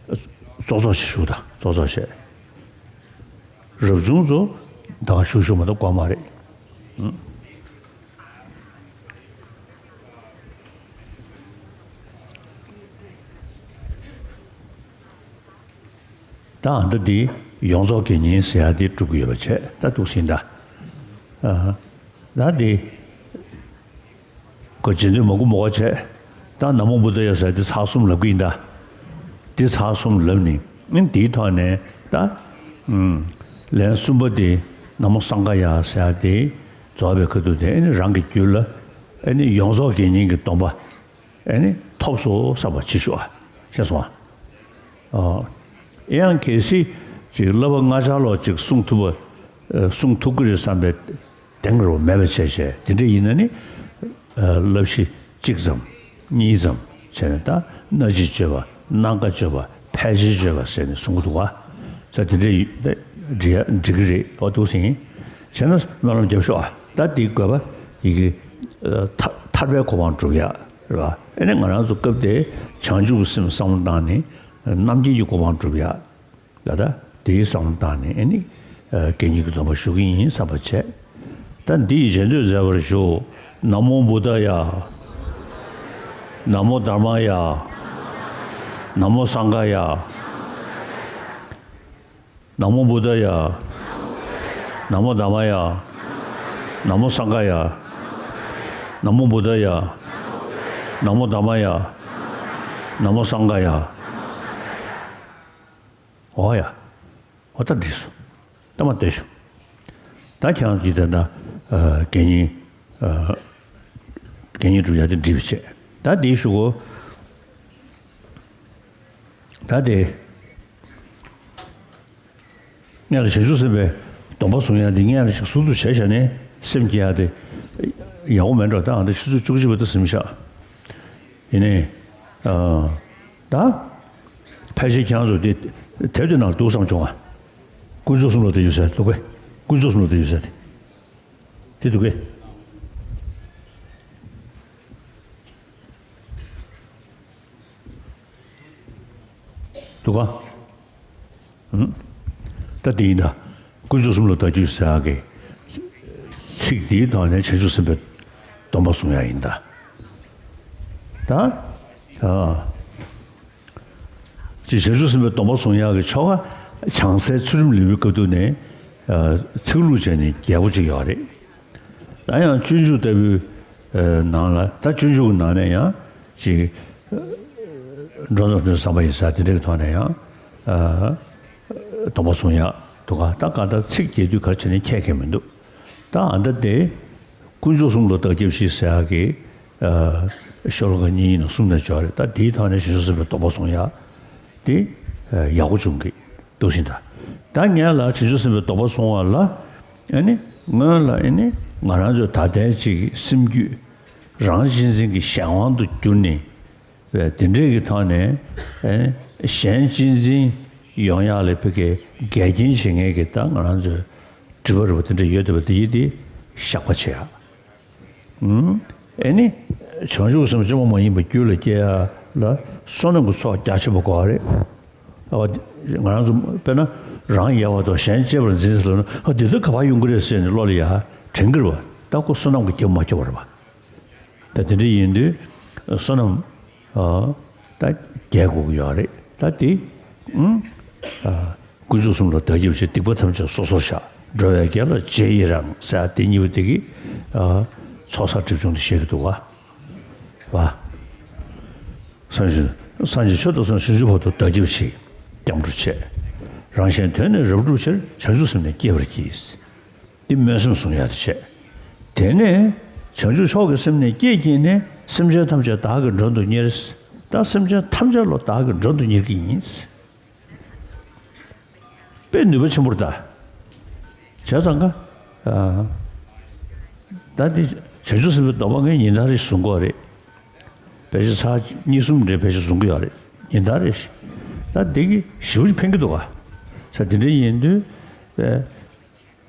ཙོག་ཙོག་ཞིག་ཞུགས་དང་ཙོག་ཙོག་བྱས། རབ་བྱུང་ཚོ་ད་ག་ཞུགས་ཞུགས་མ་གཏོགས་དགོས་མ་རེད། ད་ཨ་ད་འདི་ཡོངས་རྫོགས་དགེ་བསྙེན་ཟེར་ཡ་འདི་སྒྲུབ་ཀྱི་ཡོད་པ་བྱས། ད་འདུག་སེ་ཡིན་ད། ཨ། ད་འདི་གོ་རྗེས་འདོད་མ་གུ་མོ་ག་བྱས། ད་ན་མོ་བུདྡྷ་ཡ་ཟེར་ཡ་འདི་ཚར་གསུམ་ལབ་ཀྱི་ཡིན་ད། འདི་ཚར་གསུམ་ལབ་ནི་ཨ་འདིའི་ཐོག་ནས་ད། ཨུམ། ལན་གསུམ་པ་འདི་ན་མོ་སངྒ་ཡ་ཟེར་ཡ་འདི་རྫོགས་པའི་ཁ་ཐུག་དེ་ཨ་ནི་རང་གི་རྒྱུད་ལ་ཨ་ནི་ཡོངས་རྫོགས་དགེ་བསྙེན་གྱི་སྡོམ་པ། ཨེ་ནི་ཐོབ་སོང་བསམ་པ་བྱེད་ཤོག་ཨ། ཤེས་སོང་ཨ། ཨ། ཡང་གལ་སྲིད་ཅིག་བསླབ་པ་ལྔ་ཆར་ལོག་ཅིག་སྲུང་ཐུབ་པ། ཨ། སྲུང་ཐུབ་ཀྱི་རེད་བསམ་པའི་གདེང་རུ་མེད་པ་བྱས་བྱས་དེ་འདྲ་ཡིན་ན་ནི། ཨ། བསླབ་གཞི་གཅིག་ཙམ་གཉིས་ཙམ་བྱས་ནས། ད་སྣ་ལྕེ་གཅོད་པ། སྣ་ཁ་གཅོད་པ། ཕལ་ཆེར་གཅོད་པ་ཟེར་ནས་གསུང་གི་འདུག་བ། ད་དེ་འདྲ་ཡིན་ད་འགྲིག་ཡ་འགྲིག་གི་རེད། ཨོ་འདུག་སེ་ཡིན། བྱས་ན་སྨོན་ལམ་རྒྱབ་ཤོག་ཨ། ད་དེའི་དགོས་པ་ཡི་གེ། ཨ། ཐར་ཐར་པའི་གོ་འཕང་སྒྲུབ་ཡ། རེད་བ། ཨེ་ནས་ང་རང་ཚོ་སྐབས་དེ་བྱང་ཆུབ་ཀྱི་སེམས་བསམ་བློ་བཏང་ནས་རྣམ་མཁྱེན་གྱི་གོ་འཕང་སྒྲུབ་ཡ། ད་ལྟ་དེའི་བསམ་བློ་བཏང་ནས་ཨེ་ནི། ཨ། དགེ་བསྙེན་གྱི་སྡོམ་པ་ཞུ་གི་ཡིན་བསམ་པ་བྱས། ད་འདི་ཡི་རྗེས་ཟློས་མཛད་པར་ཞུ། ན་མོ་བུདྡྷ་ཡ། ན་མོ་དྷརྨ་ཡ། ན་མོ་སངྒ་ཡ། ན་མོ་བུདྡྷ་ཡ། ན་མོ་དྷརྨ་ཡ། ན་མོ་སངྒ་ཡ། ན་མོ་བུདྡྷ་ཡ། ན་མོ་དྷརྨ་ཡ། ན་མོ་སངྒ་ཡ། འོ་ཡ། འོ་ད་འགྲིག་སོང་། ད་མ་བསྡད་ཤོག་ད་ཁྱེད་རང་ཚོ་ད་ལྟ། ཨ། དགེ་བསྙེན། ཨ། དགེ་བསྙེན་སྒྲུབ་ཡ་དེ་འགྲིག་པ་བྱས། ད་འདི་ཞུ་གོ་ད་དེ། སྔོན་ལ་བྱང་ཆུབ་སེམས་དཔའི་སྡོམ་པ་བཟུང་ཡ་དེ་སྔོན་ལ་ཞིག་ཟུར་དུ་བྱས་བཞག་ནས་སེམས་སྐྱིད་ཡ་དེ་ཡག་པོ་མེད་འགྲོ། ད་ཨ་ད་ཆུ་ཚོད་བཅུ་གཅིག་པ་དེ་ཟིན་བཞག་ཡིན་ནའི། ཨ། ད་ཕལ་ཆེར་ཁྱེད་རང་ཚོ་དེ་དེབ་དེ་ནང་འདུག་བསམ་བྱུང་ང་། དཀོན་མཆོག་གསུམ་ལ་བལྟ་རྒྱུ་ཟེར་འདུག་གས། དཀོན་མཆོག་གསུམ་ལ་བལྟ་རྒྱུ་ཟེར་དེ། དེ་འདུག་གས། འདུག་ག་ཨུམ། ད་དེ་ཡིན་ད། དཀོན་མཆོག་གསུམ་ལ་བལྟ་རྒྱུ་ཟེར་ཡག་གི་ཚིག་དེའི་ཐོག་ནས་བྱང་ཆུབ་སེམས་དཔའི་སྡོམ་པ་བཟུང་ཡག་ཡིན་ད། ད། ཨ། ཅེས་བྱང་ཆུབ་སེམས་དཔའི་སྡོམ་པ་བཟུང་ཡག་གི་ཆོ་ག་བྱང་སའི་ཚུལ་ཁྲིམས་ལེའུའི་སྐབས་དུ་ནས། ཨ། ཚིག་ལྷུག་བྱས་ནས་རྒྱས་པོ་ཅིག་ཡོད་རེད། ད་ཡང་སྤྱོད་འཇུག་ལྟ་བུའི། ཨ། ནང་ལ། ད་སྤྱོད་འཇུག་གི་ནང་ནས་ཡང་ཅིག་ཨ། འགྲོ་དོན་བསམ་པ་ཡི་ས་དེ་འདྲའི་ཐོག་ནས་ཡང་། ཨ། སྡོམ་པ་བཟུང་ཡག་འདུག་ག་ད་གང་ལྟར་ཚིག་རྒྱས་བསྡུས་ག་རེ་བྱས་ནས་ཁྱད་ཁྱད་མི་འདུག་ད་ཨ་ད་དེ། དཀོན་མཆོག་གསུམ་ལ་བདག་སྐྱབས་མཆི་ཟེར་ཡག་གི། ཨ། ཤོ་ལོ་ཀ་གཉིས་ཡིན་ན་གསུམ་ནས་འཇོག་རེད། ད་དེའི་ཐོག་ནས་བྱང་ཆུབ་སེམས་དཔའི་སྡོམ་པ་བཟུང་ཡག་དེ། ཨ། ཡག་པོ་བྱུང་གི་འདུག་ཟིན་ད། ད་ངས་ལ་བྱང་ཆུབ་སེམས་དཔའི་སྡོམ་པ་སྲུང་བ་ལ། ཨ་ནི་སྔོན་ལ་ཨ་ནི་ང་རང་ཚོའི་ད་ལྟའི་ཅིག་སེམས་རྒྱུད་རང་གཅེས་འཛིན་གྱི་གཞན་དབང་དུ་གྱུར་ནས། དེ་འདྲས་ཀྱི་ཐོག་ནས་ཨ་ནི་གཞན་གཅེས་འཛིན་ཡོང་ཡག་ལ་ཕ་གིའི་འགལ་རྐྱེན་བྱེད་མཁན་གྱི་ད་ང་རང་ཚོའི་སྒྲིབ་པ་རེད་པ། དེ་འདྲ་ཡོད་བསྡད་པ་དེ་ཡིན་ཏེ་བཤགས་པ་བྱེད་ཡག་ཨ་ནི། བྱང་ཆུབ་སེམས་བཅོས་མ་མ་ཡིན་པ་རྒྱུད་ལ་སྐྱེ་ཡ་ལ་བསོད་ནམས་ཀྱི་ཚོགས་རྒྱ་ཆེན་པོ་དགོས་པ་རེད། ཨ། ང་རང་ཚོ་དཔེར་ན་རང་ཡལ་བ་དང་གཞན་གཅེས་པར་འཛིན་ཟེར་ན། ཨ། འདི་ཚོ་ག་པར་ཡོང་གི་རེད་ཟེར་ནས་བློ་ལ་ཡ་དྲན་གྱི་རེད་པ། ད་ཁོ་བསོད་ནམས་ཀྱི་རྒྱབ་མ་ཁྱབ་པ་རེད་པ། ད་དེ་འདྲ་ཡིན་དུས་བསོད་ནམས། ཨ། ད་རྒྱས་དགོས་ཀྱི་ཡོད་རེད། ད་དེ། ཨ། དཀོན་མཆོག་གསུམ་ལ་བདག་སྐྱབས་མཆི། སྡིག་པ་ཐམས་ཅད་སོ་སོར་བཤགས། འགྲོ་བའི་དགེ་ལ་རྗེས་ཡི་རང་ཟེར་ཡ་དེ་གཉིས་པོ་དེ་གི། ཨ། ཚོགས་བསགས་སྒྲིབ་སྦྱོང་དེ་བཤད་ཀྱི་འདུག་བ། བ། སངས་རྒྱས་སངས་རྒྱས་ཆོས་དང་ཚོགས་བྱང་ཆུབ་བར་དུ་བདག་སྐྱབས་མཆི། སྐྱབས་འགྲོ་བྱས། རང་གཞན་དོན་ནི་རབ་བསྒྲུབ་ཕྱིར། བྱང་ཆུབ་སེམས་ནི་བསྐྱེད་པར་བགྱི། འདི་སྨོན་སེམས་བཟུང་ཡ་དེ་བྱས། དེ་ནས་བྱང་ཆུབ་མཆོག་གི་སེམས་ནི་བསྐྱེད་བགྱིས་ནས། སེམས་ཅན་ཐམས་ཅད་བདག་གིས་མགྲོན་དུ་གཉེར། ད་སེམས་ཅན་ཐམས་ཅད་ལ་བདག་གིས་མགྲོན་དུ་གཉེར་གྱི་ཡིན། དཔེ་ནུས་པ་ཆེན་པོ་རེད་ད། བྱས་ཙང་ཀ། ཨ། ད་འདི་བྱང་ཆུབ་སེམས་དཔའི་སྡོམ་པ་ངས་ཉིན་ལྟར་རེ་བཟུང་གི་ཡོད་རེད། ཕལ་ཆེར་ཚར་གཉིས་གསུམ་རེ་ཕལ་ཆེར་བཟུང་གི་ཡོད་རེད། ཉིན་ལྟར་རེ། ད་འདི་གིས་ཞེ་པོ་ཅིག་ཕན་གྱི་འདུག་ག། ས་དེ་འདྲ་ཡིན་དུས། ཨེ།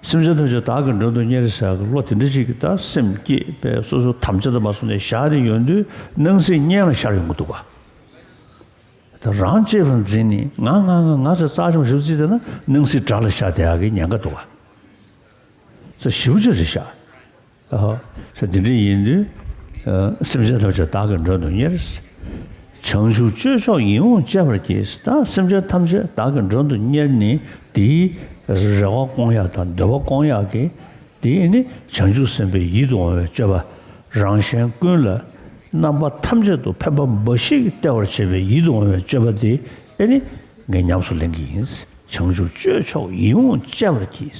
སེམས་ཅན་ཐམས་ཅད་བདག་གིས་མགྲོན་དུ་གཉེར་ཟེར་གི་བློ་དེ་འདྲ་ཅིག་གིས་ད་སེམས་བསྐྱེད་པའི་སོ་སོ་དམ་བཅའ་དང་མ་སོང་ནས་བཞག་ནས་ཡོང་དུས། སྣང་སྲིད་གཉིས་ལ་ཤར་ཡོང་གི་འདུག་ག། ད་རང་གཅེས་པར་འཛིན་ནས་ང་ང་ང་ང་ཟེར་རྩ་ཆེན་པོ་ཞིག་བརྩིས་བསྡད་ན། སྣང་སྲིད་དགྲ་ལ་ཤར་བསྡད་ཡག་གི་ཉེན་ཁ་འདུག་ག། ས་ཞེ་པོ་ཅིག་རེད་ཤག། ཨ། ས་དེ་འདྲ་ཡིན་དུས། ཨ། སེམས་ཅན་ཐམས་ཅད་བདག་གིས་མགྲོན་དུ་གཉེར། བྱང་ཆུབ་སྤྱོད་མཆོག་ཡིད་འོང་སྤྱད་པར་བགྱི། ད་སེམས་ཅན་ཐམས་ཅད་བདག་གིས་མགྲོན་དུ་གཉེར་ནས་དེའི་རེ་བ་སྐོང་ཡག་དང་འདོད་པ་སྐོང་ཡག་གི། དེ་ནི་བྱང་ཆུབ་སེམས་དཔའི་ཡིད་དུ་འོང་བའི་སྤྱོད་པ། རང་གཞན་ཀུན་ལ་རྣམ་པ་ཐམས་ཅད་དུ་ཕན་པ་འབའ་ཞིག་སྟེར་བར་བྱེད་པའི་ཡིད་དུ་འོང་བའི་སྤྱོད་པ་དེ། ཨེ་ནི་ངས་ཉམས་སུ་ལེན་གྱི་ཡིན། བྱང་ཆུབ་སྤྱོད་མཆོག་ཡིད་འོང་སྤྱད་པར་བགྱི།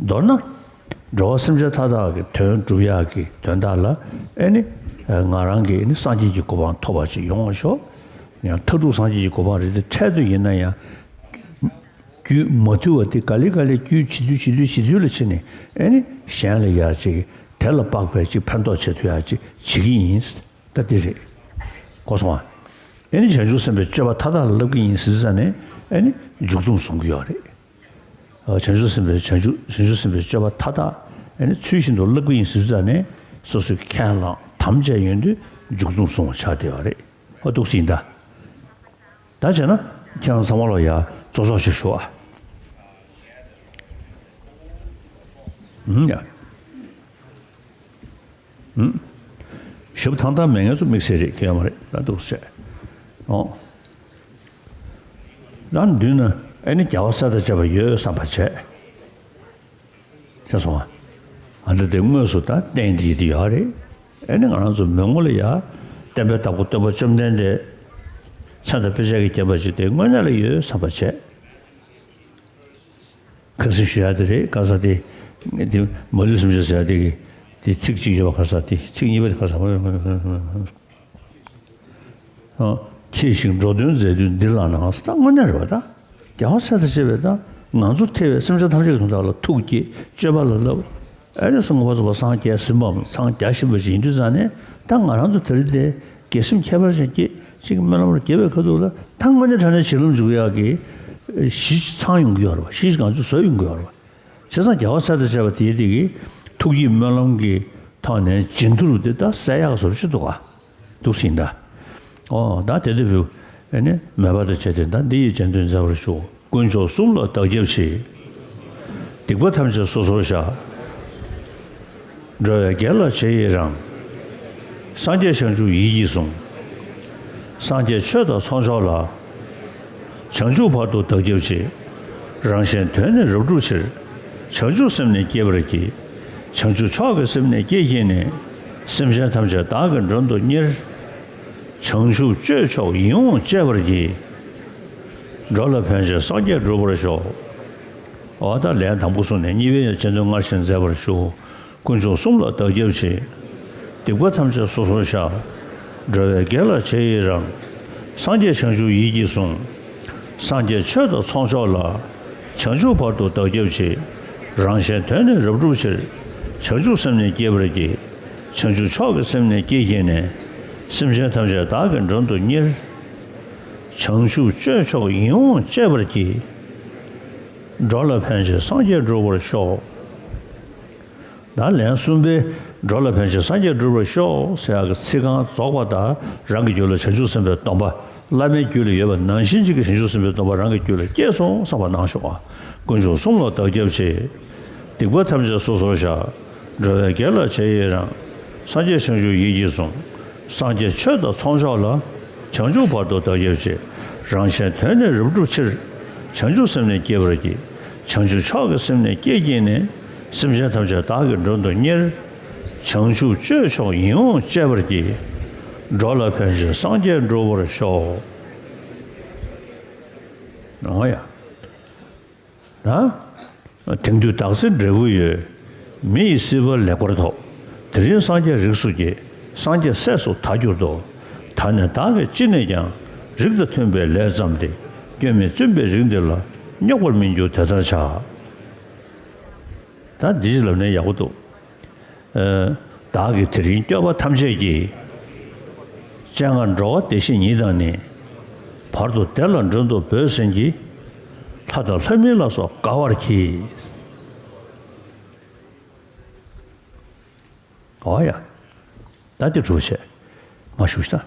མདོར་ན། འགྲོ་བ་སེམས་ཅན་མཐའ་དག་གི་དོན་སྒྲུབ་ཡག་གི་དོན་དག་ལ། ཨེ་ནི་ང་རང་གིས་ཨེ་ནི་སངས་རྒྱས་ཀྱི་གོ་འཕང་ཐོབ་པ་ཅིག་ཡོང་བར་ཤོག། ཡང་མཐར་ཐུག་སངས་རྒྱས་ཀྱི་གོ་འཕང་རེད་དེ། འཕྲལ་དུ་ཡིན་ན་ཡང་རྒྱུད་མ་ཐུལ་བ་དེ། ག་ལེ་ག་ལེ་རྒྱུད་བྱེད་དུས་བྱེད་དུས་བྱེད་དུས་ལ་ཕྱིན་ནས། ཨེ་ནི་གཞན་ལ་ཡ་ཅིག་དེ་ལ་དཔག་པའི་ཅིག་ཕན་ཐོགས་བྱེད་ཐུབ་ཡ་ཅིག་བྱེད་ཀྱི་ཡིན། ད་དེ་རེད། གོ་སོང་ང་། ཨེ་ནི་བྱང་ཆུབ་སེམས་དཔའི་སྤྱོད་པ་མཐའ་དག་ལ་བསླབ་ཀྱི་ཡིན་ཟེར་དུས་ཙ་ནས། ཨེ་ནི་མཇུག་སྡོམ་བཟུང་གི་ཡོད་རེད། ཨ། བྱང་ཆུབ་སེམས་དཔའི་བྱང་ཆུབ་བྱང་ཆུབ་སེམས་དཔའི་སྤྱོད་པ་མཐའ་དག་ཨེ་ནི་ཚུལ་བཞིན་དུ་བསླབ་ཀྱི་ཡིན་ཟེར་དུས་ཙ་ནས། སོ་སོས་ཁས་བླངས་དམ་བཅས་ཡོང་དུས་མཇུག་སྡོམ་བཟུང་བ་ཆགས་བསྡད་ཡོད་རེད། ཨ། འདུག་སེ་ཡིན་ད། ད་བྱས་ན་ཁྱེད་རང་ཚང་མ་ལ་ཡ་གཙོ་གཙོ་ཞིག་ཞུ་ཨ། ཨུམ། ཡ། ཨུམ། ཞབས་ཐང་ཐང་མེད་མཁན་ཚོ་དམིགས་བསལ་རེད། ཁྱོད་ཡོད་མ་རེད། ད་འདུག་སེ་བྱས། ཨོ། ད་མདུན་ན་ཨེ་ནི་རྒྱལ་བ་སྲས་དང་བཅས་པ་ཡོད་བསམ་པ་བྱས། ཤེས་སོང་ང་། ཨ། འདི་དེ་དངོས་སུ་ད་བསྟན་དེ་དེ་ཡོད་རེད། ཨེ་ནི་ང་རང་ཚོ་མོས་ངོ་ལ་ཡ་བསྟན་པའི་བདག་པོ་སྟོན་པ་བཅོམ་ལྡན་འདས་མཚན་དང་དཔེ་བྱད་ཀྱིས་བརྒྱན་པ་ཅིག་དེ་དངོས་གནས་ལ་ཡོད་བསམ་པ་བྱས། ཁ་སང་ཞུ་ཡ་དེ་རེད། ཁ་སང་དེ་དེ་མ་ལུས་གསུམ་ཆེན་ཟེར་ཡ་དེ་གི་དེ་ཚིག་གཅིག་ཡོད་པ། ཁ་སང་དེ་ཚིག་གཉིས་པ་དེ་ཁ་སང་། ཨ། མཁྱེན་ཞིང་འགྲོ་དོན་མཛད་དུས་འདི་ལགས་ན། ད་དངོས་གནས་རེད་པ། ད་རྒྱལ་བ་སྲས་དང་བཅས་པས་ད་ང་ཚོ་ཐེ་བའི་སེམས་ཅན་ཐམས་ཅད་ཀྱི་དོན་དག་ལ་ཐུགས་བསྐྱེད། སྤྱོད་པ་ལ་བསླབ། ཨེ་ནི་སངས་རྒྱས་ཐོབ་པ་སངས་རྒྱས་ཟིན་པའམ་སངས་རྒྱ་བཞིན་པ་ཞིག་ཡིན་དུས་ཙ་ནས། ད་ང་རང་ཚོ་དེ་རིང་དེ་དགེ་སེམས་ཁྱད་པར་ཅན་སྐྱེས་ཅིག་སྨོན་ལམ་ལ་དགྱེས་པའི་ཁ་ཐུག་ལ། ད་དངོས་གནས་དྲང་གནས་བྱིན་རླབས་འཇུག་ཡག་གི་གཞི་ཚང་ཡོང་གི་ཡོད་རེད་པ། གཞི་ང་ཚོས་བཟོ་ཡོང་གི་ཡོད་རེད་པ། བྱས་ཙང་རྒྱལ་བ་སྲས་དང་བཅས་པ་དེའི་དེ་གི་ཐུགས་བསྐྱེད་སྨོན་ལམ་གྱི་ཐོག་ནས་བྱིན་མཐུ་རུ་དེ་ད་གསལ་ཡག་བཟོ་ཅིག་འདུག་ག། འདུག་སེ་ཡིན་ད། ཨོ། ད་དེ་ལྟ་བུའི་ཨེ་ནི་མོས་པ་དང་བཅས་ཏེ། ད་འདི་ཡི་རྗེས་ཟློས་མཛད་པར་ཞུ། དཀོན་མཆོག་གསུམ་ལ་བདག་སྐྱབས་མཆི། སྡིག་པ་ཐམས་ཅད་སོ་སོར་བཤགས། འགྲོ་བའི་དགེ་ལ་རྗེས་ཡི་རང་། སངས་རྒྱས་བྱང་ཆུབ་ཡིད་ཀྱིས་བཟུང་། སངས་རྒྱས་ཆོས་དང་ཚོགས་མཆོག་ལ། བྱང་ཆུབ་བར་དུ་བདག་སྐྱབས་མཆི། རང་གཞན་དོན་ནི་རབ་བསྒྲུབ་ཕྱིར། བྱང་ཆུབ་སེམས་ནི་བསྐྱེད་པར་བགྱི། བྱང་ཆུབ་མཆོག་གི་སེམས་ནི་བསྐྱེད་བགྱིས་ནས། སེམས་ཅན་ཐམས་ཅད་བདག་གིས་མགྲོན་དུ་གཉེར། བྱང་ཆུབ་སྤྱོད་མཆོག་ཡིད་འོང་སྤྱད་པར་བགྱི། འགྲོ་ལ་ཕན་ཕྱིར་སངས་རྒྱས་འགྲུབ་པར་ཤོག། འོ། ད་ལན་དང་པོ་གསུངས་ནས་གཉིས་པའི་རྗེས་ཟློས་སྔར་བཞིན་མཛད་པར་ཞུ། དཀོན་མཆོག་གསུམ་ལ་བདག་སྐྱབས་མཆི། སྡིག་པ་ཐམས་ཅད་སོ་སོར་བཤགས། འགྲོ་བའི་དགེ་ལ་རྗེས་ཡི་རང་། སངས་རྒྱས་བྱང་ཆུབ་ཡིད་ཀྱིས་བཟུང་། སངས་རྒྱས་ཆོས་དང་ཚོགས་མཆོག་ལ། བྱང་ཆུབ་བར་དུ་བདག་སྐྱབས་མཆི། རང་གཞན་དོན་ནི་རབ་བསྒྲུབ་ཕྱིར། བྱང་ཆུབ་སེམས་ནི་བསྐྱེད་པར་བགྱི། བྱང་ཆུབ་མཆོག་གི་སེམས་ནི་བསྐྱེད་བགྱིས་ནས། སེམས་ཅན་ཐམས་ཅད་བདག་གིས་མགྲོན་དུ་གཉེར། བྱང་ཆུབ་སྤྱོད་མཆོག་ཡིད་འོང་སྤྱད་པར་བགྱི། འགྲོ་ལ་ཕན་ཕྱིར་སངས་རྒྱས་འགྲུབ་པར་ཤོག། ད་ལན་གསུམ་པའི་འགྲོ་ལ་ཕན་ཕྱིར་སངས་རྒྱས་འགྲུབ་པར་ཤོག་ཟེར་ཡག་གི་ཚིག་རྐང་རྫོགས་པ་དང་རང་གི་རྒྱུད་ལ་བྱང་ཆུབ་སེམས་དཔའི་སྡོམ་པ་བླ་མའི་རྒྱུད་ལ་ཡོད་པ་ནང་བཞིན་གཅིག་གི་བྱང་ཆུབ་སེམས་དཔའི་སྡོམ་པ་རང་གི་རྒྱུད་ལ་སྐྱེས་སོང་བསམ་པ་གནང་ཤོག། ཨ། དཀོན་མཆོག་གསུམ་ལ་བདག་སྐྱབས་མཆི། སྡིག་པ་ཐམས་ཅད་སོ་སོར་བཤགས། འགྲོ་བའི་དགེ་ལ་རྗེས་ཡི་རང་། སངས་རྒྱས་བྱང་ཆུབ་ཡིད་ཀྱིས་བཟུང་། སངས་རྒྱས་ཆོས་དང་ཚོགས་མཆོག་ལ། བྱང་ཆུབ་བར་དུ་བདག་སྐྱབས་མཆི། རང་གཞན་དོན་ནི་རབ་བསྒྲུབ་ཕྱིར། བྱང་ཆུབ་སེམས་ནི་བསྐྱེད་པར་བགྱི། བྱང་ཆུབ་མཆོག་གི་སེམས་ནི་བསྐྱེད་བགྱིས་ནས། སེམས་ཅན་ཐམས་ཅད་བདག་གིས་མགྲོན་དུ་གཉེར། བྱང་ཆུབ་སྤྱོད་མཆོག་ཡིད་འོང་སྤྱད་པར་བགྱི། འགྲོ་ལ་ཕན་ཕྱིར་སངས་རྒྱས་འགྲུབ་པར་ཤོག། འོ་ཡ། ན། དེང་དུས་བདག་ཚེ་འབྲས་བུ་ཡོད། མི་ཡི་སྲིད་པ་ལེགས་པར་ཐོབ། དེ་རིང་སངས་རྒྱས་རིགས་སུ་སྐྱེས། སངས་རྒྱས་སྲས་སུ་ད་གྱུར་ཏོ། ད་ནི་བདག་གིས་ཅི་ནས་ཀྱང་། རིགས་དང་མཐུན་པའི་ལས་བརྩམས་ཏེ། སྐྱོན་མེད་བཙུན་པའི་རིགས་འདི་ལ། རྙོག་པར་མི་འགྱུར་དེ་ལྟར་བྱ། ད་འདི་ཅིག་ལབ་ན་ཡག་པོ་འདུག། ཨ། བདག་གིས་དེ་རིང་སྐྱོབ་པ་ཐམས་ཅད་ཀྱི། སྤྱན་སྔར་འགྲོ་བ་བདེ་གཤེགས་ཉིད་དང་ནི། བར་དུ་བདེ་ལ་མགྲོན་དུ་བོས་ཟིན་གྱི། ལྷ་དང་ལྷ་མིན་ལ་སོགས་དགའ་བར་གྱིས། འོ་ཡ། ད་དེ་གྲུབ་བྱས། མ་ཞུ་ཤ།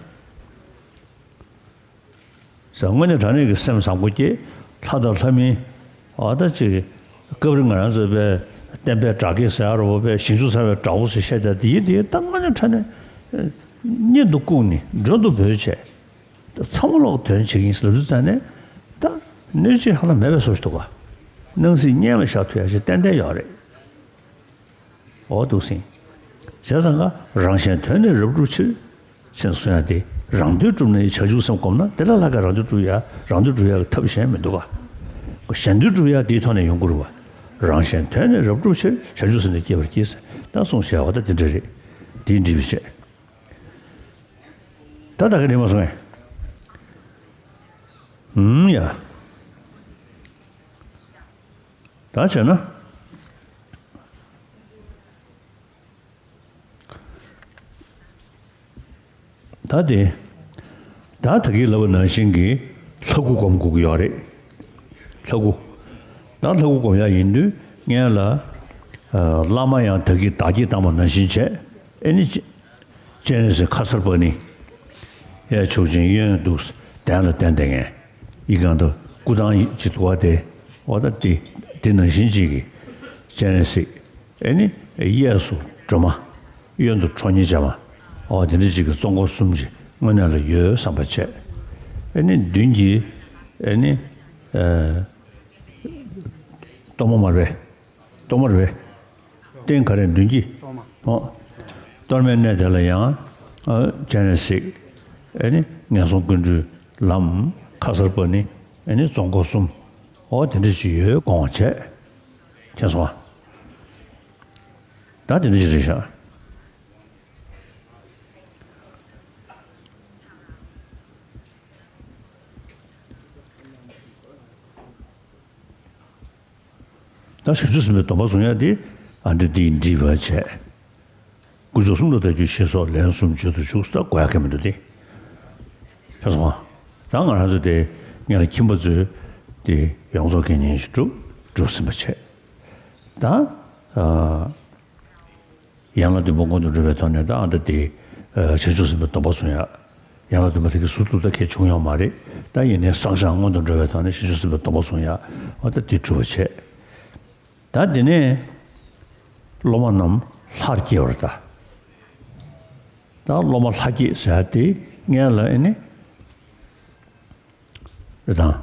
ཟེར། དངོས་གནས་དྲང་གནས་ཀྱི་སེམས་བཟང་པོ་སྐྱེས། ལྷ་དང་ལྷ་མིན། འོ་ད་ཅིག། སྐབས་རེ་ང་རང་ཚོ་པས་བསྟན་པའི་གྲགས་ཀྱི་ཟེར་ཡ་རོ་པས་ཞིང་ཆུ་ཚ་བའི་བྲག་པོ་ཞེས་བཤད་ད་དེ་ཡི་དེ་ད་དངོས་གནས་དྲང་གནས། གཉེན་དུ་བཀུག་ནས་མགྲོན་དུ་བོས་བྱས། ད་ཚང་མ་ལོག་དོན་བྱེད་ཀྱི་ཡིན་ཟེར་ལབ་དུས་ཙང་ནས། ད་གནོད་བྱེད་ཧ་ལམ་མེད་པའི་བཟོ་ཞིག་འདུག་ག། སྣང་སྲིད་གཉེན་ལ་བཞག་ཐུབ་ཡ་ཞིག་ཏན་ཏན་ཡོད་རེད། འོ་འདུག་སེ། བྱས་ཙང་ཀ་རང་གཞན་དོན་ནི་རབ་བསྒྲུབ་ཕྱིར། ཅེས་གསུང་ཡ་དེ་རང་དོན་བསྒྲུབ་ནས་བྱང་ཆུབ་སེམས་བསྒོམས་ན་དེ་ལ་ལྷག་ག་རང་དོན་བསྒྲུབ་ཡ་རང་དོན་བསྒྲུབ་ཡ་གི་ཐབས་གཞན་མི་འདུག་ག། གཞན་དོན་བསྒྲུབ་ཡ་དེའི་ཐོག་ནས་ཡོང་གི་རེད་བ། རང་གཞན་དོན་ནི་རབ་བསྒྲུབ་ཕྱིར་བྱང་ཆུབ་སེམས་ནི་བསྐྱེད་པར་གྱིས་ཟེར་ད་གསུངས་བཞག་པ་ད་དེ་འདྲ་རེད། དེ་འགྲིག་པ་བྱས། ད་ད་ག་འགྲིག་མ་སོང་ངས། ཨུམ་ཡ། ད་བྱས་ན། ད་དེ། ད་ད་གིན་ལབ་པ་ནང་བཞིན་གྱི་ལྷ་སྐུ་སྒོམ་དགོས་ཀྱི་ཡོད་རེད། ལྷ་སྐུ། ད་ལྷ་སྐུ་སྒོམ་ཡག་ཡིན་དུས་སྔོན་ལ། ཨ། བླ་མ་ཡང་ད་གིན་བདག་བསྐྱེད་བཏང་བ་ནང་བཞིན་བྱས། ཨེ་ནི། སྤྱན་རས་གཟིགས་ཁ་སར་པ་ཎི། གཡས་མཆོག་སྦྱིན་གཡོན་གདུགས་གདན་ལ་བསྟན་བསྡད་མཁན། ཡི་གེ་འདི་སྐུ་ཐང་ཅིག་འདུག་པ་དེ། འོ་ད་དེ་དེ་ནང་བཞིན་ཅིག་གི་སྤྱན་རས་གཟིགས། ཨེ་ནི་གཡས་སུ་སྒྲོལ་མ། གཡོན་དུ་ཁྲོ་གཉེར་ཅན་མ། འོ་དེ་འདྲ་ཅིག་གི་ཙོང་ཁ་གསུམ་ཅིག་དངོས་གནས་ལ་ཡོད་བསམ་པ་བྱས། ཨེ་ནི་མདུན་གྱི། ཨེ་ནི། ཨ། གཏོར་མ་མར་པས། གཏོར་མ་རེད་པས། སྟེང་ག་རེ་མདུན་གྱི། ཨོ། གཏོར་མའི་གནས་དེ་ལ་ཡང་། ཨ། སྤྱན་རས་གཟིགས། ཨེ་ནི་ངན་སོང་ཀུན་འཁྲུགས་ལམ། ཁ་སར་པ་ཎི། ཨེ་ནི་ཙོང་ཁ་གསུམ། ཨོ་དེ་འདྲ་ཅིག་ཡོད་དགོངས་བྱས། མཁྱེན་སོང་ཨ། ད་དེ་འདྲ་ཅིག་རེད་ཤག། ད་བྱང་ཆུབ་སེམས་དཔའི་སྡོམ་པ་བཟུང་ཡ་དེ་ཨ་འདི་འདིས་འགྲིག་པ་བྱས། དཀོན་མཆོག་གསུམ་ལ་བདག་སྐྱབས་མཆི་སོགས་ལན་གསུམ་བརྗོད་དུ་བཅུག་ད་དགོས་ཡ་གང་མི་འདུག་སྟེ། ཤེས་སོང་ང་། ད་ང་རང་ཚོ་དེ་སྔོན་ལ་ཁྱིམ་པ་ཚོས་དེ་ཡོངས་རྫོགས་དགེ་བསྙེན་ཞིག་བསྒྲུབས་བསྒྲུབས་ཟིན་པ་བྱས། ད། ཨ། ཡན་ལག་བདུན་པ་སྔོན་དུ་འགྲོ་བའི་ཐོག་ནས་ད་ཨ་ད་དེ། ཨ། བྱང་ཆུབ་སེམས་དཔའི་སྡོམ་པ་བཟུང་ཡ། ཡན་ལག་བདུན་པ་དེ་གའི་ཟུར་དུ་ད་གས་བྱུང་ཡོད་མ་རེད། ད་ཡིན་ནའི་བསགས་སྦྱང་སྔོན་དུ་འགྲོ་བའི་ཐོག་ནས་བྱང་ཆུབ་སེམས་དཔའི་སྡོམ་པ་བཟུང་ཡ། ཨ་ད་དེ་གྲུབ་པ་བྱས། ད་དེ་ནས་སློབ་མ་རྣམས་ལྷར་བསྐྱེད་པར་གདའ། ད་སློབ་མ་ལྷར་བསྐྱེད་ཟེར་ཡ་དེ་སྔོན་ལ་ཨེ་ནི། རེད་དང་།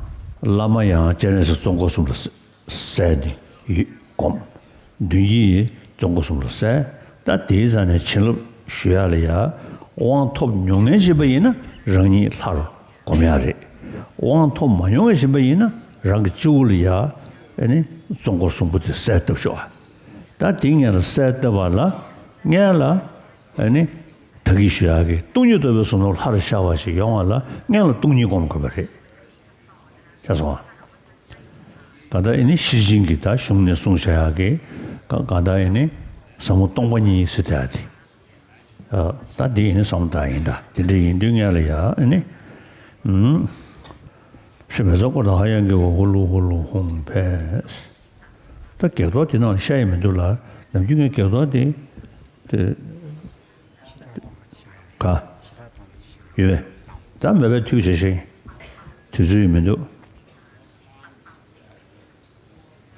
བླ་མ་ཡང་སྤྱན་རས་གཟིགས་ཙོང་ཁ་གསུམ་ལ་གསལ་ནས་ཡིད་བསྒོམ། མདུན་གྱི་ཙོང་ཁ་གསུམ་ལ་གསལ། ད་དེའི་རྩ་ནས་བྱིན་རླབས་ཞུ་ཡ་ལ་ཡ། དབང་ཐོབ་མྱོང་མཁན་ཡིན་པ་ཡིན་ན་རང་ཉིད་ལྷར་སྒོམ་ཡ་རེད། དབང་ཐོབ་མ་མྱོང་མཁན་ཡིན་པ་ཡིན་ན་རང་གི་སྤྱི་བོ་ལ་ཡ། ཨེ་ནི་ཙོང་ཁ་གསུམ་པོ་དེ་གསལ་བཏབ་ཤོག། ད་དེ་སྔོན་ལ་གསལ་བཏབ་པ་ལ་སྔོན་ལ། ཨ་ནི། ད་གིན་ཞུ་ཡག་གི་སྟོང་ཉིད་རྟོགས་པའི་གཟུགས་སྣང་ལྷར་ཤར་བ་ཞིག་ཡོང་བ་ལ་སྔོན་ལ་སྟོང་ཉིད་སྒོམ་དགོས་པ་རེད། ཤེས་སོང་ང་། གང་ལྟར་ཨེ་ནི་ཤེར་ཕྱིན་གྱི་ད་གཞུང་ནས་གསུངས་བཞག་ཡག་གི་གང་གང་ལྟར་ཨེ་ནི་ཟབ་མོ་སྟོང་པ་ཉིད་ཟེར་ཡག་དེ། ཨ། ད་འདི་ཡིན་ན་བསམ་བཏང་ཡིན་ད། དེ་འདྲ་ཡིན་དུས་ངས་ལ་ཡ་ཨ་ནི། ཨུམ། ཧྲི་མེ་ས་ཀོ་ད་ཧ་ཡང་གི་འོ་ཧུ་ལུ་ཧུ་ལུ་ཧུང་ཕེས། ད་བགེགས་གཏོར་དེ་ནང་ལ་ཤ་ཡི་མི་འདུག་ལ། ནམ་རྒྱུན་ངས་བགེགས་གཏོར་དེ་དེ་ག་ཡོད་པས། ད་མེད་པའི་མཐུས་བྱས་ཤིང་དུས་ཚོད་ཡིན་མི་འདུག་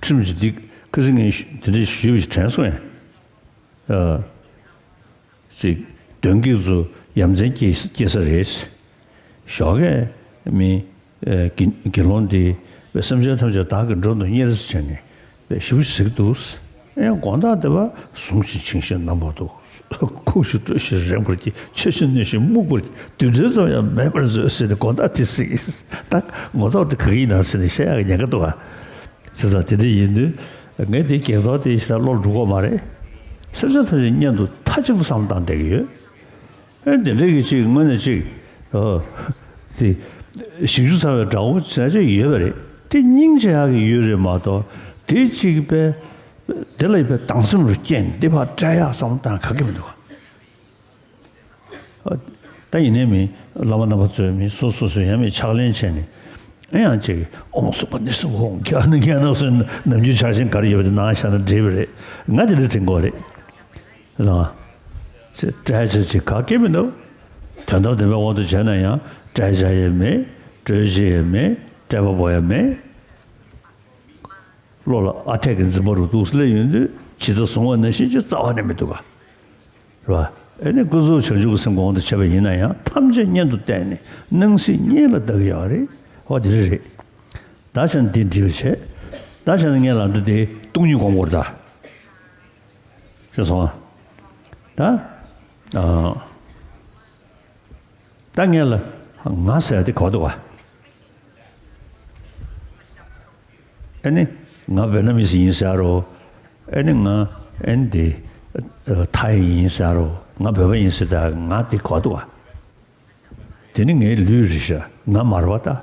ཁྲིམས་ཀྱི་འདི་ཁ་སང་ངས་དེ་འདྲ་ཞུས་པ་ཞིག་དྲན་སོང་ཡ། ཨ། ཅིག་གདོན་བགེགས་ཚོ་ཡ་མཚན་སྐྱེ་སྐྱེ་ས་རེད། ཞོགས་ཀས་མི་ཨ་དགེ་དགེ་སློང་དེ་སེམས་ཅན་ཐམས་ཅད་བདག་གིས་མགྲོན་དུ་གཉེར་ཟེར་བྱས་ནས་ཞེ་པོ་ཞིག་ཟེར་གྱི་འདུག་ཨེ་དགོང་དག་དེ་བ་ཟུང་ཞིག་ཆིངས་ཤིག་གནམ་བར་དུ། ཁུག་ཤིག་སྤྲོས་ཤིག་རན་པར་གྱིས། ཆེ་ཞིང་གནོན་ཤིང་རྨུགས་པར་གྱིས། རྡུལ་ཕྲན་ཙམ་ཡང་མེད་པར་མཛོད་ཟེར་ནས་དགོང་དག་དེ་ཟེར་གྱི། ད་ངོ་ཐོག་དེ་ག་གི་ཡིན་ན་ཟེར་ནས་བཤད་ཡག་གི་ཉེན་ཁ་འདུག་ག་བྱས་ཙང་དེ་འདྲ་ཡིན་དུས་ངས་དེ་བགེགས་གཏོར་དེ་ཞེ་དྲག་བློར་འགྲོ་གི་མ་རེད། སེམས་ཅན་ཐམས་ཅད་སྙན་དུ་མཐའ་གཅིག་ཏུ་བསམ་བཏང་བསྡད་ཀྱི་ཡོད། ཨེ་འདི་འདྲ་གི་ཅིག་དངོས་གནས་ཅིག་ཨོ། དེ་ཞིབ་འཇུག་ཚར་བའི་འདྲ་བོ་བྱས་ཅིག་ཡོད་པ་རེད། དེ་སྙིང་རྗེ་ཡག་གི་ཡོད་རེད་མ་གཏོགས་དེ་ཅིག་པས་དེ་ལ་ཡོད་པའི་སྡང་སེམས་རུ་སྐྱེས་ནས་དེ་ཕར་སྤྲད་ཡག་བསམ་བཏང་ག་གེ་མི་འདུག་ག་ད་ཡིན་ནའི་མི་བླ་མ་རྣམ་པ་ཚོས་མི་སོ་སོ་སོས་ཡང་མི་ཕྱག་ལེན་བྱས་ནས་ཨེ་ཡང་ཅིག་ཨོཾ་སུ་པ་ཎི་སུ་ཧོ་ཁྱེད་ཨ་ནི་ངས་ནོག་སོན་ནམ་རྒྱུན་ཕྱག་ཆེན་ག་རེ་ཡོད་པ་དེ་གནང་བཞག་ན་འགྲིག་པ་རེད། ང་དེ་འདྲ་དྲན་གོ་རེད། ལ། སྤྲད་བྱས་ཅིག་ག་གེ་མི་འདུག་དོན་དམ་བདེན་པའི་དབང་དུ་བྱས་ན་ཡང་སྤྲད་བྱ་ཡས་མེད། སྤྲོད་བྱེད་ཡས་མེད། སྤྲད་པ་པོ་ཡས་མེད། བློ་ལ་ཨ་འཐས་ཀྱི་འཛིན་པ་རུ་འདུག་སླེབས་ཡོང་དུས་ཇི་ལྟར་བཟུང་བ་ནང་བཞིན་གྱི་རྩ་བ་ནས་མི་འདུག་ག་རེད་བ། ཨེ་ནི་ཀུན་རྫོབ་བྱང་ཆུབ་ཀྱི་སེམས་ཀྱི་དབང་དུ་བྱས་པ་ཡིན་ན་ཡང་ཐམས་ཅད་གཉེན་དུ་བསྟེན་ནས་སྣང་སྲིད་གཉིས་ལ་བདག་གི་ཡོད་རེད། འོ་དེ་རེད་རེད། ད་ཆ་འདི་འདྲི་བ་བྱས། ད་ཆ་ངས་ལབ་འདི་དེ་སྟོང་ཉིད་སྒོམ་དགོས་རེད་ད། ཤེས་སོང་ཨ། ད། ཨ། ད་ངས་ལ་ང་ཟེར་ཡ་དེ་ག་བ་འདུག་ག་ཨེ་ནི་ང་ཝེ་ཏ་ནམ་མི་སི་ཡིན་ཟེར་རོ། ཨེ་ནི་ང་ཨེ་ནི་དེ་ཨ་ཐའི་ཡིན་ཟེར་རོ། ང་བོད་པ་ཡིན་ཟེར། ད་ང་དེ་ག་བ་འདུག་ག་དེ་ནི་ངའི་ལུས་རེད་ཤག་ང་མ་རེད་པ་ད།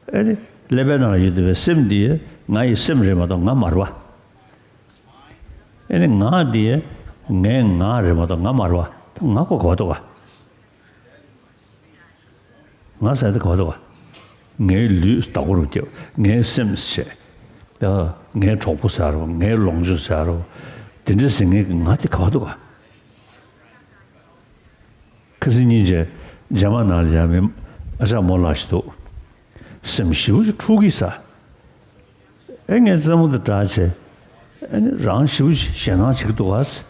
ཨེ་ནི་ཀླད་པའི་ནང་ལ་ཡོད་བསྡད་པའི་སེམས་འདི་ང་ཡི་སེམས་རེད་མ་གཏོགས་ང་མ་རེད་པ། ཨེ་ནི་ངག་འདི་ངའི་ངག་རེད་མ་གཏོགས་ང་མ་རེད་པ། ད་ངག་པ་ག་བ་འདུག་ག་ང་ཟེར་དེ་ག་བ་འདུག་ག་ངའི་ལུས་བདག་པོ་རུ་སྐྱེ་བ། ངའི་སེམས་ཟེར། ད་ངའི་གྲོགས་པོ་ཟེར་རོ། ངའི་ལོངས་སྤྱོད་ཟེར་རོ། དེ་འདྲ་ཟེར་མཁན་གྱི་ང་དེ་ག་བ་འདུག་ག་ཁ་སང་ཉིན་རྗེས་རྗེས་མ་ནང་ལ་ཡང་མི་ཨ་ཅག་མོ་ལགས་ཤིག་འདུག་སེམས་ཞེ་པོ་ཅིག་འཁྲུག་གི་ས། ཨེ་ངས་རྩེད་མོ་དེ་འདྲ་བྱས། ཨེ་ནི་རང་ཞེ་པོ་ཅིག་ཞེད་སྣང་བྱེད་ཀྱི་འདུག་ག་ཞེད་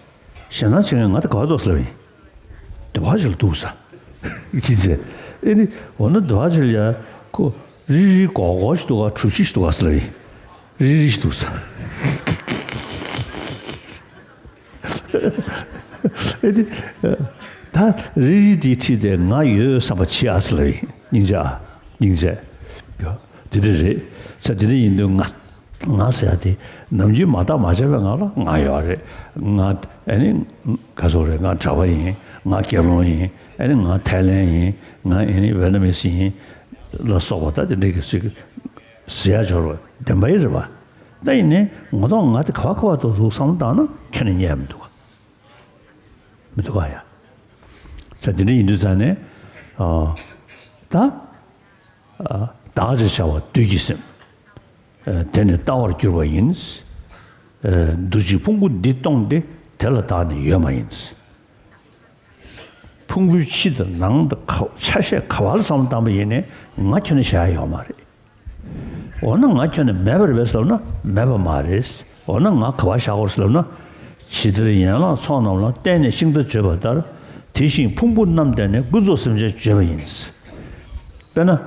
སྣང་བྱེད་མཁན་ང་དེ་ག་བ་འདུག་ཟེར་ལབ་ཡིན། དེ་བ་ཞིག་ལ་འདུག་ས། ཅི་བྱས། ཨེ་ནི་འོ་ན་དེ་བ་ཞིག་ལ་ཡ་ཁོ་རིལ་རིལ་གོག་གོག་ཞིག་འདུག་ག་གྲུ་བཞི་ཞིག་འདུག་ག་ཟེར་ལབ་ཡིན། རིལ་རིལ་ཞིག་འདུག་ས། ཨེ་དེ། ད་རིལ་རིལ་དེའི་འཁྲིས་དེ་ང་ཡོད་བསམ་པ་བྱེད་ཨ་ཟེར་ལབ་ཡིན། སྙིང་རྗེ་ཨ། སྙིང་རྗེ། དེ་འདྲ་རེད། ས་དེ་འདྲ་ཡིན་དུས་ང་ང་ཟེར་ཡ་དེ་ནམ་རྒྱུན་མ་བརྟགས་མ་དཔྱད་པའི་ངང་ལ་ང་ཡོད་རེད། ང་ཨེ་ནི་ག་ཟེར་རེད། ང་གྲྭ་པ་ཡིན། ང་དགེ་སློང་ཡིན། ཨེ་ནི་ང་ཐའི་ལན་ཡིན། ང་ཨེ་ནི་ཝེ་ཏ་ནམ་མི་སི་ཡིན་ལ་སོགས་པ་ད་དེ་འདྲ་གི་ཅིག་ཟེར་ཡ་འབྱོར་བ་བདེན་པ་ཡིན་རེད་པ། ད་ཡིན་ནའི་ངོ་ཐོག་ང་དེ་ག་བ་ག་བ་འདུག་བསམ་བློ་བཏང་ན་ཁྱོན་ནས་རྙེད་ཡ་མི་འདུག་ག་མི་འདུག་ག་ཡ། ས་དེ་འདྲ་ཡིན་དུས་ཙང་ནས་ཨ། ད་ཨ། བདག་ཅེས་བྱ་བ་བདུད་ཀྱི་སེམས། ཨ། དེ་ནི་ལྟ་བར་གྱུར་པ་ཡིན། ཨ། འདུ་བྱེད་ཕུང་པོ་འདི་སྟོང་སྟེ་དེ་ལ་བདག་ནི་ཡོད་མ་ཡིན། ཕུང་པོའི་ཕྱི་དང་ནང་དང་ག་ཆ་ཤས་ག་བ་ལ་བསམ་བློ་བཏང་པ་ཡིན་ནའི་ང་ཁྱོན་ནས་བཞག་ཡ་ཡོད་མ་རེད། འོ་ན་ང་ཁྱོན་ནས་མེད་པ་རེད་པས་ལབ་ན་མེད་པ་མ་རེད། འོ་ན་ང་ག་བ་བཞག་དགོས་ལབ་ན། ཇི་ལྟར་ཡན་ལག་ཚོགས་རྣམས་ལ་བརྟེན་ནས་ཤིང་རྟ་བརྗོད་པ་ལྟར། དེ་བཞིན་ཕུང་པོ་རྣམས་བརྟེན་ནས་ཀུན་རྫོབ་སེམས་ཅན་བརྗོད་པ་ཡིན། དཔེར་ན།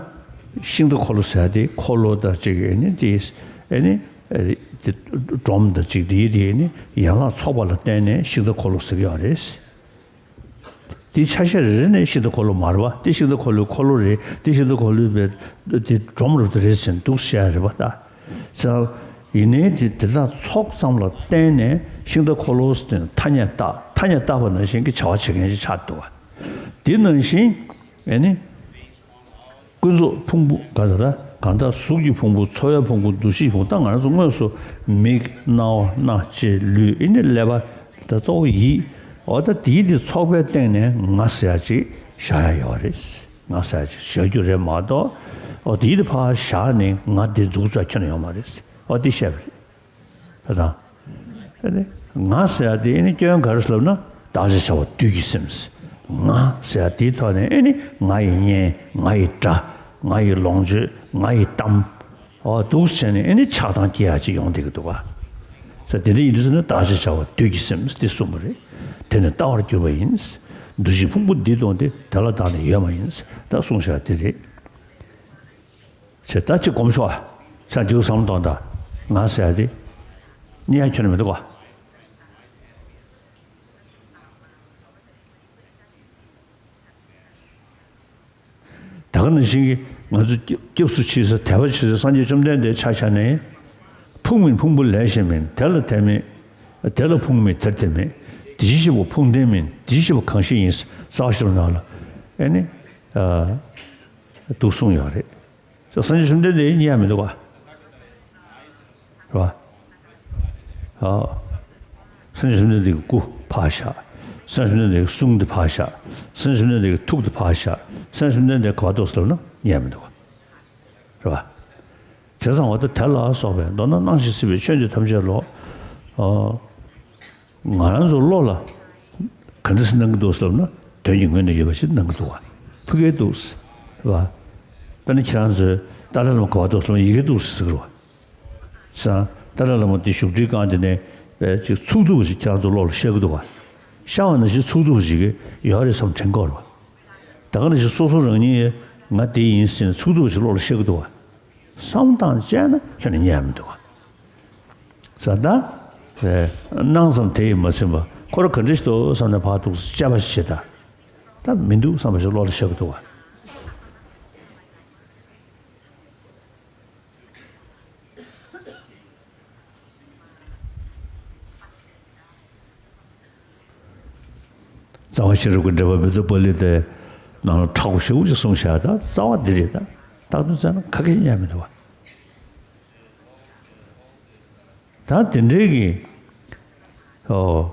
ཤིང་རྟ་འཁོར་ལོ་ཟེར་ཡ་དེ་འཁོར་ལོ་དང་གཅིག་ཨེ་ནི་དེ། ཨེ་ནི། ཨེ་དེ་སྒྲོམ་དང་གཅིག་དེ་དེ་ཨེ་ནི་ཡན་ལག་ཚོགས་པ་ལ་བརྟེན་ནས་ཤིང་རྟ་འཁོར་ལོ་ཟེར་གྱི་ཡོད་རེད། དེའི་ཆ་ཤས་རེ་རེ་ནས་ཤིང་རྟ་འཁོར་ལོ་མ་རེད་པ། དེ་ཤིང་རྟ་འཁོར་ལོའི་འཁོར་ལོ་རེད། དེ་ཤིང་རྟ་འཁོར་ལོའི་བའི་དེ་སྒྲོམ་རུ་དེ་རེད་ཟེར་འདུག་བཤད་རེད་པ་ད། ས། ཡིན་ནའི་དེ་དེ་དག་ཚོགས་ཙམ་ལ་བརྟེན་ནས་ཤིང་རྟ་འཁོར་ལོ་ཟེར་དེ་ཐ་སྙད་བཏགས། ཐ་སྙད་བཏགས་པ་ནང་བཞིན་གྱི་བྱ་བ་བྱེད་མཁན་ཞིག་ཆགས་འདུག་པ། དེ་ནང་བཞིན་ཨེ་ནི། ཀུན་རྫོབ་ཕུང་པོ་ག་ད་ད་ གང་ལྟར་གཟུགས་ཀྱི་ཕུང་པོ། ཚོར་བའི་ཕུང་པོ། འདུ་ཤེས་ཕུང་པོ། ད་ང་རང་ཚོ་དངོས་སུ་མིག། རྣ་བ། སྣ། ལྕེ། ལུས། ཨེ་ནི་ཀླད་པ། ད་གཙོ་བོ་ཡིད། འོ་ད་དེའི་དེ་ཚོགས་པའི་སྟེང་ནས་ང་ཟེར་ཡ་ཅིག་བཞག་ཡ་ཡོད་རེད། ང་ཟེར་ཡ་ཅིག་བཞག་རྒྱུ་རེད་མ་གཏོགས། འོ་དེའི་དེ་ཕར་བཞག་ནས་ང་དེ་འཛུགས་ཚོད་ཁྱོན་ནས་ཡོད་མ་རེད། འོ་དེ་བཤད་པ་རེད། ད་དང་། ཨེ་ནི་ང་ཟེར་ཡ་དེ་ཨེ་ནི་སྐྱོན་ག་རེ་ལབ་ན། བདག་ཅེས་བྱ་བ་བདུད་ཀྱི་སེམས། ང་ཟེར་ཡ་དེའི་ཐོག་ནས་ཨེ་ནི་ང་ཡི་གཉེན། ང་ཡི་དགྲ། ང་ཡི་ལོངས་སྤྱོད། ང་ཡི་གཏམ། འོ་འདུག་བྱས་ནས་ཨེ་ནི་ཆགས་སྡང་སྐྱེ་ཡ་ཅིག་ཡོང་བསྡད་ཀྱི་འདུག་ག། ཟེར་དེ་འདྲ་ཡིན་དུས་ཟེར་ན། བདག་ཅེས་བྱ་བ་བདུད་ཀྱི་སེམས་དེ་གསུངས་པ་རེད། དེ་ནི་ལྟ་བར་གྱུར་པ་ཡིན། འདུ་བྱེད་ཕུང་པོ་འདི་དང་དེ། དེ་ལ་བདག་ནི་ཡོད་མ་ཡིན། ད་གསུངས་བཞག་དེ་རེད། ཅེས་ད་ཅིག་སྒོམ་ཤོག་ཨ། ས་འདིའུ་བསམ་བློ་གཏོང་དང་། ང་ཟེར་ཡ་དེ་རྙེད་ཡ་ཁྱོན་ནས་མི་འདུག་ག། ད་ག་ནང་བཞིན་གྱི་ང་ཚོ་སྐྱབས་སུ་མཆི་ས། དད་པ་བྱེད་ས་སངས་རྒྱས་བཅོམ་ལྡན་འདས་ཆ་བཞག་ནས། ཕུང་མིན་ཕུང་པོ་ལས་གཞན་མིན། དེ་ལ་དེ་མེད། དེ་ལ་ཕུང་མེད་དེར་དེ་མེད། དེ་བཞིན་གཤེགས་པ་ཕུང་ལྡན་མིན། དེ་བཞིན་གཤེགས་པ་གང་ཞིག་ཡིན། རྩ་བ་ཤེས་རབ་ནང་ལ་ཨེ་ནི་འདུག་གསུངས་ཡོད་རེད། སངས་རྒྱས་བཅོམ་ལྡན་འདས་རྙེད་ཡ་མི་འདུག་ག། རེད་བ། ཨ། སངས་རྒྱས་བཅོམ་ལྡན་འདས་ཀྱི་སྐུ་ཕར་བཞག། སངས་རྒྱས་བཅོམ་ལྡན་འདས་ཀྱི་གསུང་དེ་ཕར་བཞག། སངས་རྒྱས་བཅོམ་ལྡན་འདས་ཀྱི་ཐུགས་དེ་ཕར་བཞག། སངས་རྒྱས་བཅོམ་ལྡན་འདས་ག་པར་འདུག་ཟེར་ལབ་ན་རྙེད་ཡ་མི་འདུག་ག། རེད་བ། བྱས་ཙང་འོ་ད་དེ་ལ་སོགས་པའི། མདོར་ན་སྣང་ཞིང་སྲིད་པའི་ཆོས་འདི་ཐམས་ཅད་ལོ། ཨ། ང་རང་ཚོ་བློ་ལ་ག་འདྲ་སེ་སྣང་གི་འདུག་ཟེར་ལབ་ན། དོན་གྱི་ངོས་ནས་ཡོད་པ་ཞིག་སྣང་གི་འདུག་བ། ཕ་གིར་འདུག་ཟེར་བ། དཔེར་ན་ཁྱེད་རང་ཚོས་ཏཱ་ལའི་བླ་མ་ག་པར་འདུག་ཟེར་ལབ་ན་ཡ་གིར་འདུག་ཟེར་ཟེར་གི་རེད་བ། བྱས་ཙང་ཏཱ་ལའི་བླ་མ་དེ་བཞུགས་ཁྲིའི་སྒང་དེ་ནས་ཅིག་ཚུགས་ཐུབ་པ་ཞིག་ཁྱེད་རང་ཚོ་བློ་ལ་ཤར་གི་འདུག་བ། ཤར་བ་ནང་བཞིན་ཚུགས་ཐུབ་པ་ཞིག་ཡོད་རེད་བསམ་དྲན་གྱི་ཡོད་རེད་བ། ད་ག་ནང་བཞིན་སོ་སོ་རང་ཉིད་ང་དེ་ཡིན་ཟེར་ནས་ཚུགས་ཐུབ་པ་ཞིག་བློ་ལ་ཤར་གི་འདུག་བ། བསམ་བློ་བཏང་བྱས་ན་ཁྱོན་ནས་རྙེད་ཡ་མི་འདུག་ག། ས་ད། སྣང་ཙམ་དེ་ཡིས་མ་ཟིན་པར། ཁོ་རང་ག་འདྲ་ཞིག་འདུག་བསམ་ནས་ཕར་འདུག་སེ་དཔྱད་པ་ཞིག་བྱེད་ད། ད་མི་འདུག་བསམ་པ་ཞིག་བློ་ལ་ཤར་གི་འདུག་ག། རྩ་བ་ཤེས་རབ་ཀྱི་འགྲེལ་པ་བི་ཛ་པཱ་ལི་ཏའི་ནང་ལ་མཁྲེགས་པོ་ཞེ་པོ་ཅིག་གསུངས་བཞག། ད་རྩ་བ་འདི་རེད། ད་རྟག་ཏུ་བཙལ་ན་ག་གེ་རྙེད་མི་འདུག་བ། ད་དེ་འདྲའི་གི། ཨོ།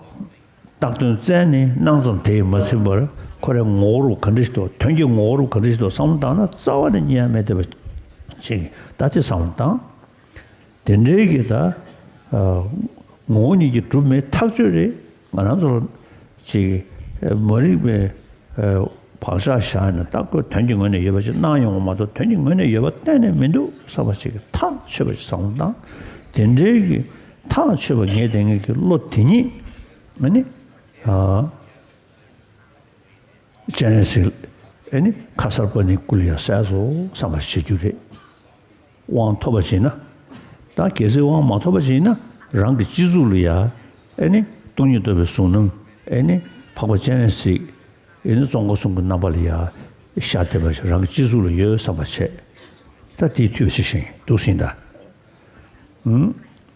བཏགས་དོན་བཙལ་ནས་སྣང་ཙམ་དེ་ཡིས་མ་ཟིན་པར། ཁོ་རའི་ངོ་བོ་རུ་ག་འདྲ་ཞིག་འདུག་དོན་གྱི་ངོ་བོ་རུ་ག་འདྲ་ཞིག་འདུག་བསམ་བློ་བཏང་ན་རྩ་བ་ནས་རྙེད་ཡ་མེད་བསྡད་པ་ཅིག་ད་དེ་བསམ་བློ་བཏང་། དེ་འདྲའི་གི་ད། ཨ། ངོ་བོ་ཉིད་ཀྱིས་གྲུབ་མེད་ཐག་ཆོད་རེད། ང་རང་ཚོ་ཅིག་མ་རིག་པའི་བག་ཆགས་བཞག་ནས་ད་ཁོས་དོན་གྱི་ངོས་ནས་ཡོད་པ་ཅིག་སྣང་ཡོང་བ་མ་གཏོགས། དོན་གྱི་ངོས་ནས་ཡོད་པ་གཏན་ནས་མི་འདུག་བསམ་པ་ཅིག་གི་ཐག་ཆོད་པ་ཅིག་བསམ་བློ་བཏང་། དེ་འདྲའི་གི་ཐག་ཆོད་པ་ངེས་བསྡད་མཁན་གྱི་བློ་དེ་ཉིད་ཨ་ནི། ཨ། སྤྱན་རས་གཟིགས་ཨེ་ནི་ཁ་སར་པ་ཎི་སྐུ་ལ་ཡ་གསལ་བཟོ་བསམ་པ་བྱེད་རྒྱུ་རེད། དབང་ཐོབ་པ་བྱས་ན། ད་གལ་སྲིད་དབང་མ་ཐོབ་པ་བྱས་ན། རང་གི་སྤྱི་གཟུགས་ལ་ཡ་ཨེ་ནི་སྟོང་ཉིད་རྟོགས་པའི་གཟུགས་སྣང་ཨེ་ནི་འཕགས་པ་སྤྱན་རས་གཟིགས་ཨེ་ནི་ཙོང་ཁ་གསུམ་གྱི་རྣམ་པ་ལ་ཡ་ཤར་བསྡད་པ་ཞིག་རང་གི་སྤྱི་གཟུགས་ལ་ཡོད་བསམ་པ་བྱས། ད་དེའི་མཐུས་ཤིག་ཤིང་འདུག་ཟིན་ད། ཨུམ།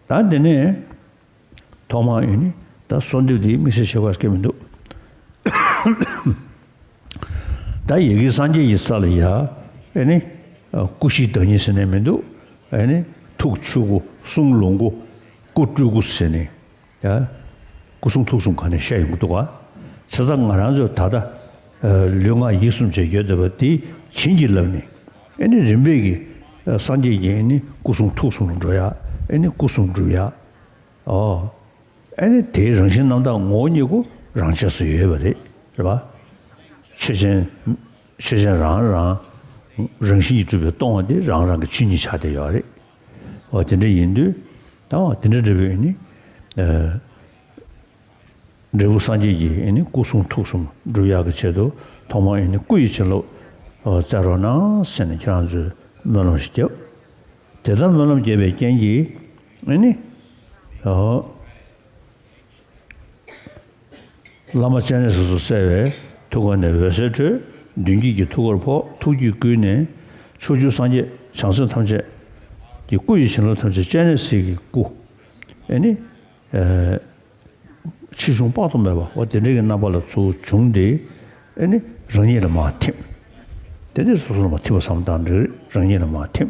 ད་འདི་ནས། ཐོག་མར་ཨེ་ནི་ད་གསོལ་འདེབས་འདི་དམིགས་བསལ་བྱེད་དགོས་སྐད་མི་འདུག་ད་ཡ་གིར་སངས་རྒྱས་ཀྱི་ས་ལ་ཡ་ཨེ་ནི་སྐུ་བཞིའི་བདག་ཉིད་ཟེར་ནས་མི་འདུག་ཨེ་ནི་ཐུགས་ཆོས་སྐུ། གསུང་ལོངས་སྐུ། སྐུ་སྤྲུལ་སྐུ་ཟེར་ནས་ཡ་སྐུ་གསུང་ཐུགས་གསུམ་ག་ནས་བཤད་ཡོང་གི་འདུག་ག། བྱས་ཙང་ང་རང་ཚོས་ད་ལྟ་ལུས་ངག་ཡིད་གསུམ་བཅས་ཡོད་བསྡད་པ་འདི་བྱིན་གྱིས་བརླབས་ནས་ཨེ་ནི་རིམ་པས་ཀྱིས་སངས་རྒྱས་ཀྱི་ཨེ་ནི་སྐུ་གསུང་ཐུགས་གསུམ་ལ་འགྲོ་ཡ། ཨེ་ནི་སྐུ་གསུམ་སྒྲུབ་ཡ། ཨོ། ཨེ་ནི་དེའི་རང་བཞིན་རྣམ་དག་ངོ་བོ་ཉིད་ཀྱི་རང་ཆས་སུ་ཡོད་པ་རེད། རེད་པ། ཆོས་ཅན། ཆོས་ཅན་རང་རང་རང་བཞིན་གྱིས་གྲུབ་པའི་སྟོང་པ་དེ་རང་རང་གི་ཆོས་ཉིད་ཆགས་བསྡད་ཡོད་རེད། ཨོ་དེ་འདྲ་ཡིན་དུས། ད་ཨོ་དེ་འདྲ་འདྲ་བོའི་ནི། ཨ། འབྲས་བུ་སངས་རྒྱས་ཀྱི་ཨེ་ནི་སྐུ་གསུང་ཐུགས་གསུམ་སྒྲུབ་ཡག་གི་ཆེད་དུ་ཐོག་མར་ཨེ་ནི་སྐུ་ཡི་བྱིན་རླབས་སྩལ་རོགས་གནང་ཟེར་ནས་ཁྱེད་རང་ཚོས་སྨོན་ལམ་ཞིག་བརྒྱབ། དེ་ལྟར་སྨོན་ལམ་བརྒྱབ་པའི་རྐྱེན་གྱིས་ཨེ་ནི། ཨོ། བླ་མ་སྤྱན་རས་གཟིགས་སུ་གསལ་བའི་ཐུགས་ཀ་ནས་འོད་ཟེར་འཕྲོས། མདུན་བསྐྱེད་ཀྱི་ཐུགས་ཀར་ཕོག། ཐུགས་རྒྱུད་བསྐུལ་ནས་ཕྱོགས་བཅུའི་སངས་རྒྱས་བྱང་སེམས་ཐམས་ཅད་ཀྱི་སྐུ་ཡི་བྱིན་རླབས་ཐམས་ཅད་སྤྱན་རས་གཟིགས་ཀྱི་སྐུ་ཨེ་ནི། ཨ། ཆེ་ཆུང་དཔག་ཏུ་མེད་པ་འོ་དེ་འདྲའི་གི་རྣམ་པ་ལ་ཚུར་བྱུང་སྟེ་ཨེ་ནི་རང་ཉིད་ལ་མར་ཐིམ། དེ་ནས་སོ་སོ་ལ་མར་ཐིམ་པ་བསམ་བཏང་འདྲ་རང་ཉིད་ལ་མར་ཐིམ།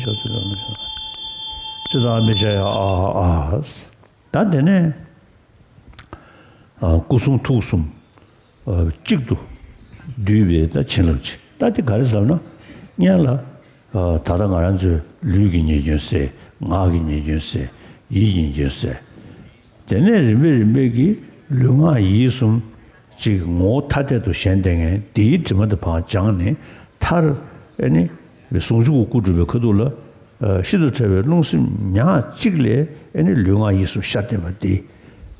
ཤོག། ཙི་ཏའང་མི་བྱ་ཡ། ཙི་ཏའང་མི་བྱ་ཡ། ཨ་ཨ། ད་དེ་ནས་ཨ་སྐུ་གསུང་ཐུགས་གསུམ་ཨ་གཅིག་ཏུ་བསྡུས་པའི་ད་བྱིན་རླབས་ཅིག། ད་དེ་ག་རེ་ཟེར་ན། སྔོན་ལ་ཨ་ད་ལྟ་ང་རང་ཚོའི་ལུས་ཀྱི་ཉེས་སྐྱོན་སེལ། ངག་གི་ཉེས་སྐྱོན་སེལ། ཡིད་ཀྱི་ཉེས་སྐྱོན་སེལ། དེ་ནས་རིམ་པས་རིམ་པས་ཀྱིས་ལུས་ངག་ཡིད་གསུམ་གཅིག་ངོ་བོ་ཐ་དད་དུ་ཞེན་བསྡད་མཁན་དེའི་དྲི་མ་དེ་ཕར་སྦྱངས་ནས། མཐར་ཨེ་ནི་ཟུང་འཇུག་གི་སྐུ་སྒྲུབ་པའི་ཁ་ཐུག་ལ་ཨ་ཤིན་ཏུ་ཕྲ་བའི་རླུང་སེམས་ཉག་གཅིག་ལས་ཨེ་ནི་ལུས་ངག་ཡིད་གསུམ་ཤར་བསྡད་པ་དེ།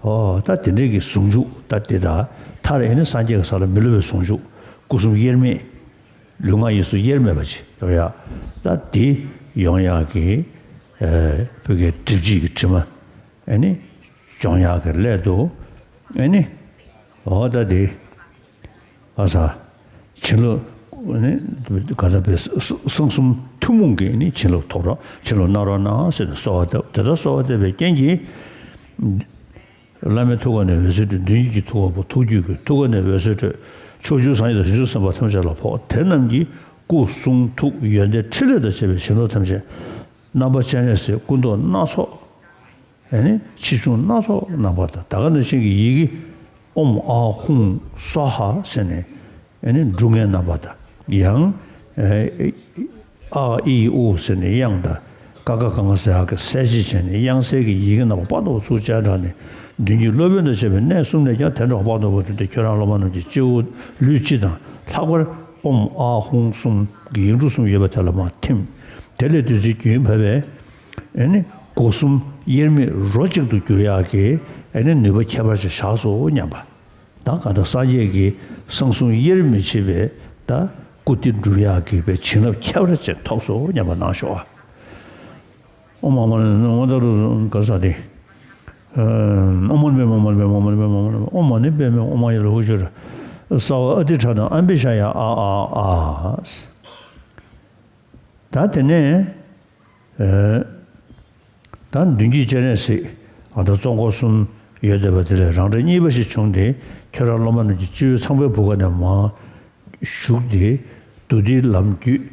ཨོ་ད་དེ་འདྲའི་གི་ཟུང་འཇུག་ད་དེ་དང་། མཐར་ཨེ་ནི་སངས་རྒྱས་ཀྱི་ས་ལ་མི་སླུ་བའི་ཟུང་འཇུག། སྐུ་གསུམ་དབྱེར་མེད། ལུས་ངག་ཡིད་གསུམ་དབྱེར་མེད་པ་ཅིག་ཡོང་ཡ། ད་དེ་ཡོང་ཡག་གི་ཨ་བོད་ཀྱི་སྒྲིབ་བྱེད་ཀྱི་དྲི་མ་ཨེ་ནི་སྦྱོང་ཡག་གི་སླད་དུ་ཨེ་ནི། འོ་ད་དེ་ཨ་ས་བྱིན་རླབས་ནི་ག་ད་པའི་ས་ས་གསུམ་ཐུན་མོང་གི་ནི་བྱིན་རླབས་ཐོབ་རོགས། བྱིན་རླབས་གནང་རོགས་གནང་ཟེར་ནས་གསོལ་བ་བཏབ། དེ་ལྟར་གསོལ་བ་བཏབ་པའི་རྐྱེན་གྱིས། བླ་མའི་ཐུགས་ཀ་ནས་འོད་ཟེར་འཕྲོས། མདུན་བསྐྱེད་ཀྱི་ཐུགས་ཀ་བོར། ཐུགས་བསྐྱེད་ཀྱི་ཐུགས་ཀ་ནས་འོད་ཟེར་འཕྲོས། ཕྱོགས་བཅུའི་སངས་རྒྱས་དང་བྱང་ཆུབ་སེམས་དཔའ་ཐམས་ཅད་ལ་ཕོག། དེ་རྣམས་ཀྱི་སྐུ་གསུང་ཐུགས་ཡོན་ཏན་ཕྲིན་ལས་དང་བཅས་པའི་བྱིན་རླབས་ཐམས་ཅད་རྣམ་པ་སྤྱན་རས་གཟིགས་སྐུ་མདོག་སྣ་ཚོགས། ཨེ་ནི་ཆེ་ཆུང་སྣ་ཚོགས་རྣམ་པ་དང་། ད་ག་ནང་བཞིན་གྱི་ཡི་གེ་ཨོཾ་ཨཱཿཧཱུྃ་སྭཱ་ཧཱ་ཟེར་ནས་ཨེ་ནི་འབྲུ་ལྔའི་རྣམ་པ་དང་། ཡང་ཨ་ཨི་ཨུ་ཟེར་ནས་དབྱངས་དང་ ཀ་ཁ་ག་ང་ཟེར་ཡག་གི་གསལ་བྱེད་བྱས་ནས་དབྱངས་གསལ་གྱི་ཡི་གེ་རྣམ་པ་དཔག་ཏུ་མ་ཚུར་སྦྱར་དྲངས་ནས། མདུན་གྱི་སློབ་དཔོན་དང་བཅས་པའི་གནས་གསུམ་ལས་ཀྱང་དེ་འདྲ་དཔག་ཏུ་མ་ཚུར་ཏེ། ཁྱོད་རང་སློབ་མ་རྣམས་ཀྱི་སྤྱི་བོ་ལུས་སྤྱི་དང་ལྷག་པར་ཨོཾ་ཨཱཿཧཱུྃ་གསུམ་གྱི་ཡིག་འབྲུ་གསུམ་ཡོད་པ་དེ་ལ་མར་ཐིམ། དེ་ལས་བདུད་རྩིའི་རྒྱུན་བབས་པས། ཨེ་ནི་སྒོ་གསུམ་དབྱེར་མེད་རོ་གཅིག་ཏུ་གྱུར་ཡག་གི་ཨེ་ནི་ནུས་པ་ཁྱད་པར་ཅན་བཞག་སོ་སྙམ་པ། ད་གང་ལྟར་སངས་རྒྱས་ཀྱི་གསང་གསུམ་དབྱེར་མི་ཕྱེད་པའི་ད་སྐུ་སྟེ་སྒྲུབ་ཡག་གི་བའི་བྱིན་རླབས་ཁྱད་པར་ཅན་ཐོབ་སོ་སྙམ་པ་གནང་ཤོག་ཨ། ཨོཾ་ཨ་མ་ནི་ཨོཾ་ད་རུ་ག་ས་ཏེ། ཨོཾ་མ་ཎི་པདྨེ་ཧཱུྃ། ཨོཾ་མ་ཎི་པདྨེ་ཧཱུྃ། ཨོཾ་མ་ཎི་པདྨེ་ཧཱུྃ། ཨོཾ་ཨཱཿ་ཡ་ལ་ཧུ་ཤྲཱི། སརྦ་ཨ་ཏི་ཏྲ་ནཱ་ཨམ་བི་ཤ་ཡ་ཨ་ཨ་ཨ། ད་དེ་ནས། ཨེ། ད་མདུན་གྱི་སྤྱན་རས་གཟིགས། ཨ་ད་ཙོང་ཁ་གསུམ་ཡོད་བསྡད་པ་དེ་ལས་རང་འདྲ་གཉིས་པ་ཞིག་བྱུང་སྟེ། ཁྱོད་རང་སློབ་མ་རྣམས་ཀྱི་སྤྱི་བོའི་ཚངས་པའི་བུ་ག་ནས་མར་ཞུགས་ཏེ། མདོ་སྡེའི་ལམ་བརྒྱུད།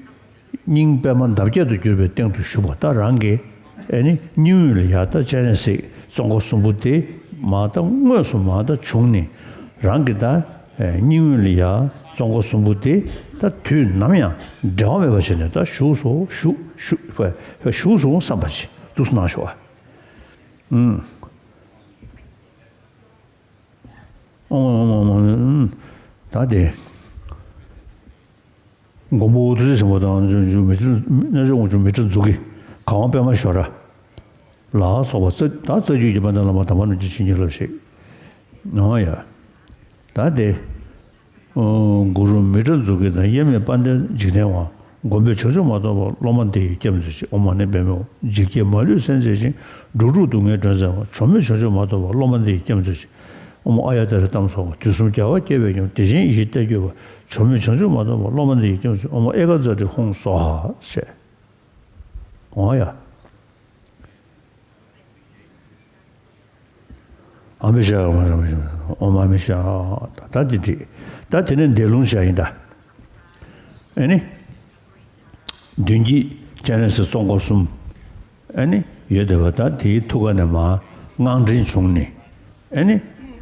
སྙིང་པདྨ་འདབ་བརྒྱད་དུ་གྱུར་པའི་སྟེང་དུ་བཞུགས་པ། ད་རང་གི་ཨེ་ནི་སྙིང་དབུས་ལ་ཡར་ད་སྤྱན་རས་གཟིགས་ཙོང་ཁ་གསུམ་པོ་དེ་མར་ད་དངོས་སུ་མར་ད་བྱུང་ནས། རང་གི་ད་ཨེ་སྙིང་དབུས་ལ་ཡར་ཙོང་ཁ་གསུམ་པོ་དེ་ད་དུས་ནམ་ཡང་འབྲལ་བ་མེད་པ་བྱས་ནས་ད་བཞུགས་སོ། བཞུགས་བཞུགས་བཞུགས་སོ་བསམ་པ་ཅིག་འདུག་སེ་གནང་ཤོག་ཨ། ཨུམ། ཨོཾ་ཨོཾ་ཨོཾ་ཨོཾ། ད་དེ། མགོན་པོ་ཐུགས་རྗེ་ཆེན་པོ་དང་རྣལ་འབྱོར་མི་ཏྲ་རྣལ་འབྱོར་དབང་ཕྱུག་མི་ཏྲ་མཛུབ་ཀྱིས་གང་བ་པདྨ་ཞོ་ར་ལ་སོགས་པ་རྩ་ད་རྩ་རྒྱུད་ཀྱི་དཔལ་ལྡན་བླ་མ་དམ་པ་རྣམས་ཀྱི་བྱིན་གྱིས་བརླབས་ཤིག། ཨོ་ཡ། ད་དེ། གུ་རུ་མི་ཏྲ་མཛུབ་ཀྱི་དང་། དབྱེར་མེད་དཔལ་ལྡན་འཇིག་རྟེན་དབང་། མགོན་པོས་བྱང་ཆུབ་མ་ཐོབ་པར། སློབ་མ་འདི་ཡིས་སྐྱབས་མཛོད་ཅིག། ཨོཾ་མ་ཎི་པདྨེ་ཧཱུྃ། འཇིགས་བརྒྱད་མ་ལུས་སེལ་མཛད་ཅིང་། འགྲོ་དྲུག་སྡུག་བསྔལ་སྒྲོལ་མཛད་པ། བྱམས་པས་བྱང་ཆུབ་མ་ཐོབ་པར། སློབ་མ་འདི་ཡིས་སྐྱབས་མཛོད་ཅིག། ཨོཾ་ཨཱརྱ་ཏཱ་རེ་ཏམ་སྭཱ་ཧཱ། དུས་གསུམ་རྒྱལ་བ་བསྐྱེད་པའི་མགོན། བདེ་ཆེན་ཡེ་ཤེས་གཏེར་གྱུར་པ། བྱམས་པས་བྱང་ཆུབ་མ་ཐོབ་པར། སློབ་མ་འདི་ཡིས་སྐྱབས་མཛོད་ཅིག། ཨོཾ་ཨེ་ཀ་ཛ་ཏྲི་ཧཱུྃ་སྭཱ་ཧཱ་ཞེས། ཨོ་ཡ། ཨ་མི་ཤ་ཨོ་མ་ཤ་ཨོ་མ་མི་ཤ། ད་དེ་འགྲིག། ད་དེ་ནས་འདས་ལུང་བྱ་ཡིན་ད། ཨེ་ནི། མདུན་གྱི་སྤྱན་རས་གཟིགས་ཙོང་ཁ་གསུམ། ཨེ་ནི་ཡོད་བསྡད་པ་ད་དེའི་ཐུགས་ཀ་ནས་མར་སྔགས་འདྲེན་བྱུང་ནས། ཨེ་ནི།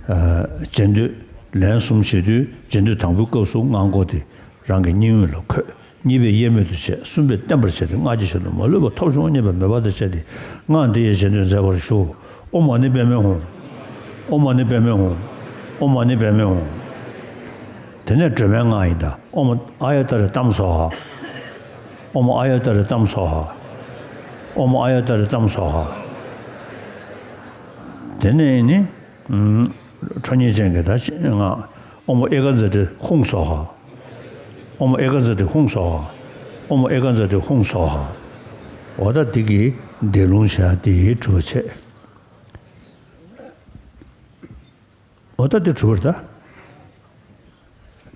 ཨ་རྗེས་ཟློས་ལན་གསུམ་བྱེད་དུས་རྗེས་ཟློས་དང་པོའི་སྐབས་སུ་སྔགས་འགོ་དེ་རང་གི་སྙིང་དབུས་ལ་འཁོད། གཉིས་པས་དབྱེར་མེད་དུ་བྱས། གསུམ་པས་བརྟན་པར་བྱས་ཏེ། སྔགས་ཀྱི་ཞལ་ལུང་མ་ལུས་པ་ཐོབ་བྱུང་སྙམ་པའི་མོས་པ་དང་བཅས་ཏེ་སྔགས་འདི་ཡི་རྗེས་ཟློས་མཛད་པར་ཞུ། ཨོཾ་མ་ཎི་པདྨེ་ཧཱུྃ། ཨོཾ་མ་ཎི་པདྨེ་ཧཱུྃ། ཨོཾ་མ་ཎི་པདྨེ་ཧཱུྃ། དེ་ནས་སྒྲོལ་མའི་སྔགས་ཡིན་ད། ཨོཾ་ཨཱརྱ་ཏཱ་རེ་ཏམ་སྭཱ་ཧཱ། ཨོཾ་ཨཱརྱ་ཏཱ་རེ་ཏམ་སྭཱ་ཧཱ། ཨོཾ་ཨཱརྱ་ཏཱ་རེ་ཏམ་སྭཱ་ཧཱ། དེ་ནས་ནི། ཁྲོ་གཉེར་ཅན་གྱི་ད་སྔགས། ཨོཾ་ཨེ་ཀ་ཛ་ཏྲི་ཧཱུྃ་སྭཱ་ཧཱ། ཨོཾ་ཨེ་ཀ་ཛ་ཏྲི་ཧཱུྃ་སྭཱ་ཧཱ། ཨོཾ་ཨེ་ཀ་ཛ་ཏྲི་ཧཱུྃ་སྭཱ་ཧཱ། འོ་ད་འདི་གིས་འདས་ལུང་བྱ་དེ་གྲུབ་པ་བྱས། འོ་ད་དེ་གྲུབ་པར་ད།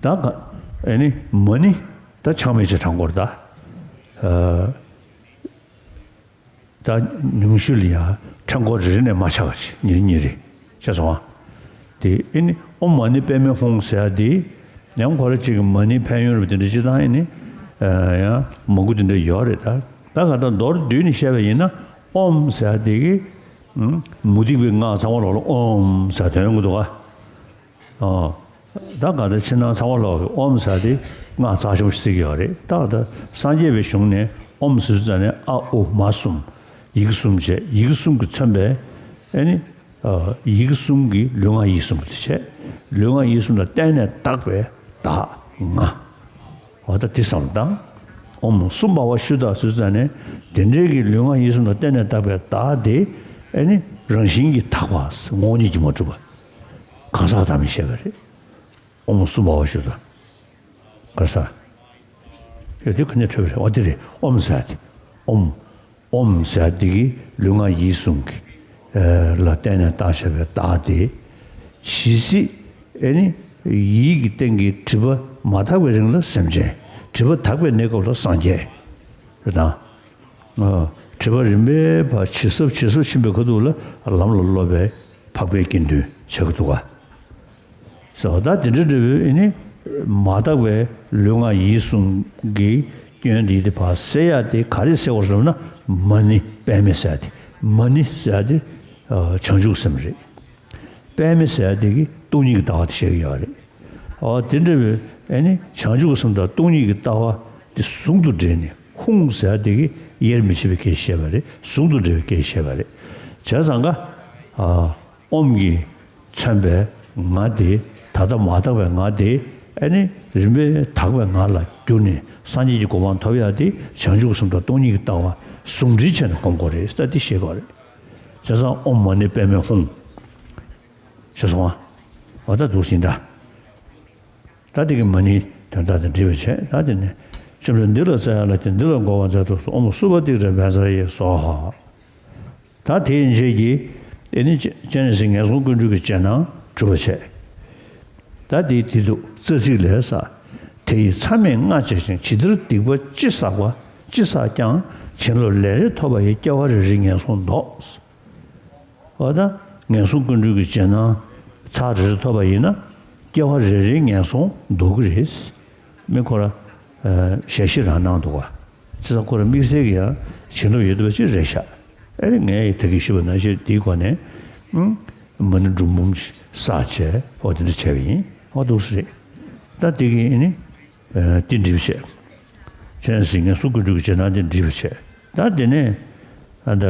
ད་ག་ཨེ་ནི་མ་ཎི་ད་ཆག་མེད་ཅིག་བགྲང་དགོས་རེད་ད། ཨ། ད་ཉུང་ཤོས་ལ་ཡང་ཕྲེང་སྐོར་རེ་རེ་ནས་མར་ཆག་ག་ཅིག། ཉིན་རེ་ཉིན་རེ་ཤེས་སོང་ཨ། དེ་ཨེ་ནི་ཨོཾ་མ་ཎི་པདྨེ་ཧཱུྃ་ཟེར་ཡ་དེ་ཡང་ཁོ་ར་གཅིག་གི་མ་ཎི་ཕན་ཡོན་རེད་པ་དེ་འདྲ་སྤྱིར་བཏང་ཨེ་ནི་ཡང་མང་པོ་དེ་འདྲ་ཡོད་རེད་ད། ད་ག་ད་མདོར་བསྡུས་ནས་བཤད་པ་ཡིན་ན། ཨོཾ་ཟེར་ཡ་དེ་གི་མུ་སྟེགས་པའི་སྔགས་ཚང་མ་ལོག་ལ་ཨོཾ་ཟེར་དོན་ཡོང་གི་འདུག་ག། ཨོ། ད་ག་ད་ཕྱི་ནང་ཚང་མ་ལོག་གི་ཨོཾ་ཟེར་དེ་སྔགས་རྩ་ཆེན་པོ་ཞིག་བརྩི་གི་ཡོད་རེད། ད་ག་ད་སངས་རྒྱས་པའི་གཞུང་ནས་ཨོཾ་ཟེར་ཙ་ནས་ཨ་ཨུ་མ་གསུམ། ཡི་གེ་གསུམ་བྱས། ཡི་གེ་གསུམ་གྱིས་མཚོན་པའི་ཨེ་ནི། ཡི་གེ་གསུམ་གྱིས་ལུས་ངག་ཡིད་གསུམ་དུ་བྱས། ལུས་ངག་ཡིད་གསུམ་ལ་གཏན་ནས་དག་པའི་བདག་ང་། འོ་ད་དེ་བསམ་བློ་བཏང་། ཨོཾ་སུ་བྷ་ཝ་ཤུདྡྷ་ཟེར་ཙ་ནས་དེ་འདྲའི་གི་ལུས་ངག་ཡིད་གསུམ་ལ་གཏན་ནས་དག་པའི་བདག་དེ་ཨེ་ནི་རང་བཞིན་གྱིས་དག་པ་ངོ་བོ་ཉིད་ཀྱིས་མ་གྲུབ་པ། གང་ཟག་བདག་མེད་བཤད་པ་རེད། ཨོཾ་སུ་བྷ་ཝ་ཤུདྡྷ། ག་ས། ཡ་དེ་ག་ནས་འཕྲོས་པ་རེད། འོ་དེ་རེད། ཨོཾ་ཟེར་དེ། ཨོཾ། ཨོཾ་ཟེར་དེ་གི་ལུས་ངག་ཡིད་གསུམ་གྱི་ལ་གཏན་ནས་བཏགས་བཞག་པའི་བདག་དེ། ཇི་སྲིད་ཨེ་ནི་ཡིད་ཀྱི་སྟེང་གི་སྒྲིབ་པ་མ་དག་པའི་རིང་ལ་སེམས་ཅན། སྒྲིབ་པ་དག་པའི་གནས་སྐབས་ལ་སངས་རྒྱས། རེད་དང་། ཨ། སྒྲིབ་པ་རིམ་པས་ཕར་ཇེ་སྲབ་ཇེ་སྲབ་ཕྱིན་པའི་ཁ་ཐུག་ལ་ལམ་ལ་སློབ་པའི་འཕགས་པའི་དགེ་འདུན་ཆགས་ཀྱི་འདུག་ག། ཟེར་བ་ད་དེ་འདྲ་འདྲ་བོའི་ཨེ་ནི་མ་དག་པའི་ལུས་ངག་ཡིད་གསུམ་གྱི་སྐྱོན་དེ་དེ་ཕར་སེལ་ཡ་དེ་ག་རེ་སེལ་དགོས་ཟེར་ན། མ་ཎི་པདྨེ་ཟེར་ཡ་དེ། མ་ཎི་ཟེར་ཡ་དེ་བྱང་ཆུབ་སེམས་རེད། པདྨེ་ཟེར་ཡ་དེ་གི་སྟོང་ཉིད་ཀྱི་ལྟ་བ་དེ་བཤད་ཀྱི་ཡོད་རེད། ཨོ་དེ་འདྲ་བའི་ཨེ་ནི་བྱང་ཆུབ་སེམས་དང་སྟོང་ཉིད་ཀྱི་ལྟ་བ་དེ་ཟུང་དུ་འབྲེལ་ནས། ཧཱུྃ་ཟེར་ཡ་དེ་གི་ དབྱེར་མི་ཕྱེད་པའི་སྐད་བཤད་པ་རེད། ཟུང་དུ་འབྲེལ་བའི་སྐད་བཤད་པ་རེད། བྱས་ཙང་ཀ་ཨ། ཨོམ་གྱིས་མཚོན་པའི་ང་དེ། ད་ལྟ་མ་དག་པའི་ང་དེ། ཨ་ནི་རིམ་པས་དག་པའི་ང་ལ་གྱུར་ནས་སངས་རྒྱས་ཀྱི་གོ་འཕང་ཐོབ་ཡག་དེ་བྱང་ཆུབ་སེམས་དང་སྟོང་ཉིད་ཀྱི་ལྟ་བ་ཟུང་འབྲེལ་བྱས་ནས་སྒོམ་དགོས་རེད་ཟེར་དེ་བཤད་དགོས་རེད། བྱས་ཙང་ཨོཾ་མ་ཎི་པདྨེ་ཧཱུྃ། ཞེས་སོང་བ། འོ་ད་འདུག་ཟིན་ད། ད་དེ་གི་མ་ཎིའི་དོན་དག་དང་འབྲེལ་བའི་ཆེད་ད་དེ་ནས་བཅོམ་ལྡན་འདི་ལ་སྩལ་ཡག་ལ་བརྟེན་འདི་ལ་འགོད་པར་མཛད་དུ་གསོལ། ཨོཾ་སུ་པ་ཏི་ཏྲ་བཛྲ་ཡེ་སྭཱ་ཧཱ། ད་དེ་ཡན་ཆད་ཀྱིས་དེ་ནི་སྤྱན་རས་གཟིགས་ངན་སོང་ཀུན་འདུལ་གྱི་རྗེས་གནང་གྲུབ་པ་བྱས། ད་དེའི་དེ་དུ་རྩ་ཚིག་ལས་ས། དེ་ཡི་མཚམས་མེད་ལྔ་བྱས་ཤིང་། ཇི་ལྟར་སྡིག་པ་ཅི་བསགས་པ་ཅི་བསགས་ཀྱང་། བྱིན་རླབས་ལས་རེ་ཐོབ་པ་ཡིས། སྐྱེ་བ་རེ་རེའི་ངན་སོང་ཟློག། འོ་ད་ངན་སོང་ཀུན་འདུལ་གྱི་རྗེས་གནང་ཚར་རེ་རེ་ཐོབ་པ་ཡིན་ན་སྐྱེ་བ་རེ་རེའི་ངན་སོང་ཟློག་གི་རེད། མི་ཁོ་ར་ཞལ་བཞེས་རང་གནང་འདུག་ག་བྱས་ཙང་ཁོ་ར་དམིགས་བསལ་གྱི་ཡང་བྱིན་རླབས་ཡོད་བསྡད་པ་ཅིག་རེད་ཤག་ཨེ་རེད། ངས་ད་གིན་ཞུས་པ་ནང་བཞིན་དེའི་སྒོ་ནས་ཨང་། མ་ཎི་འབྲུ་འབུམ་ཞིག་བསགས་བྱས་འོ་དེ་འདྲ་བྱས་པ་ཡིན། འོ་འདུག་སེ་རེད། ད་དེ་གིན་ཨེ་ནི་དེ་འགྲིག་བྱས། སྤྱན་རས་གཟིགས་ངན་སོང་ཀུན་འདུལ་གྱི་རྗེས་གནང་དེ་འགྲིག་བྱས། ད་དེ་ནས་ཨ་ད།